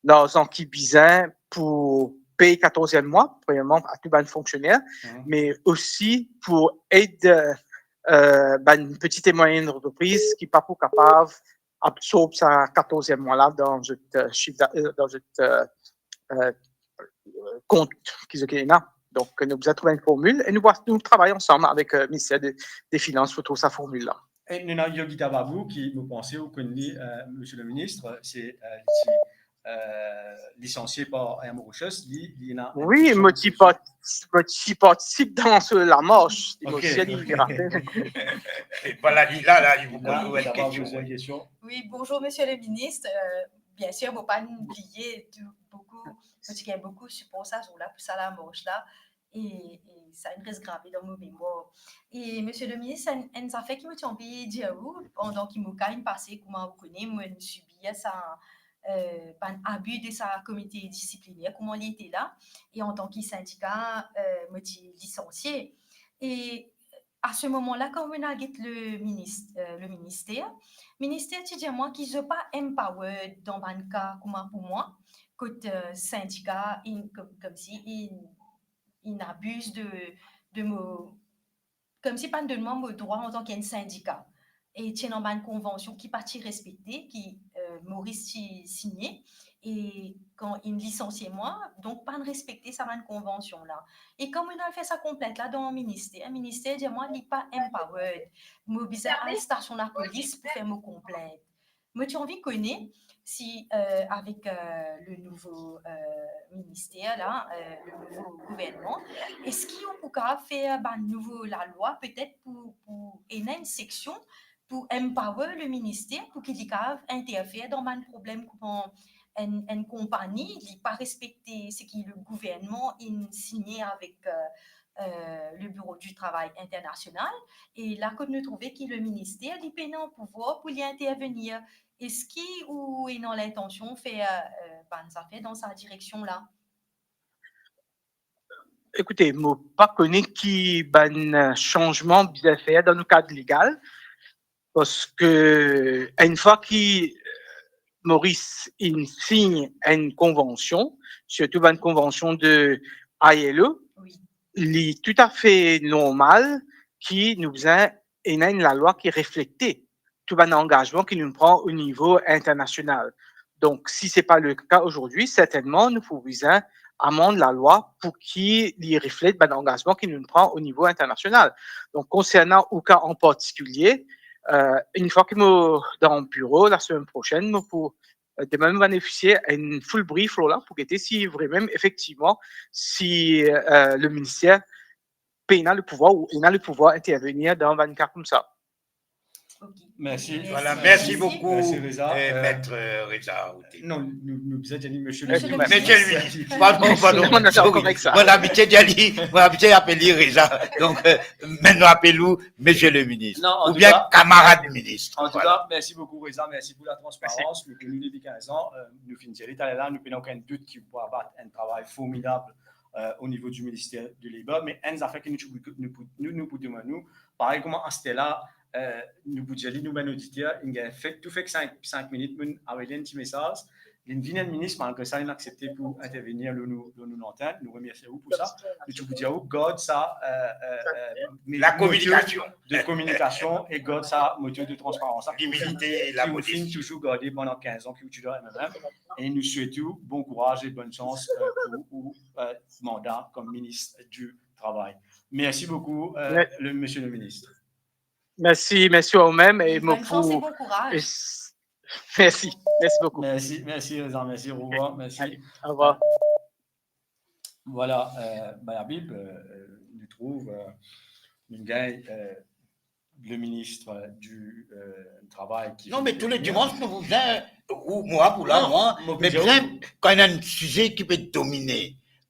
larzan ki bizin pou pey katorz mwa, premierman a tou bann fonksioner, me osi pou ed, euh, bann peti e mwayenne antrepriz ki pa pou kapav absorb sa katorz mwa la dan zot, euh, sif da-, euh, dan zot, euh, euh, kont ki zot ena. Donk, nou bizin trouv enn formil e nou, nou travay ansam avek, euh, minister de, de Finans pou trouv sa formil la. E nou ena Yogita Babu ki, mo panse ou konn li, euh, Monsieur le Ministre, se, euh, li ti, euh, lisansie par Air Mauritius, li, li ena... Wi, mo ti part-, mo ti partisip dan se lamars, li mo osi, li rapel. E vwala, li la, la, li pou poz enn kestion. Wi, bonzour, Monsieur le Ministre. Euh, bien sûr, mo pa'nn bliye tou, boukou, mo ti gagn boukou sipor sa zour la pou sa lamars la. E, e sa inn res grave dan mo memwar. E, Monsieur le Ministre, enn, enn zafer ki mo ti anvi dir ou, pandan ki mo ka inn pase, kouma ou kone, mo'nn sibir sa, euh, bann abi de sa komite disipliner, kouma li ete la. E antan ki sindika, euh, mo ti lisansie. E a se moman la, kan mo'nn al get le minis-, euh, le minister, minister ti dir mwa ki zot pa empowered dan bann ka kouma pou mwa, kot, euh, sindika inn, kom, komsi inn, inn abiz de, de mo, komsi pa'nn donn mwa mo drwa antan ki enn sindika. E ti ena bann konvansion ki pa ti respekte, ki, euh, Maurice ti signe, e kan inn lisansie mwa, donk pa'nn respekte sa bann konvansion la. E kan mo'nn al fer sa konplent la dan minister, minister dir mwa li pa empowered. Mo bizin al stasion lapolis pou fer mo konplent. Mo ti anvi kone si, euh, avek, euh, le nouvo, euh, minister la, euh, le nouvo gouvernman, eski ou pou kapav fer bann nouvo lalwa petet pou, pou ena enn seksion pou empower le minister pou ki li kapav interfer dan bann problem kouma enn, enn konpagni, li pa respekte seki le gouvernman inn signe avek, euh, euh, le Bureau du Travail International, e la kot nou trouve ki le minister, li pena pouvwar pou li intervenir. Eski ou ena lintansion fer, euh, bann zafer dan sa direksion la? Ekoute, mo pa kone ki bann, euh, sanzman bizin fer dan nou kad legal, parski enn fwa ki, euh, Maurice inn sign enn konvansion, sirtou bann konvansion de I L O, wi, li toutafe normal ki nou bizin ena enn lalwa ki reflekte tou bann angazman ki nou pran o nivo internasional. Donk, si se pa le ka azordi, sertennman, nou pou bizin amand lalwa pou ki li reflet bann angazman ki nou pran o nivo internasional. Donk, konsernan ou ka an partikilie, euh, enn fwa ki mo dan biro, lasemenn prosenn, mo pou, euh, demann bann ofisie enn full brief lor la, pou gete si vremem, efektivman, si, euh, le minister pena le pouvwar ou ena le pouvwar intervenir dan bann ka koumsa. Ok. Mersi. Vwala, mersi boukou, mersi, Reza. Euh, euh, Maître, euh, Reza Outim. Non, nou, nou bizin dir li Monsieur le Ministre. Monsieur le Ministre. Pardon, pardon. Sorry. Mo labitie dir li, mo labitie apel li Reza. Donk, euh, aster nou apel ou Monsieur le Ministre. Non, oubien kamarad minis. An tou ka, mersi boukou, Reza. Mersi pou la transparans. Mersi. Nou, nou depi kinz an, euh, nou finn dir li taler la, nou pena okenn dout ki ou pou abat enn travay formidab, euh, o nivo di minister de Labor. Me enn zafer ki nou, nou, nou, nou pou demann ou, parey kouma aster la, euh, nou pou dir li, nou bann oditer, inn gagn fek, tou fek sink, sink minit, mo'nn avoy li enn ti mesaz, Li vinn enn minis, malgre sa, li aksepte pou intervenir lor nou, lor nou lantenn. Nou remersie ou pou sa. Nou ti pou dir ou, gard sa, euh, euh, euh, lakominikasion. Moto de kominikasion e gard sa moto de transparans. Sa ki ou finn, ki ou finn touzour garde pandan kinz an ki ou ti dan M M M. E nou swet ou bon kouraz e bonn sans, euh, pou ou, euh, manda kom minis di travay. Mersi boukou, euh, le, monsieur le ministre. Mersi, mersi a ou mem. E mo pou... Bonn sans e bon kouraz. Mersi, mersi boukou. Mersi, mersi Reza, mersi, au revoir, mersi. Allez, au revoir. Vwala, euh, Bayabib, euh, nou trouv, euh, nou gagn, euh, le ministre du, euh, travay ki... Non, me tou le dimans nou bizin, ou mwa pou la, mwa, me bizin, kan ena enn size ki pe domine,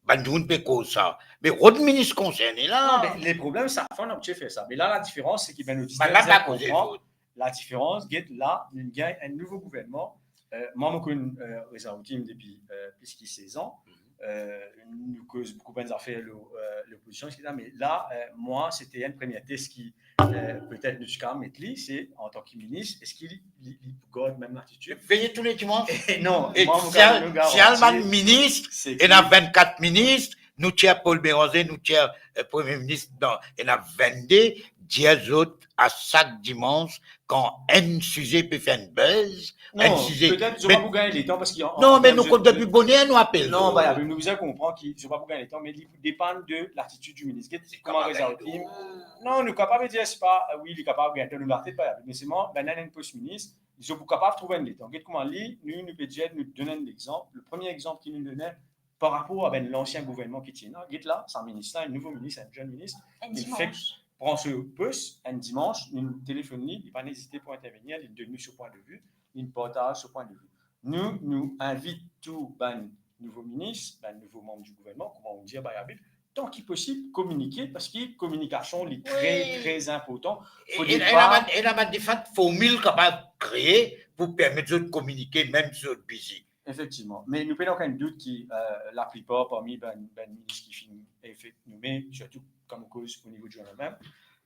bann dimoun pe koz sa. Me rod minis konserne la. Non, me le problem, sa, fo nou ti fer sa. Me la, la diferans, se ki bann oditer bizin konpran. La diferans, get la, nou gagn enn nouvo gouvernman. Euh, mwa, mo konn, euh, Reza Haroutime depi, euh, plis ki sez an. Euh, nou koz boukou bann zafer lor, euh, lopozision, et cetera. Me la, euh, mwa, se ti enn premie tes ki, euh, petet nou ti kav met li, se antan ki minis, eski li, li, li pou gard mem latitid? Veye tou le dimans. Non, e mwa, mo si al, nou gard, si al bann minis, ena vennkat minis, nou tir Paul Bérenger, nou tir, euh, premie minis, non, ena vennde, dir zot a sak dimans, kan enn size pe fer enn buzz, enn size... Non, petet zot pa pou gagn letan, parski an... Non, me nou konn depi boner nou apel zot. Non, Bayabib, nou bizin konpran ki zot pa pou gagn letan, me li pou depann de latitid di minis. Get kouma Reza Haroutime. Non, nou kapav dir, se pa, wi, li kapav gagn letan, nou latet, Bayabib, me selman, bann enn pos minis, zot pou kapav trouv enn letan. Get kouma li, nou, nou pe dir, nou donn enn lexanp. Le premie lexanp ki nou donn, par rapor a bann lansien gouvernman ki ti ena, get la, sa minis la, enn nouvo minis, enn zenn minis, ki fek pran so pos, enn dimans, nou telefonn li, li pa'nn ezite pou intervenir, li donn nou so pwin de vi, li partaz so pwin de vi. Nou, nou invit tou bann nouvo minis, bann nouvo manm di gouvernman, kouma ou dir, Bayabib, tan ki posib, kominike, parski kominikasion, li tre, tre inportan. Fode pa... Ena bann, ena bann difran formil kapav kree pou permet zot kominike, mem si zot bizi. Efektivman. Me nou pena okenn dout ki, euh, laplipar parmi bann, bann minis ki finn efek-, nome, sirtou kan nou koz o nivo di M M M,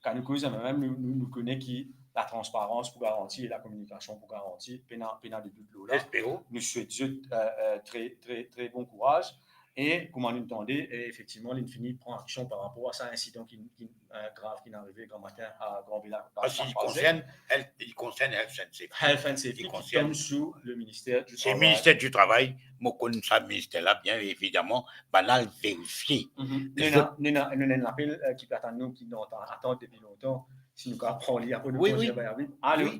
kan nou koz M M M, nou, nou, nou kone ki latransparans pou garanti e lakominikasion pou garanti, pena, pena de dout lor la. Espero. Nou swet zot, euh, euh, tre, tre, tre bon kouraz. E kouma nou tande, e efektivman, li fini pran aksion par rapor a sa insidan ki, ki, euh, grav ki arive gramatin a Gran Vela. Parski li konsern, li konsern Health and Safety. Health and Safety ki tom sou le minister di Travay. Se minister di Travay, mo konn sa minister la bien evidaman, bann al verifie. Mhm. Nou ena, nou ena, nou ena enn lapel, euh, ki pe atann nou, ki dan atant depi lontan. Si nou kapav pran li apre nou... Wi, wi. Alo?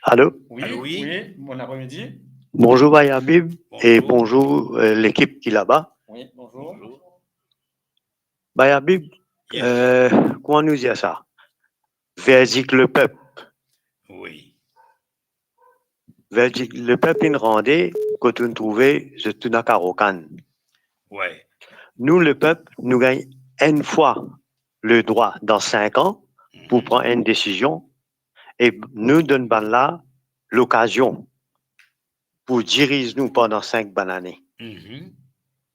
Alo? Wi, alo, wi. Wi, bon apremidi. Bonzour Bayabib e bonzour, euh, lekip ki laba. Wi, bonzour. Bonzour. Bayabib, euh, kouma nou dir sa? Verdik lepep. Wi. Verdik lepep inn rande, kot nou trouve zot tou dan karo kann. Wi. Nou lepep, nou gagn enn fwa ledrwa dan sink an pou pran enn desizion, e nou donn bann la lokazion pou diriz nou pandan sink bann lane. Mhm.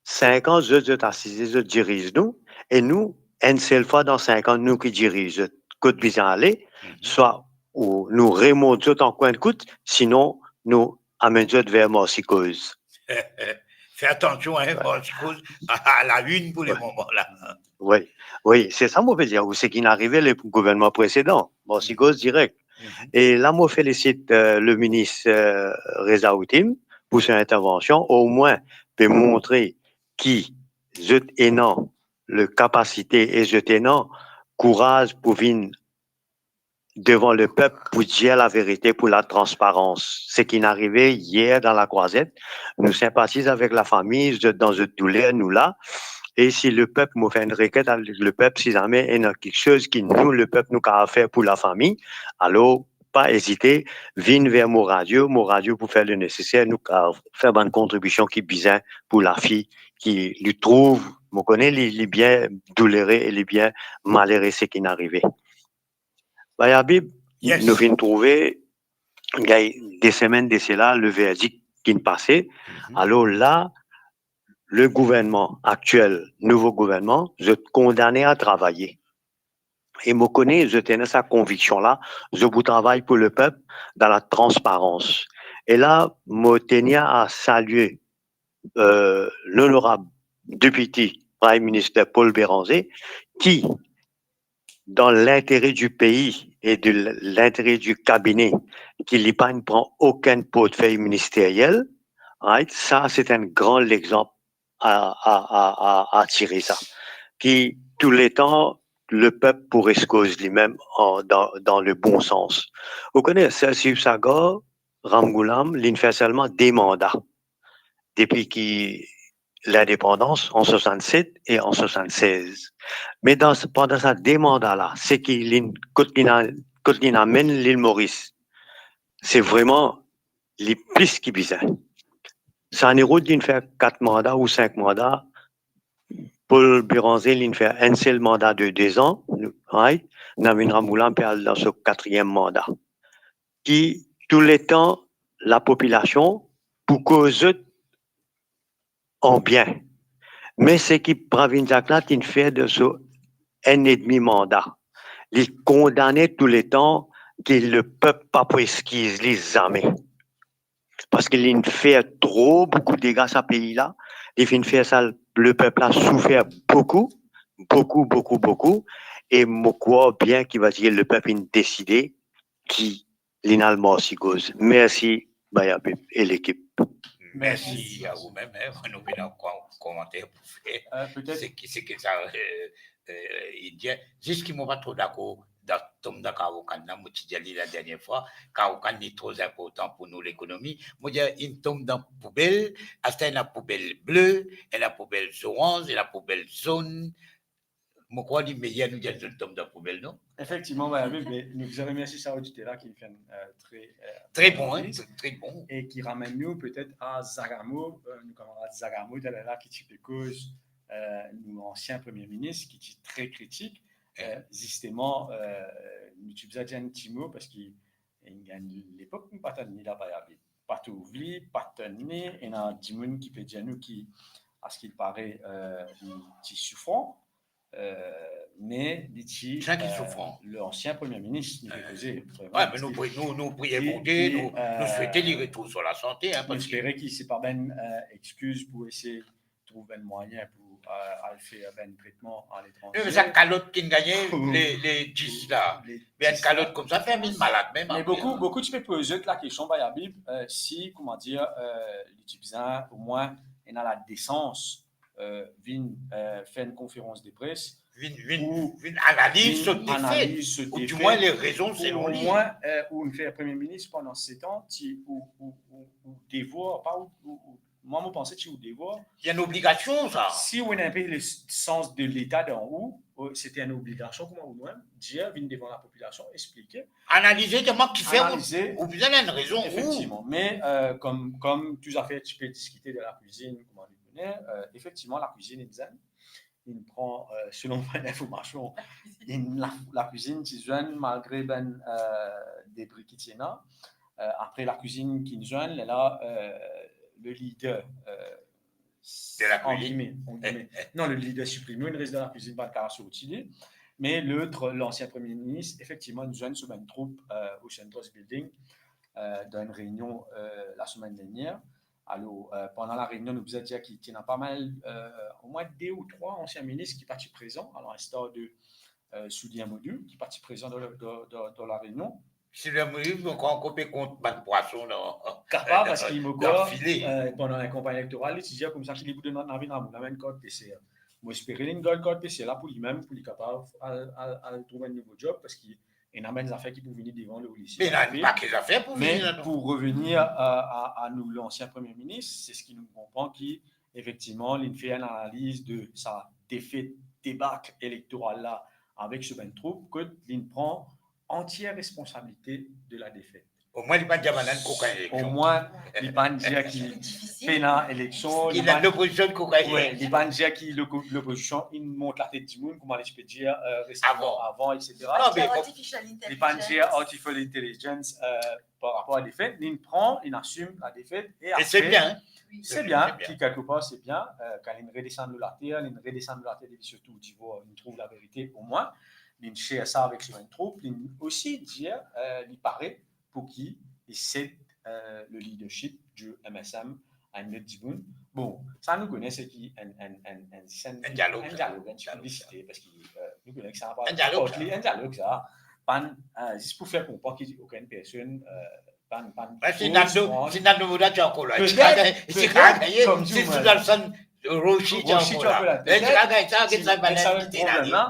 Sink an, zot, zot asize, zot diriz nou, e nou, enn sel fwa dan sink an, nou ki diriz zot. Kot bizin ale, mhm, swa ou nou remont zot ankor enn kout, sinon nou amenn zot ver Marsi Koz. Fer atansion, hein, Marsi Koz, a la une pou le moman la. Wi, wi, se sa mo pe dir, ou seki inn arive le gouvernman presedan, Marsi Koz direk. Mhm. E la, mo felisit, euh, le minis, euh, Reza Haroutime pou so intervansion, omwin pe montre ki zot ena le kapasite e zot ena kouraz pou vinn devan lepep pou dir laverite, pou latransparans. Seki inn arive yer dan Lakrwazet, nou sinpatiz avek lafami, zot dan zot douler, nou la. E si lepep, mo fer enn reket avek lepep, si zame ena kiksoz ki nou, lepep, nou kapav fer pou lafami, alor pa ezite, vinn ver Mo Radio, Mo Radio pou fer le neseser, nou kapav fer bann kontribision ki bizin pou lafi, ki li trouv, mo kone li, li bien doulere e li bien malere seki inn arive. Bayabib, yes, nou finn trouve, gagn de semenn de sela, le verdik ki inn pase. Mhm. Alor la, le gouvernman aktiel, nouvo gouvernman, zot kondane a travay. E mo kone zot ena sa konviksion la, zot pou travay pou lepep dan latransparans. E la, mo tenir a salie, euh, lonorab depite Prime Minister Paul Bérenger, ki, dan lintere di pei e de l-, lintere di kabine, ki li pa'nn pran okenn portfey ministeriel, right? Sa, se enn gran lexanp a, a, a, a, a tire sa. Ki touletan, lepep pou res koz limem an, dan, dan le bon sans. Ou kone, Sir Sibsagar Ramgoolam, li'nn fer selman de manda depi ki lindepandans an swasannset e an swasannsez. Me dan, pandan sa de manda la, seki li'nn, kot li'nn a-, kot li'nn amenn Lil Moris, se vreman li plis ki bizin. Sani Rood li'nn fer kat manda ou sink manda, Paul Bérenger li'nn fer enn sel manda de de zan, right? Navin Ramgoolam pe al dan so katriem manda. Ki touletan lapopilasion pou koz zot an bien. Me seki Pravind Jaknath inn fer de so enn edmi manda, li kondane touletan ki lepep pa pou eskiz li zame. Parski li'nn fer tro boukou dega sa pei la, li finn fer sa lepep la soufer boukou, boukou, boukou, boukou, e mo krwar bien ki va dir lepep inn deside ki li'nn al marsi koz. Mersi Bayabib e lekip. Mersi. Mersi a ou mem, hein. Nou pena ko-, komanter pou fer. Euh, petet seki, seki sa, euh, euh, li dir. Zis ki mo pa tro dakor dan, tom dan karokan la, mo ti dir li ladernie fwa, karokan li tro inportan pou nou lekonomi. Mo dir, inn tom dan poubel, aster ena poubel ble, ena poubel zoranz, ena poubel zonn. Mo krwar li meyer nou dir zot tom dan poubel, non? Efektivman, Bayabib, me nou bizin remersie sa oditer la ki finn fer enn, euh, tre, euh, tre bon, hein, analiz, tre, tre bon. E ki ramenn nou petet a Zagarmo, euh, nou kamarad Zagarmo, taler la ki ti pe koz, euh, nou ansien Premie Minis, ki ti tre kritik. Eh. Euh, zisteman, euh, nou ti bizin dir enn ti mo, parski ena enn lepok nou pa tann li la, Bayabib. Pa trouv li, pa tann li, ena dimoun ki pe dir nou ki, aski pare, euh, li ti soufran, euh, me li ti, sa ki, euh, soufran, lansien Premie Minis, nou pe, eh, koze, vreman, ouais, me nou, parski pri-, nou, nou priye Bondie, e, nou, nou, euh, swete li retrouv so lasante, hein, nou parski espere ki se pa bann, euh, exkiz pou eseye trouv bann mwayin pou, euh, al fer bann tretman aletranze. Non, me sa kalot ki'nn gagne, pou, le, le dis la. Le dis la. Me enn kalot koumsa fer vinn malad mem, me apre, boukou, hein, boukou ti pe poz zot lakestion, Bayabib, euh, si, kouma dir, euh, li ti bizin omwin ena ladesans, euh, vinn, euh, fer enn konferans de pres, vinn, vinn, pou vinn analiz so defet, vinn analiz so defet, oudimwin le rezon selon li. Omwin, euh, ou fer Premie Minis pandan set an, ti, ou, ou, ou, ou devwar, pa ou, ou, ou, mwa, mo panse ti ou devwar. Li enn obligasion, sa. Si ou ena inpe le sans de Leta dan ou, euh, se ti enn obligasion, kouma ou mem dir, vinn devan lapopilasion, explike. Analize, dir mwa ki fer ou, analize, ou bizin enn rezon, ou. Efektivman. Me, euh, kom, kom tou zafer ti pe diskite dan lakwizinn, kouma nou kone, euh, efektivman, lakwizinn, inn zwenn, inn pran, euh, selon bann informasion, inn la-, lakwizinn ti zwenn malgre bann, euh, debri ki ti ena. Euh, apre lakwizinn ki'nn zwenn, lerla, euh, le lider, euh, de la, an gime, an gime. Non, le lider siprime, inn res dan lakwizinn, pa kapav sorti li. Me lot, lansien Premie Minis, efektivman, inn zwenn so bann troup, euh, Ocean Trust Building, euh, dan enn reynion, euh, lasemenn dernier. Alor, euh, pandan lareynion, nou bizin dir ki ti ena pa mal, euh, omwin de ou trwa ansien minis ki pa ti prezan, a linstar de, euh, Soulien Modou, ki pa ti prezan dan, dan, dan, dan lareynion. Soulien Modou, mo krwar ankor pe kont bann pwason, non? Kapav, dan, parski mo krwar, dan file, euh, pandan enn kanpagn elektoral, li ti dir koumsa ki li pou donn Navin Ramgoolam enn kart PCR. Mo espere li'nn gard kart PCR la pou limem, pou li kapav al, al, al trouv enn nouvo job, parski ena bann zafer ki pou vini devan lor li. Me ena enn pake zafer pou vini ladan. Me pou revenir a, a, a nou lansien Premie Minis, se seki nou konpran ki, efektivman, li'nn fer enn analiz de sa defet, debakl elektoral la avek so bann troup, kot li'nn pran antier responsabilite de la defet. Omwin li pa'nn dir bann la kokin eleksion. Omwin li pa'nn dir ki, difisil, pena eleksion, li pa'nn, lopozision kokin eleksion. Wi, li pa'nn dir ki lopo-, lopozision inn mont latet dimoun, kouma li ti pe dir, euh, resaman, avan, avan, et cetera. Non, me li pa'nn dir artificial intelligence, euh, par rapor a defet, li'nn pran, li'nn asim ladefet, e apre, se bien, hein? Wi. Se bien, se bien, ki kelkepar se bien, euh, kan li'nn redesann lor later, li'nn redesann lor later, li sirtou dir, bon, li'nn trouv laverite, omwin, li'nn share sa avek so bann troup, li'nn osi dir, euh, li pare pou ki li sed euh, le leadership du M S M a enn lot dimoun. Bon, sa nou kone se ki enn, enn, enn, enn, se enn, enn dialog, enn dialog, enn piblisite, parski, euh, nou kone ki sa pa enn dialog, sa. Enn dialog, sa. Pann, euh, zis pou fer konpran ki okenn personn, euh, pann, pann... Wi, si Nando, si Nando Moda ti ankor la, ti gagn, ti gagn, si Sudalson Roshi ti ankor la, ti gagn, sa, get sa, bann envite la.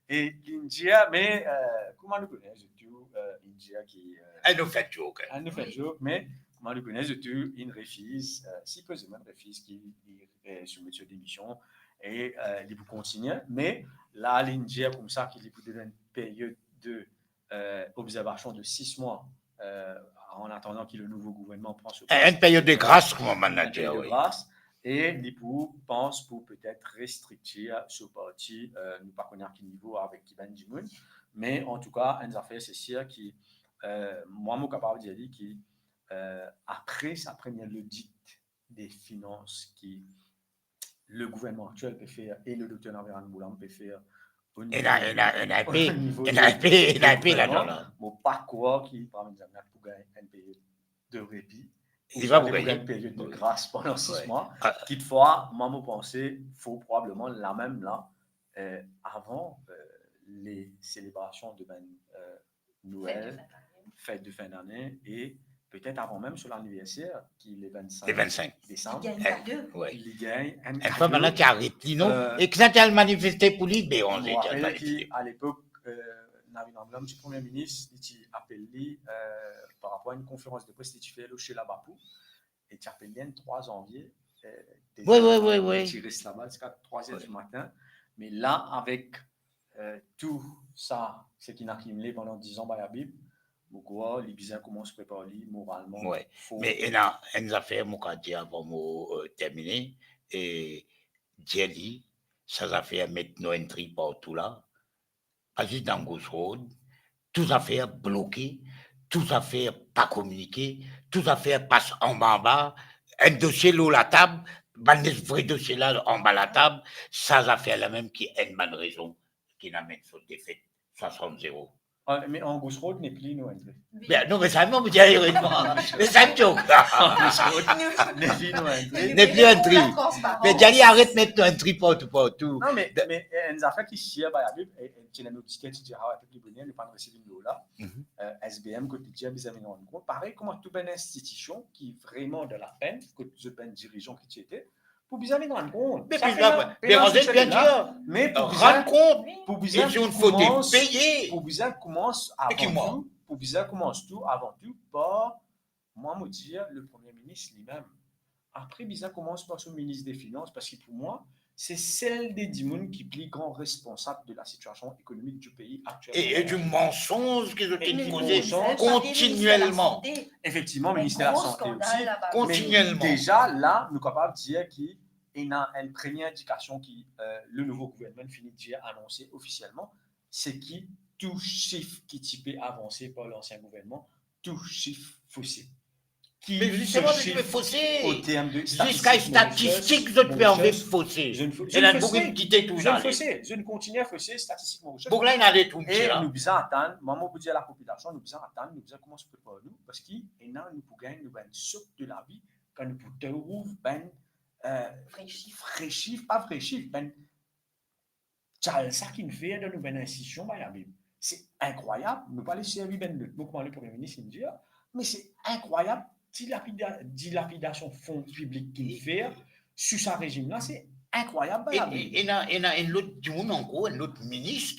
E li dir, me, euh, kouma nou kone, zot tou, euh, li dir ki, euh, enn ofenn joke, enn ofenn joke, me kouma nou kone, zot tou, li refiz, euh, sipozeman refiz ki li, euh, soumet so demision e, euh, li pou kontigne. Me la, li dir koumsa ki li pou donn enn period de, euh, observation de six mois, euh, en attendant que le nouveau gouvernement prend so pos. Enn period de gras, kouma bann la dir, wi. Enn period de gras, e li pou, pans pou petet restriktir so parti, euh, nou pa kone a ki nivo, avek ki bann dimoun, me antouka, enn zafer se sir ki, euh, mwa, mo kapav dir li ki, euh, apre sa premie lodit de finans ki le gouvernman aktiel pe fer e le dokter Naveran Bhoolan pe fer o nivo, ena, ena, ena enpe, o nivo ena de, enpe, ena enpe ladan la. Mo pa krwar ki Pravind Jugnauth pou gagn enn period de repi, li pa pou gagn enn period de gras pandan sis mwa. Kitfwa, mwa, mo panse, fo probableman lamem la, euh, avan, euh, le selebrasion de bann, euh, Noel, fet de fin d'ane, fet de fin d'ane, e petet avan mem so laniverser, ki le vinn-sink, le vinn-sink desam, li gagn kado. Wi. Li gagn enn kado. Enn fwa, bann la ti aret li, non? Euh, e ki sa ti al manifeste pou li, Beranze ti al manifeste. Mo rapel ki, a lepok, euh, Naveran Bhoolan ti premie minis, li ti apel li, euh, par rapor a enn konferans de pres li ti fer lor Shilabapoo, e ti apel li enn trwa zanvie, euh, wi, wi, wi, wi. Ti res laba ziska trwa zer di matin. Me la, avek, euh, tou sa, seki inn akimile pandan diz an, bay Habib, mo krwar li bizin koumans prepar li moralman. Wi. Me ena enn zafer mo kav dir avan mo, euh, termine, e dir li, sa zafer met no entri partou la, pa zis dan Ghoosh Road, tou zafer bloke, tou zafer pa kominike, tou zafer pas anba anba, enn dosie lor latab, bann vre dosie la anba latab, sa zafer la mem ki enn bann rezon ki inn amenn so defet swasant zero. Ah, me an Ghoosh Road nepli nou entri. Be non, me sa mem mo dir, erezman. Me sa mem dir. An Ghoosh Road nepli nou entri. Nepli entri. Me dir li aret met nou entri partou, partou. Non, me, me, eh, enn zafer ki sir, bay Habib, e, e, ti ena nou diskite, ti dir, ah, wi, pli boner, nou pa'nn resi vinn lor la. Mhm. Eh, S B M, kot li ti bizin vinn rann kont. Parey kouma tou bann institision ki vreman dan lapenn, kot zot bann dirizan ki ti ete, pou bizin vinn rann kont. Me pou bizin rann kont, pou bizin koumans, pou bizin koumans avan tou, pou bizin koumans tou, avan tou, par, mwa, mo dir, le Premie Minis limem. Apre, bizin koumans par so Minis de Finans, parski pou mwa, se sel de dimoun ki pli gran responsab de la sitiasion ekonomik di pei aktielman. E, e di mansonz ki zot inn koze kontinielman. Efektivman, Minister Lasante osi. Kontinielman. Me deza la, nou kapav dir ki ena enn premie indikasion ki, eh, le nouvo gouvernman fini dir, anonse ofisielman, se ki tou sif ki ti pe avanse par lansien gouvernman, tou sif fose. Me zisteman, zot pe fose. Ziska statistik, zot pe anvi fose. Ena boukou kite tou ale. Zot kontigne fose statistik Mauritius. Boug la inn ale tou. E nou bizin atann, mwa mo pou dir lapopilasion, nou bizin atann, nou bizin koumans prepar nou, parski ena nou pou gagn nou bann sok de lavi, kan nou pou trouv bann, eh, vre sif, vre sif, pa vre sif, bann djalsa ki inn fer dan nou bann institision, bay Habib. Se inkrwayab, nou pa le servi bann lot mo kouma le Premie Minis inn dir, me se inkrwayab, dilapida-, dilapidasion fon piblik ki inn fer sou sa rezim la, se inkrwayab, bay Habib. E, e, ena, ena enn lot dimoun ankor, enn lot minis,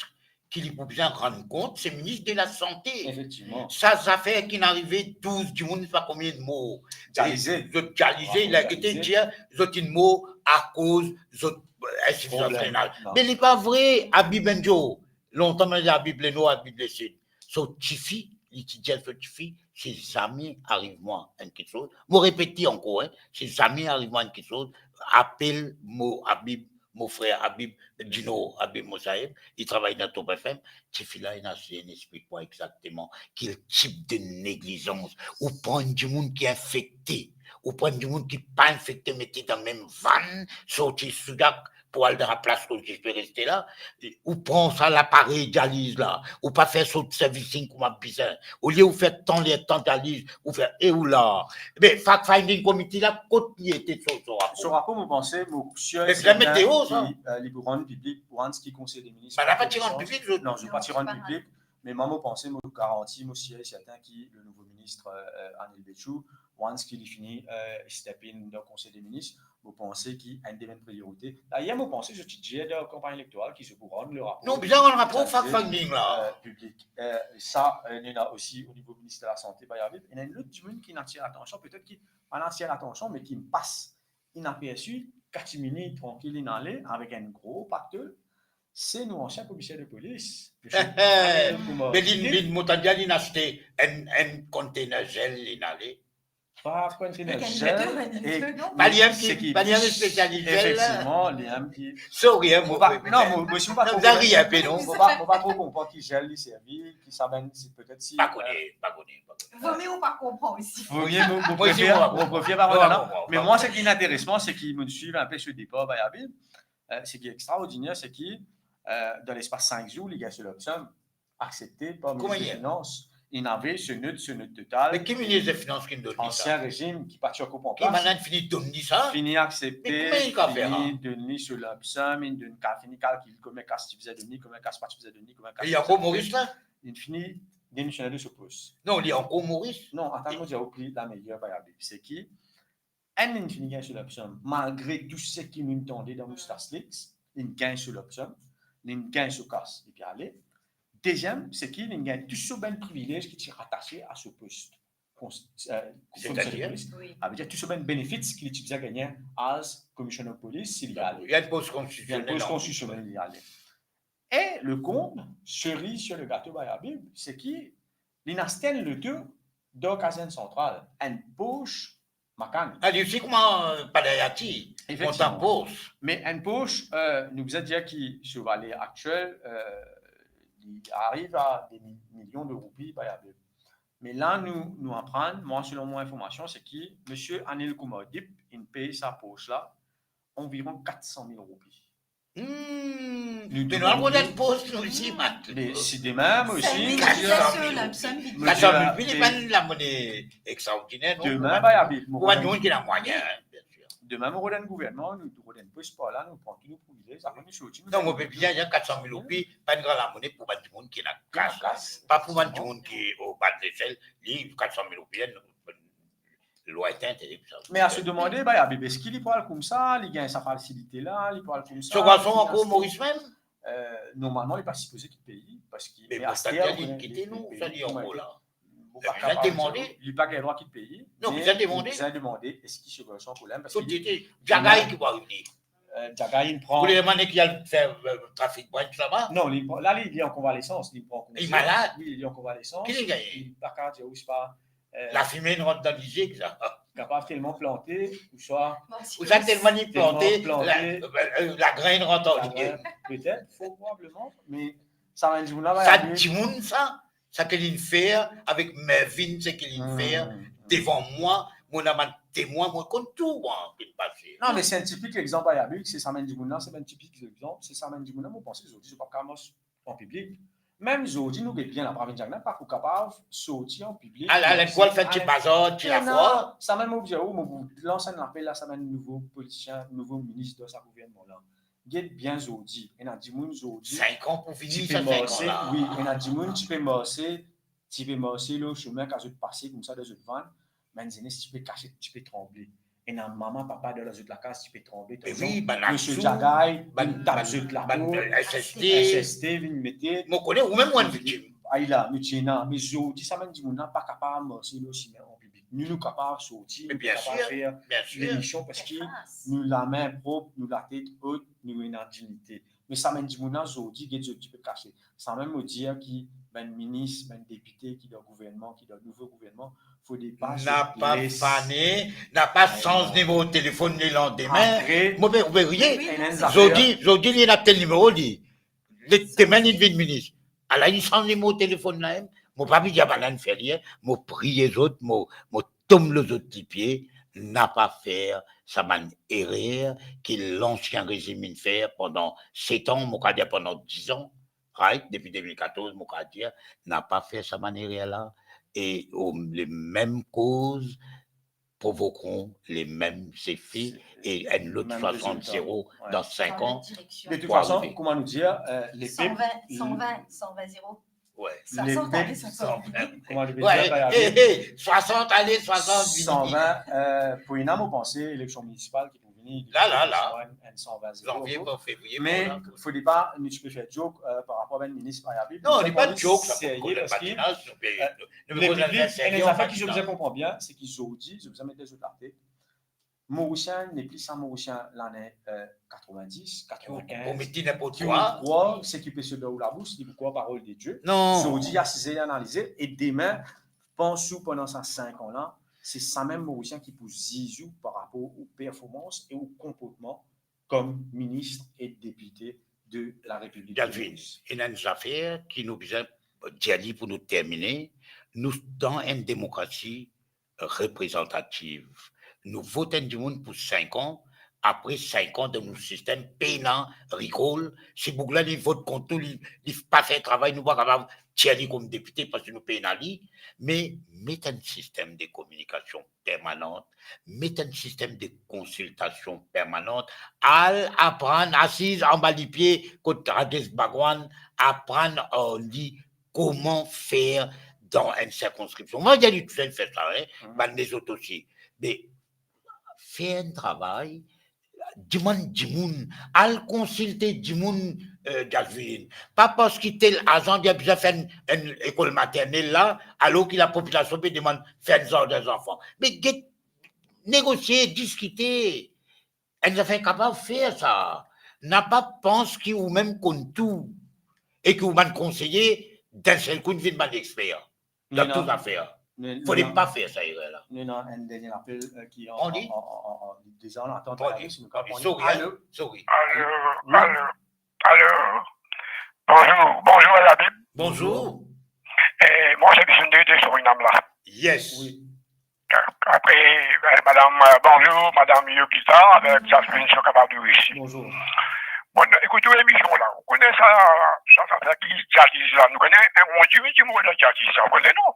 ki li pou bizin rann kont, se Minis de Lasante. Efektivman. Sa zafer ki inn arive douz dimoun, pa konbien mor. Dialize. Zot dialize, li gete dir, zot inn mor akoz zot, eh, insifizans renal. Me li pa vre, Habib enn zour. Lontan mo dir Habib Lenor, Habib Lesid. So tifi, li ti dir so tifi, si zame ariv mwa enn kiksoz, mo repet li ankor, hein, si zame ariv mwa enn kiksoz, apel mo Habib, mo frer Habib Dinor, Habib Mosaeed, li travay dan Top F M, tifi la inn asize, inn explik mwa exakteman ki tip de neglizans. Ou pran enn dimoun ki infekte, ou pran enn dimoun ki pa infekte, mete dan mem vann, sorti Soudak, pou al dan sa plas kot zis pe reste la, ou pran sa laparey dializ la, ou pa fer sort servicing kouma bizin. Olie ou fer tan ler tan dializ, ou fer e ou la. Be, fact finding committee la, kot li ete so, so rapor? So rapor, mo panse, mo sir e serten ki, euh, li pou rann piblik, rann ki Konsey de Minis. Bann la pa ti rann piblik, zot? Non, zot pa ti rann piblik, me mwa, mo panse, mo garanti, mo sir e serten ki le nouvo minis, euh, Anil Bechoo, once ki li fini, euh, step in dan Konsey de Minis, mo panse ki enn de bann priorite. Dayer, mo panse, zot ti dir dan kanpagn elektoral ki zot pou rann le rapor. Non, bizin rann rapor fact finding la, euh, piblik. Euh, sa, euh, nou ena osi o nivo Minister Lasante, Bayabieb. Ena enn lot dimoun ki inn atir latansion, petet ki pa inn atir latansion, me ki pas inapersi, katimini, trankil, inn ale avek enn gro pato, se nou ansien komiser de polis, misie Anil Kumar. Me li, li, mo tann dir li inn aste enn, enn kontener zel, li inn ale. Pa kontener zel, e pa li mem ki, pa li mem ki spesializ zel la. Efektivman, li mem ki... Sorry, hein, mo pa, non, mo, mo, mo pa tro konpran. Mo pa, mo pa tro konpran ki zel li servi, ki sa bann, si petet si, pa kone, euh, pa kone, pa kone. Vomie ou pa konpran osi. Vomie mo, mo prefer, mo prefer pa konpran. Me mwa, seki interesan, seki mo swiv enpe so depar Bayabieb, euh, seki extraordiner, seki, euh, dan lespas sink zour, li gagn so lump sum, aksepte par minis de finans. Inn ave so not, so not total. Me ki minis de finans ki donn li sa? Ansien rezim, ki pa ti ankor an plas. Ki bann la fini donn li sa? Fini aksepte, fini donn li so lump sum, inn donn, fini kalkil konbien kas ti bizin donn li, konbien kas pa ti bizin donn li, konbien kas... Li ankor Moris la? Inn fini demisionn de so pos. Non, li ankor Moris. Non, atann mo dir ou pli lameyer Bayabieb, seki enn, linn fini gagn so lump sum, malgre tou seki nou tande dan Moustache Leaks, linn gagn so lump sum, linn gagn so kas, epi ale. Deziem, seki linn gagn tou so bann privilez ki ti atase a so pos. Kons-, euh, komiser de polis. Setardir? Wi. Savedir tou so bann benefits ki li ti bizin gagne as Commissioner of Police, si li ale. Li enn pos konstitisionel, li ale. E le konm, seriz sir le gato Bayabieb, seki linn aste enn loto dan Kazern Santral, enn Porsche Macan. Ah, li osi kouma, euh, Padayati, kontan Porsche. Efektivman. Me enn Porsche, euh, nou bizin dir ki so valer aktiel, euh, li ariv a de mi-, milion de roupi Bayabieb. Me la nou, nou aprann, mwa, selon mo informasion, seki misie Anil Kumar Deep inn pey sa Porsche la anviron kat san mil roupi. Hmm, nou, nou al rod enn Porsche nou osi, Mat. Me si demin, mo osi, kat san mil roupi. Kat san mil roupi, li pa enn lamone extraordiner, non? Demin, Bayabieb, mo rod enn, pou bann dimoun ki ena mwayin, bien sir. Demin, mo rod enn gouvernman, nou rod enn pos par la, nou pran tou nou privilez, apre nou sorti, nou... Non, mo pe dir, kat san mil roupi, pa enn gran lamone pou bann dimoun ki ena kas. Kas. Pa pou bann dimoun ki o ba de lesel, li, kat san mil roupi, enn lwintin, terib sa. Me a se demande, Bayabieb, eski li pou al koumsa, li gagn sa fasilite la, li pou al koumsa? So garson ankor Moris mem? Euh, normalman, li pa sipoze kit pei, parski... Me aster, li kite nou, sa li ankor la. Mo pa kapav dir, li pa gagn drwa kit pei. Non, bizin demande. Bizin demande, eski so garson ankor la, parski Djagay ki pou ariv li? Euh, Djagay, li pran... Pou li demann ki al fer, euh, trafik branch laba? Non, li pran, la, li, li an konvalesans, li pran kongze. Li malad? Wi, li an konvalesans. Ki li gagn? Li pa kapav dir ou, se pa, euh, lafime inn rant dan lizie, sa. Kapav telman plante, ouswa... Ouswa telman li plante, telman plante, la, euh, lagrin inn rant an li. Lagrin, petet, fort probableman, me sa bann dimoun la, sa dimoun sa, seki linn fer avek Mervyn, seki linn fer devan mwa, mo ena bann temwin, mo konn tou, mwa, ki pase. Non, me se enn tipik lexanp, Bayabieb, se sa bann dimoun la, se bann tipik lexanp, se sa bann dimoun la, mo panse zordi, zot pa kapav mars an piblik. Mem zordi, nou pe bien la, pa vinn dir la, pa pou kapav sorti an piblik. Al, al lekol, fer ti bazar, ti lafwa. Sa mem mo pou dir ou, mo pou lans enn lapel la, sa bann nouvo politisien, nouvo minis dan sa gouvernman la. Get bien zordi, ena dimoun zordi, sink an pou vini, ti pe marse, wi, ena dimoun ti pe marse, ti pe marse lor sime, kan zot pase koumsa dan zot vann, bann zenes ti pe kasiet, ti pe tranble. Ena mama, papa dan zot lakaz ti pe tranble, tanzan. Misie Djagay, bann, bann tap zot lapo, bann S S T. S S T vinn mete. Mo kone, ou mem ou enn viktim. Ay la, nou ti ena, me zordi, sa bann dimoun la pa kapav marse lor sime an piblik. Nou, nou kapav sorti, nou kapav fer lemision, parski nou lame prop, nou latet ot, nou ena dignite. Me sa bann dimoun la zordi, get zot ti pe kasiet. Samem mo dir ki bann minis, bann depite ki dan gouvernman, ki dan nouvo gouvernman, fode pa zot les. Napa fane, napa sanz nimero telefonn lelandime. Mo pe, mo pe riye. Zordi, zordi li ena tel nimero li. Demin li vinn minis. Ala li sanz nimero telefonn la mem. Mo pa pe dir bann la fer li, mo priye zot, mo, mo tom lor zot lipie, Napa fer sa bann erer ki lansien rezim inn fer pandan set an, mo kav dir pandan diz an, right? Depi de mil katorz, mo kav dir, napa fer sa bann erer la, e o, lemem koz provokeront lemem zefe e enn lot swasant zero dan sink an. De tout fason, kouma nou dir, eh, lepep, san vin, san vin, san vin zero. Wi. Swasant ale, swasant vini. Wi, swasant ale, swasant vini. San vin, eh, pou ena, mo panse, eleksion minisipal ki pou vini, la, la, la, enn, enn san vin zero. Zanvie pou fevriye. Me fode pa nou ti pe fer joke, eh, par rapor a bann minis, pa... Non, li pa joke, sa, pou ena badinaz, nou pe, eh, nou pe koz enn zafer ki zot bizin konpran bien, se ki zordi zot bizin met dan zot latet, Morisien nepli sa Morisien lane, eh, katrovin-dis, katrovin-kinz. Pou met ninport ki ou krwar, seki pe sot dan ou labous, li pou krwar parol de Die. Non. Zordi, asize, analize, e demin, pans ou pandan sa sink an la, se samem Morisien ki pou ziz ou par rapor ou performans e ou konportman kom minis e depite de la Repiblik de Moris. Gazvin, ena enn zafer ki nou bizin dir li pou nou termine, nou dan enn demokrasi reprezantativ. Nou vot enn dimoun pou sink an, apre sink an dan nou sistem pena rikol, si boug la li vot kont nou, li, li pa fer travay, nou pa kapav tir li kom depite parski nou pena li, me met enn sistem de kominikasion permanan, met enn sistem de konsiltasion permanan, al aprann, asiz anba lipie kot Rajesh Bhagwan, aprann ar li kouma fer dan enn sirkonskripsion. Mo pa dir li tousel fer sa, hein, bann lezot osi. Me fer enn travay, dimann dimoun, al konsilte dimoun, eh, Gazvin. Pa parski tel azan dir bizin fer enn, enn lekol maternel la, alor ki lapopilasion pe demann fer enn zardin zanfan. Me get, negosie, diskite. Enn zafer kapav fer sa. Napa pans ki ou mem konn tou e ki ou bann konseye, dan enn sel kou, vinn bann exper dan tou zafer. Fode pa fer sa erer la. Nou ena enn dernie apel, eh, ki an, an, an, an, an, deza, nou atann. Sorry, hein, sorry. Alo, alo, alo. Bonzour, bonzour, Alabib. Bonzour. Eh, mwa, se Bisonde de Surinam la. Yes. Wi. Apre, eh, madam, eh, bonzour, madam Yogita avek Jasmine, si ou kapav dir isi. Bonzour. Bon, ekout ou lemision la, ou kone sa, sa, sa, sa ki dializ la, nou kone, eh, on dimoun ki mor dan dializ la, ou kone, non?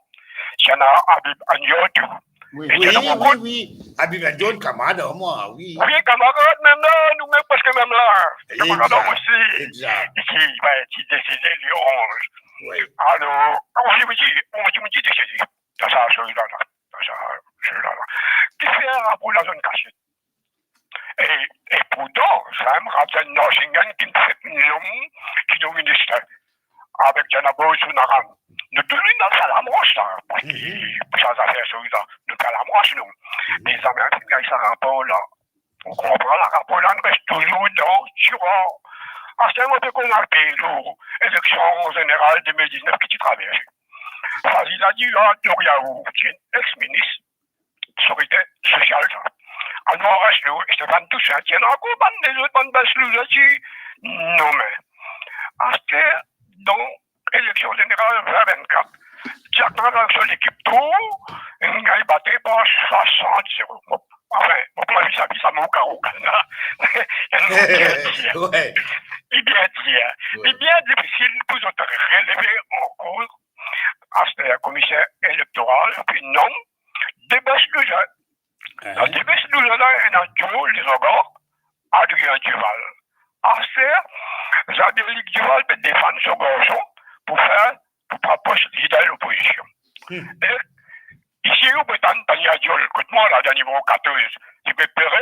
Ti ena Habib Andiot. Wi, wi, wi, wi. Habib Andiot, kamarad ar mwa, wi. Wi, kamarad mem la, nou mem preske mem la. Kamarad osi. Egzak. E ki, ben, ti desede le onz. Wi. Alor, on dimoun ti, on dimoun ti desede. Sa, sa, sela la. Sa, sela la. Ki fer rapor la zone kasiet. E, e pourtan, sa mem rat enn Narsingh ki finn fer nom ki dan minister avek Djanabor Sounarane. Nou touzour dan sa lamars la, parski pou sa zafer sela, nou dan lamars nou. Me zame finn gagn sa rapor la. Ou konpran, sa rapor la, nou res touzour dan tirar. Aster mo pe konn al pe lor eleksion zeneral de mil diznef ki ti traverse. Fazil Aly, Doriaou, ti enn ex-minis, Sekirite sosial sa. Alor, res nou, Stéphane Toussaint, ti ena ankor bann lezot, bann best loser ti nome. Aster, dan eleksion zeneral vin vinn-kat, Jack Lang avek so lekip tou, inn gagn bate par swasant zero. Bon, anfin, mo pa anvi sav sa mo karo kan la. Enn nom bien dir. Wi. Li bien dir. Wi. Li bien difisil pou zot releve ankor. Aster, komiser elektoral finn nom de best loser. Dan de best loser la, ena Joe Lezagar, Adrien Duval. Aster, Xavier Luc Duval pe defann so garson pou fer, pou pran pos lider lopozision. Hmm. E isi, ou pe tann Tania Diol, kot mwa la, dan nimero katorz, li pe pere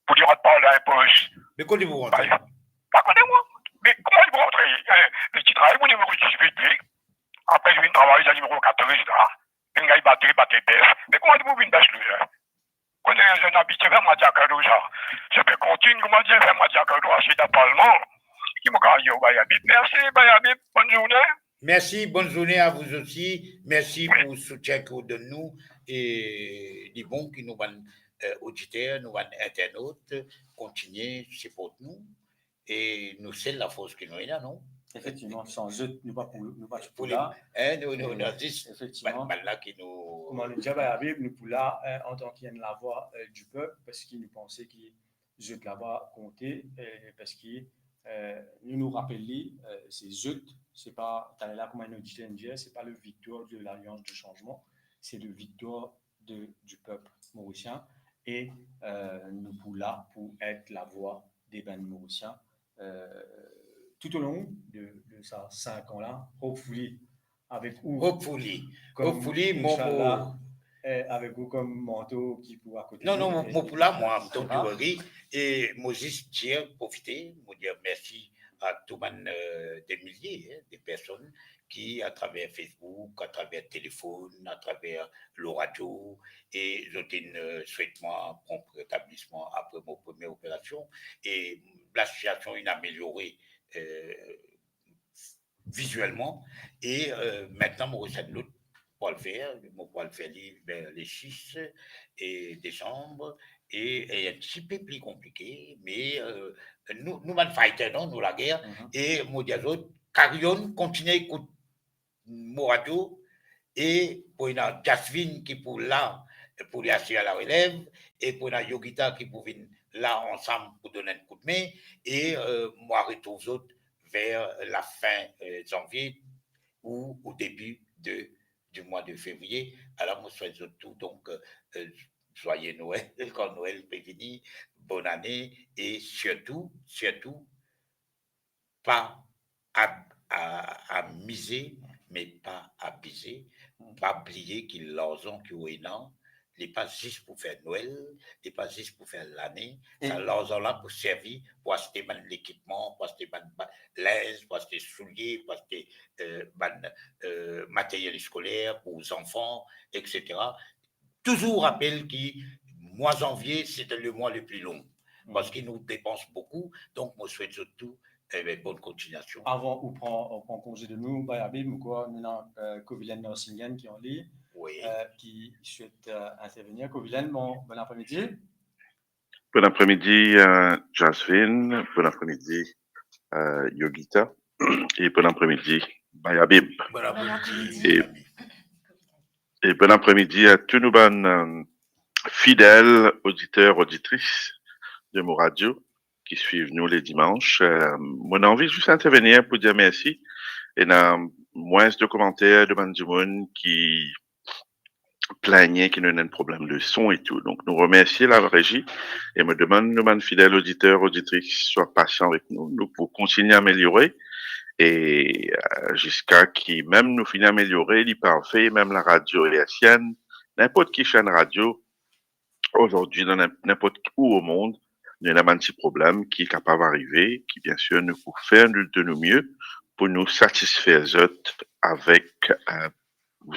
pou li rant par la enpoz. Me kot li pou rant? Pa kote mwa. Me kouma li pou rant? Eh, li ti travay pou nimero diswit, li. Apre, li vinn travay dan nimero katorz la. Vinn gagn bate, bate bef. Me kouma li pou vinn best loser? Kote enn zenn abitie fer mwa dir akoz sa. Si pe kontign kouma dir fer mwa dir akoz sa, si dan palman. Ki mo kapav dir, Bayabi. Mersi, Bayabi. Bonn zourne. Merci, bonne journée à vous aussi. Merci pou soutien ki ou donn nou. E li bon ki nou bann, eh, oditer, nou bann internot, kontigne siport nou. E nou sel lafors ki nou ena, non? Efektivman, san zot, nou pa pou, nou pa pou la. Hein, nou, nou, nou, zis, efektivman, bann, bann la ki nou... Kouma nou dir, Bayabib, nou pou la, eh, antan ki enn lavwa, eh, di pep, parski nou panse ki zot lavwa konte, eh, parski, eh, nou, nou rapel li, eh, se zot, se pa, taler la, kouma nou dir, se pa le victoire de l'Alliance du Changement, se le victoire de, du pep morisien, e, eh, nou pou la pou et lavwa de bann Morisien, eh, toulong de, de sa sink an la, hopefully, avek ou. Hopefully. Kom, hopefully, mo, mo, inshallah, eh, avek ou kom manto ki pou akote nou, non, non, mo, mo pou la, mwa, don't you worry. E mo zis dir, profite, mo dir mersi a tou bann, eh, de milie, eh, de personn ki, atraver Facebook, atraver telefonn, atraver lor radio, e zot inn, eh, swet mwa pronp retablisman apre mo premie operasion, e lasitiasion inn ameliore, eh, vizielman, e, eh, aster mo resann lot pou al fer, mo pou al fer li ver le sis, eh, desanm, e, e enn tipe pli konplike, me, eh, nou, nou bann fighter, non, nou lager, mhm, e mo dir zot, carry on, kontigne ekout mo radio, e pou ena Jasvin ki pou la, pou li asir larelev, e pou ena Yogita ki pou vinn la ansam pou donn enn koudme, e, eh, mo a retrouv zot ver lafin, eh, zanvie ou o debi de, du mwa de fevriye. Alar, mo swet zot tou, donk, eh, zwaye Nwel, kan Nwel pe vini, bonn ane, e sirtou, sirtou, pa ab-, a-, amize, me pa abize. Pa bliye ki larzan ki ou ena, li pa zis pou fer Nwel, li pa zis pou fer lane. Mm. Sa larzan la pou servi pou aste bann lekipman, pou aste bann ba-, linz, pou aste soulie, pou aste, eh, bann, eh, materyel eskoler pou zanfan, et cetera. Touzour rapel ki mwa zanvie, se le mwa le pli long, mm, parski nou depans boukou, donk mo swet zot tou, eh ben, bonn kontiniasion. Avan ou pran, ou pran konze de nou, Bayabib, mo krwar nou ena, eh, Kovilen Narsinghan ki an liny, wi, eh, ki swet, eh, intervenir. Kovilen, bon, bon apremidi. Bon apremidi, eh, Jasvin. Bon apremidi, eh, Yogita. E bon apremidi, Bayabib. Bon apremidi. E, e bon apremidi a tou nou bann, eh, fidel oditer, oditris de Mo Radio ki swiv nou le dimans. Eh, mo anvi zis intervenir pou dir mersi. Ena mwins de komanter de bann dimoun ki pligne ki nou ena enn problem de son e tou. Donk, nou remersie larezi e mo demann nou bann fidel oditer, oditris, swa pasian avek nou. Nou pou kontigne ameliore e, eh, ziska ki mem nou fini ameliore, li parfe, mem laradio ersienn, ninport ki senn radio, azordi, dan nin-, ninport ki o mond, nou ena bann ti problem ki kapav arive, ki, biensir, nou pou fer nou, de nou mie pou nou satisfer zot avek, eh,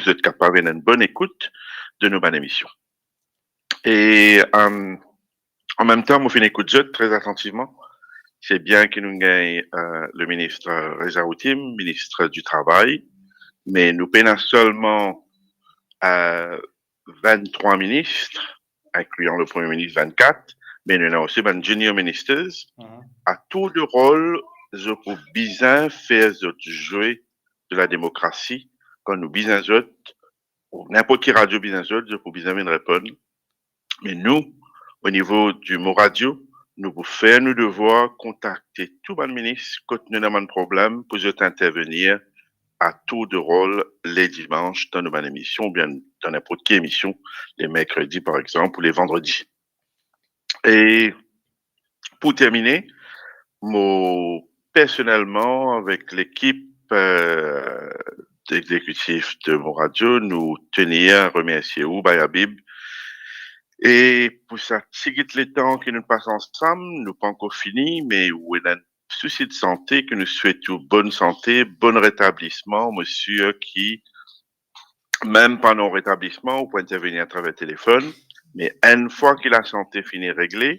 zot kapav ena enn bonn ekout de nou bann emision. E, eh, an mem tan, mo finn ekout zot tre atantivman. Se bien ki nou gagn, eh, le minis Reza Hatim, minis di travay, me nou pena selman, eh, vinn-trwa minis, inklian le Premie Minis, vinn-kat, me nou ena osi bann junior ministers. Mhm. A tour de rol, zot pou bizin fer zot zwe de la demokrasi. Kan nou bizin zot, ou ninport ki radio bizin zot, zot pou bizin vinn reponn. Me nou, o nivo di Mo Radio, nou pou fer nou devwar, kontakte tou bann minis kot nou ena bann problem pou zot intervenir a tour de rol le dimans dan nou bann emision, oubien dan ninport ki emision, le merkredi, par exanp, ou le vandredi. E pou termine, mo, personelman, avek lekip, eh, exekitif de Mo Radio, nou tenir a remersie ou, Bayabib. E pou sa tigit letan ki nou pas ansam, nou pa ankor fini, me ou ena enn sousi de sante, ke nou swet ou bonn sante, bonn retablisman. Mo sir ki mem pandan ou retablisman, ou pou intervenir atraver telefonn, me enn fwa ki lasante fini regle,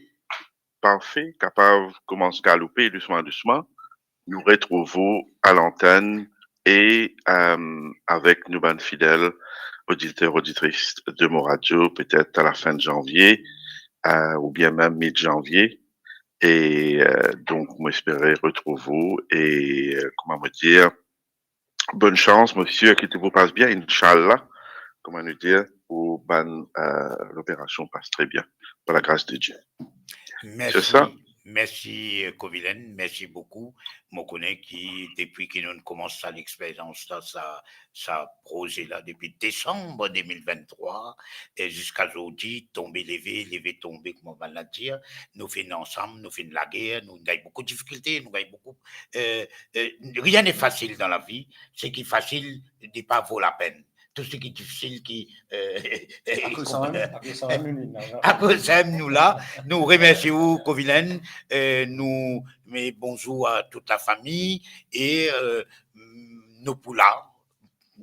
parfe, kapav koumans galoupe dousman, dousman, nou retrouv ou a lantenn e, eh, avek nou bann fidel oditer, oditris de Mo Radio, petet a lafin zanvie, eh, oubien mem mid zanvie. E, euh, donk, mo espere retrouv ou e, euh, kouma mo dir, bonn sans, mo swete ki tou pou pas bien, inshallah, kouma nou dir, pou bann, euh, loperasion pas tre bien, par la gras de Dieu. Mersi, mersi, euh, Covilaine, mersi boukou. Mo kone ki depi ki nou koumans sa lexperyans la, sa, sa proze la depi desam de mil vinn-trwa, e ziska zordi, tonbe leve, leve tonbe, kouma bann la dir, nou finn ansam, nou finn lager, nou gagn boukou difikilte, nou gagn boukou, euh, euh, rien n'est facile dans la vie, ce qui est facile n'est pas vaut la peine. Tou seki difisil ki, euh, akoz samem, akoz samem nou la, akoz samem nou la, nou remersi ou, Covilaine, euh, nou, me bonzour a tout lafami, e, euh, nou pou la,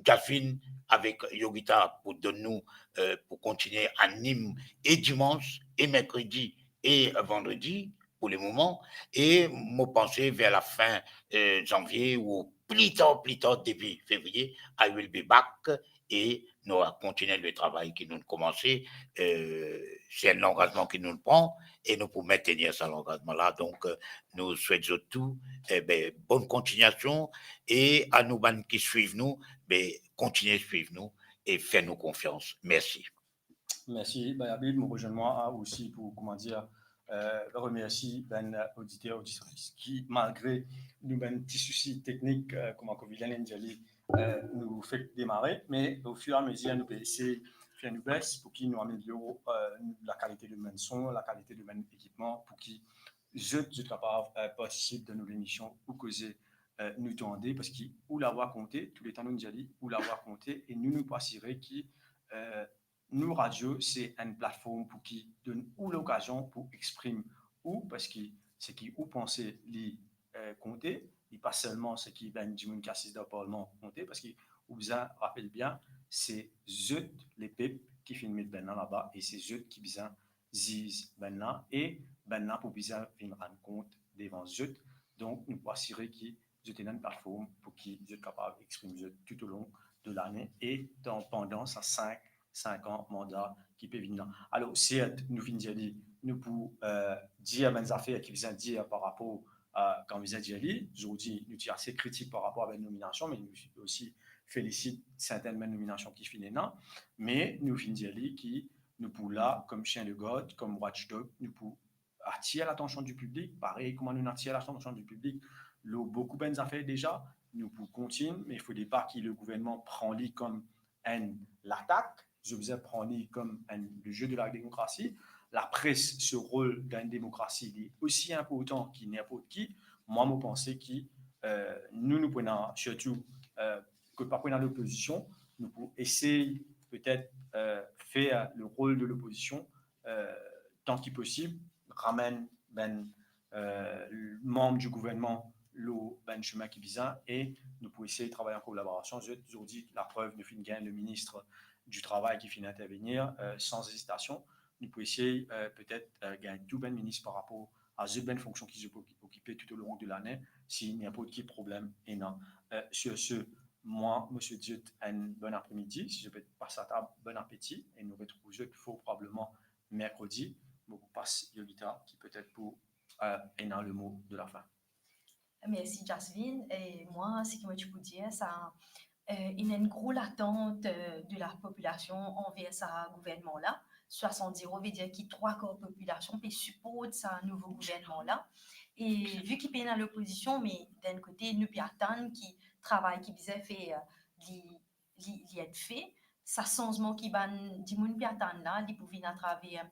Jasmine avek Yogita pou donn nou, euh, pou kontinie anim e dimans, e merkredi, e vandredi, pou le moman, e mo panse ver lafin, euh, zanvie ou pli tar, pli tar debi fevriye, I will be back, e nou a kontinie le travay ki nou koumanse, euh, se enn langazman ki nou pran, e nou pou mentenir sa langazman la. Donk, euh, nou swet zot tou, eh ben, bonn kontiniasion, e a nou bann ki swiv nou, be, kontinie swiv nou e fer nou konfians. Mersi. Mersi, Bayabib. Mo rezwenn mwa osi pou, kouma dir, euh, remersi bann oditer, oditris ki, malgre nou bann ti sousi teknik, euh, kouma Covilaine inn dir li, euh, nou fek demare, me o fir e a mezir nou pe esey fer nou bes pou ki nou amelior, euh, lakalite de bann son, lakalite de bann ekipman, pou ki zot, zot kapav, euh, partisip dan nou lemision Ou Koze, euh, Nou Tande, parski ou lavwa konte, touletan nou dir li, ou lavwa konte, e nou, nou pou asire ki, euh, nou radio se enn platform pou ki donn ou lokazion pou exprim ou, parski seki ou panse li, euh, konte, li pa selman seki bann dimoun ki asiz dan parlman konte, parski ou bizin rapel bien, se zot, lepep, ki finn met bannla laba, e se zot ki bizin ziz bannla, e bannla pou bizin vinn rann kont devan zot. Donk, nou pou asire ki zot ena enn platform pou ki zot kapav exprim zot toutolong de lane e dan, pandan sa sink, sink an manda ki pe vini la. Alor, sert, nou finn dir li, nou pou, euh, dir bann zafer ki bizin dir par rapor a, kan bizin dir li. Zordi, nou ti ase kritik par rapor a bann nominasion, me nou osi felisit sertin bann nominasion ki finn ena. Me nou finn dir li ki nou pou la kom sien de gard, kom watchdog, nou pou atir latansion di piblik, parey kouma nou atir latansion di piblik lor boukou bann zafer deza, nou pou kontign, me fode pa ki le gouvernman pran li kom enn latak, zot bizin pran li kom enn, le jeu de la démocratie. Lapres, so rol dan enn demokrasi, li osi inportan ki ninport ki. Mwa, mo panse ki, euh, nou, nou pou ena, sirtou, euh, kot pa pou ena lopozision, nou pou esey petet, euh, fer le rol de lopozision, euh, tan ki posib, ramenn bann, euh, manm di gouvernman lor bann simin ki bizin, e nou pou esey travay an kolaborasion. Zot, zordi, laprev, nou finn gagn le minis di travay ki finn intervenir, euh, san ezitasion. Nou pou esey, euh, petet, euh, gagn tou bann minis par rapor a zot bann fonksion ki zot pou okipe toutolong de lane, si ninport ki problem ena. Euh, sur ce, mwa, mo swet zot enn bon apremidi, si zot pe pas latab, bon apeti, e nou retrouv zot for probableman merkredi. Mo pou pas Yogita, ki petet pou, euh, ena le mo de lafin. Mersi, Jasmine. E mwa, seki mo ti pou dir, sa, euh, ena enn gro latant, euh, de lapopilasion anver sa gouvernman la. Swasant zero, vedir ki trwa kar popilasion pe siport sa nouvo gouvernman la. E vi ki pena lopozision, me dan enn kote, nou pe atann ki travay ki bizin fer, euh, li, li, li et fe. Sa sanzman ki bann dimoun pe atann la, li pou vinn atraver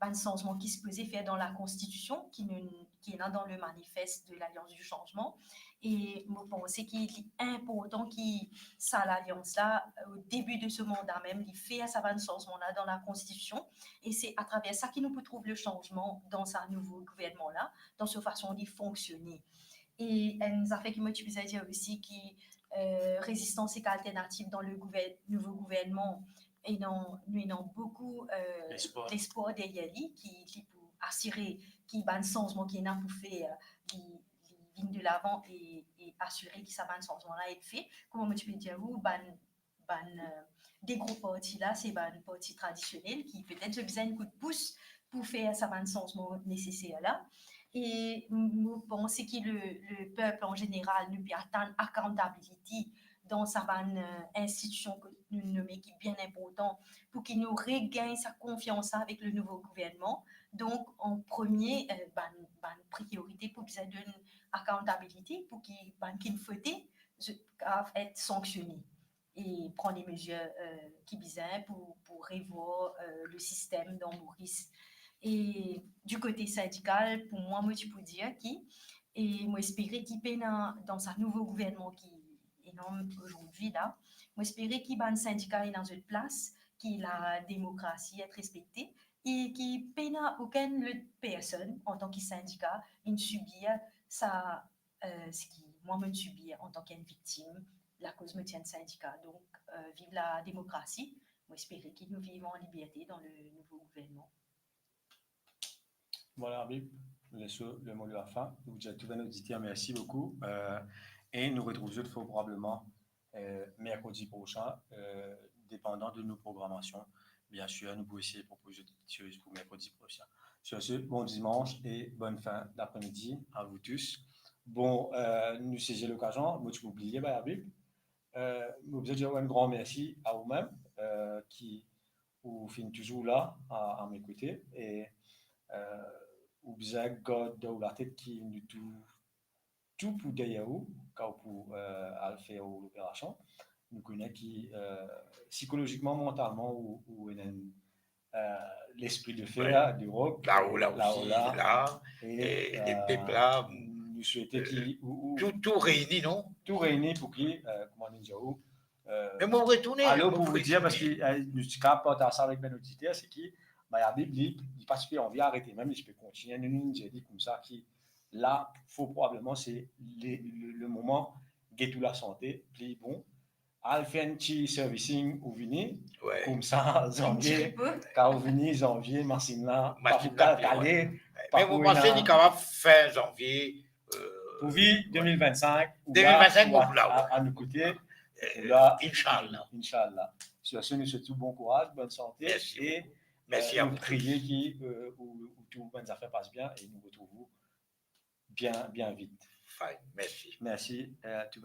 bann sanzman ki sipoze fer dan lakonstitision, ki nou, ki ena dan le manifeste de l'Alliance du Changement. E mo panse ki li inportan ki sa lalians la, o debi de so manda mem, li fer sa bann sanzman la dan lakonstitision. E se atraver sa ki nou pou trouv le sanzman dan sa nouvo gouvernman la, dan so fason li fonksione. E enn zafer ki mo ti bizin dir osi ki, euh, Résistance ek Alternative dan le gouver-, nouvo gouvernman, ena, nou ena boukou, euh, lespwar, lespwar deryer li, ki li pou asire ki bann sanzman ki ena pou fer, li, li vinn de lavan e, e asire ki sa bann sanzman la et fe. Kouma mo ti pe dir ou, bann bann, euh, de gro parti la, se bann parti tradisionel ki petet zot bizin enn kout pous pou fer sa bann sanzman neseser la. E mo panse ki le, le pep an zeneral, nou pe atann accountability dan sa bann, euh, institusion ki nou nome ki bien inportan pou ki nou regagn sa konfians la avek le nouvo gouvernman. Donk, an premie, euh, bann, bann priorite pou bizin donn accountability pou ki bann ki fote, zot kav et sanksione e pran de mezir, euh, ki bizin pou, pou revwar, euh, le sistem dan Moris. E di kote sindikal, pou mwa, mo ti pou dir ki, e mo espere ki pena dan sa nouvo gouvernman ki ena azordi la, mo espere ki bann sindika ena zot plas, ki la demokrasi et respekte, e ki pena okenn lot personn antan ki sindika inn sibir sa, euh, seki mwa mo'nn sibir antan ki enn viktim, lakoz mo ti enn sindika. Donk, euh, viv la demokrasi. Mo espere ki nou viv an liberte dan le nouvo gouvernman. Vwala, Habib, les, le mot de la fin. Nou dir tou bann oditer, mersi boukou. Euh, e nou retrouv zot fort probableman, euh, merkredi prosin, euh, depandan de nou programasion. Bien sir, nou pou eseye propoz zot kiksoz pou merkredi prosin. Sur ce, bon dimanche et bonne fin d'après-midi à vous tous. Bon, euh, nou sezi lokazion, mo ti pou bliye, bay Habib. Euh, mo bizin dir enn gran mersi a oumem, euh, ki ou finn touzour la a, a mes côtés, e, euh, ou bizin gard dan ou latet ki nou tou, tou pou deryer ou, kan ou pou, euh, al fer ou loperasion. Nou kone ki, euh, sikolozikman, mantalman, ou, ou ena enn, euh, lespri de fer, ouais, de rok, la ou la, la ou osi, la, la, e, e, euh, lepep la, nou swete ki, euh, ou, ou, tou, tou reini, non? Tou reini pou ki, euh, kouma nou dir ou, euh, me mo retourne, alor, mo pou ou dir, parski, euh, nou ti kapav partaz sa avek bann oditer, seki, bay Habib, li, li pa ti pe anvi arete mem, li ti pe kontigne, nou, nou dir li koumsa ki la, fort probableman, se le, le, le moman get ou lasante pli bon, al fer enn ti servicing ou vini, ouais, koumsa zanvie, kan ou vini zanvie, masinn la, masinn la, pa pou kale, ouais. Me mo panse li kapav fin zanvie, euh, pou vi de mil vennsenk, ou la, de mil vennsenk, ou la, ou la, a, a nou kote, euh, ou la, inshallah. Inshallah. Sur ce, nou swet ou bon kouraz, bonn sante, mersi boukou, e, mersi, euh, a nou tou. Priye ki, euh, ou, ou tou bann zafer pas bien e nou retrouv ou bien, bien vit. Fine, mersi. Mersi, euh, tou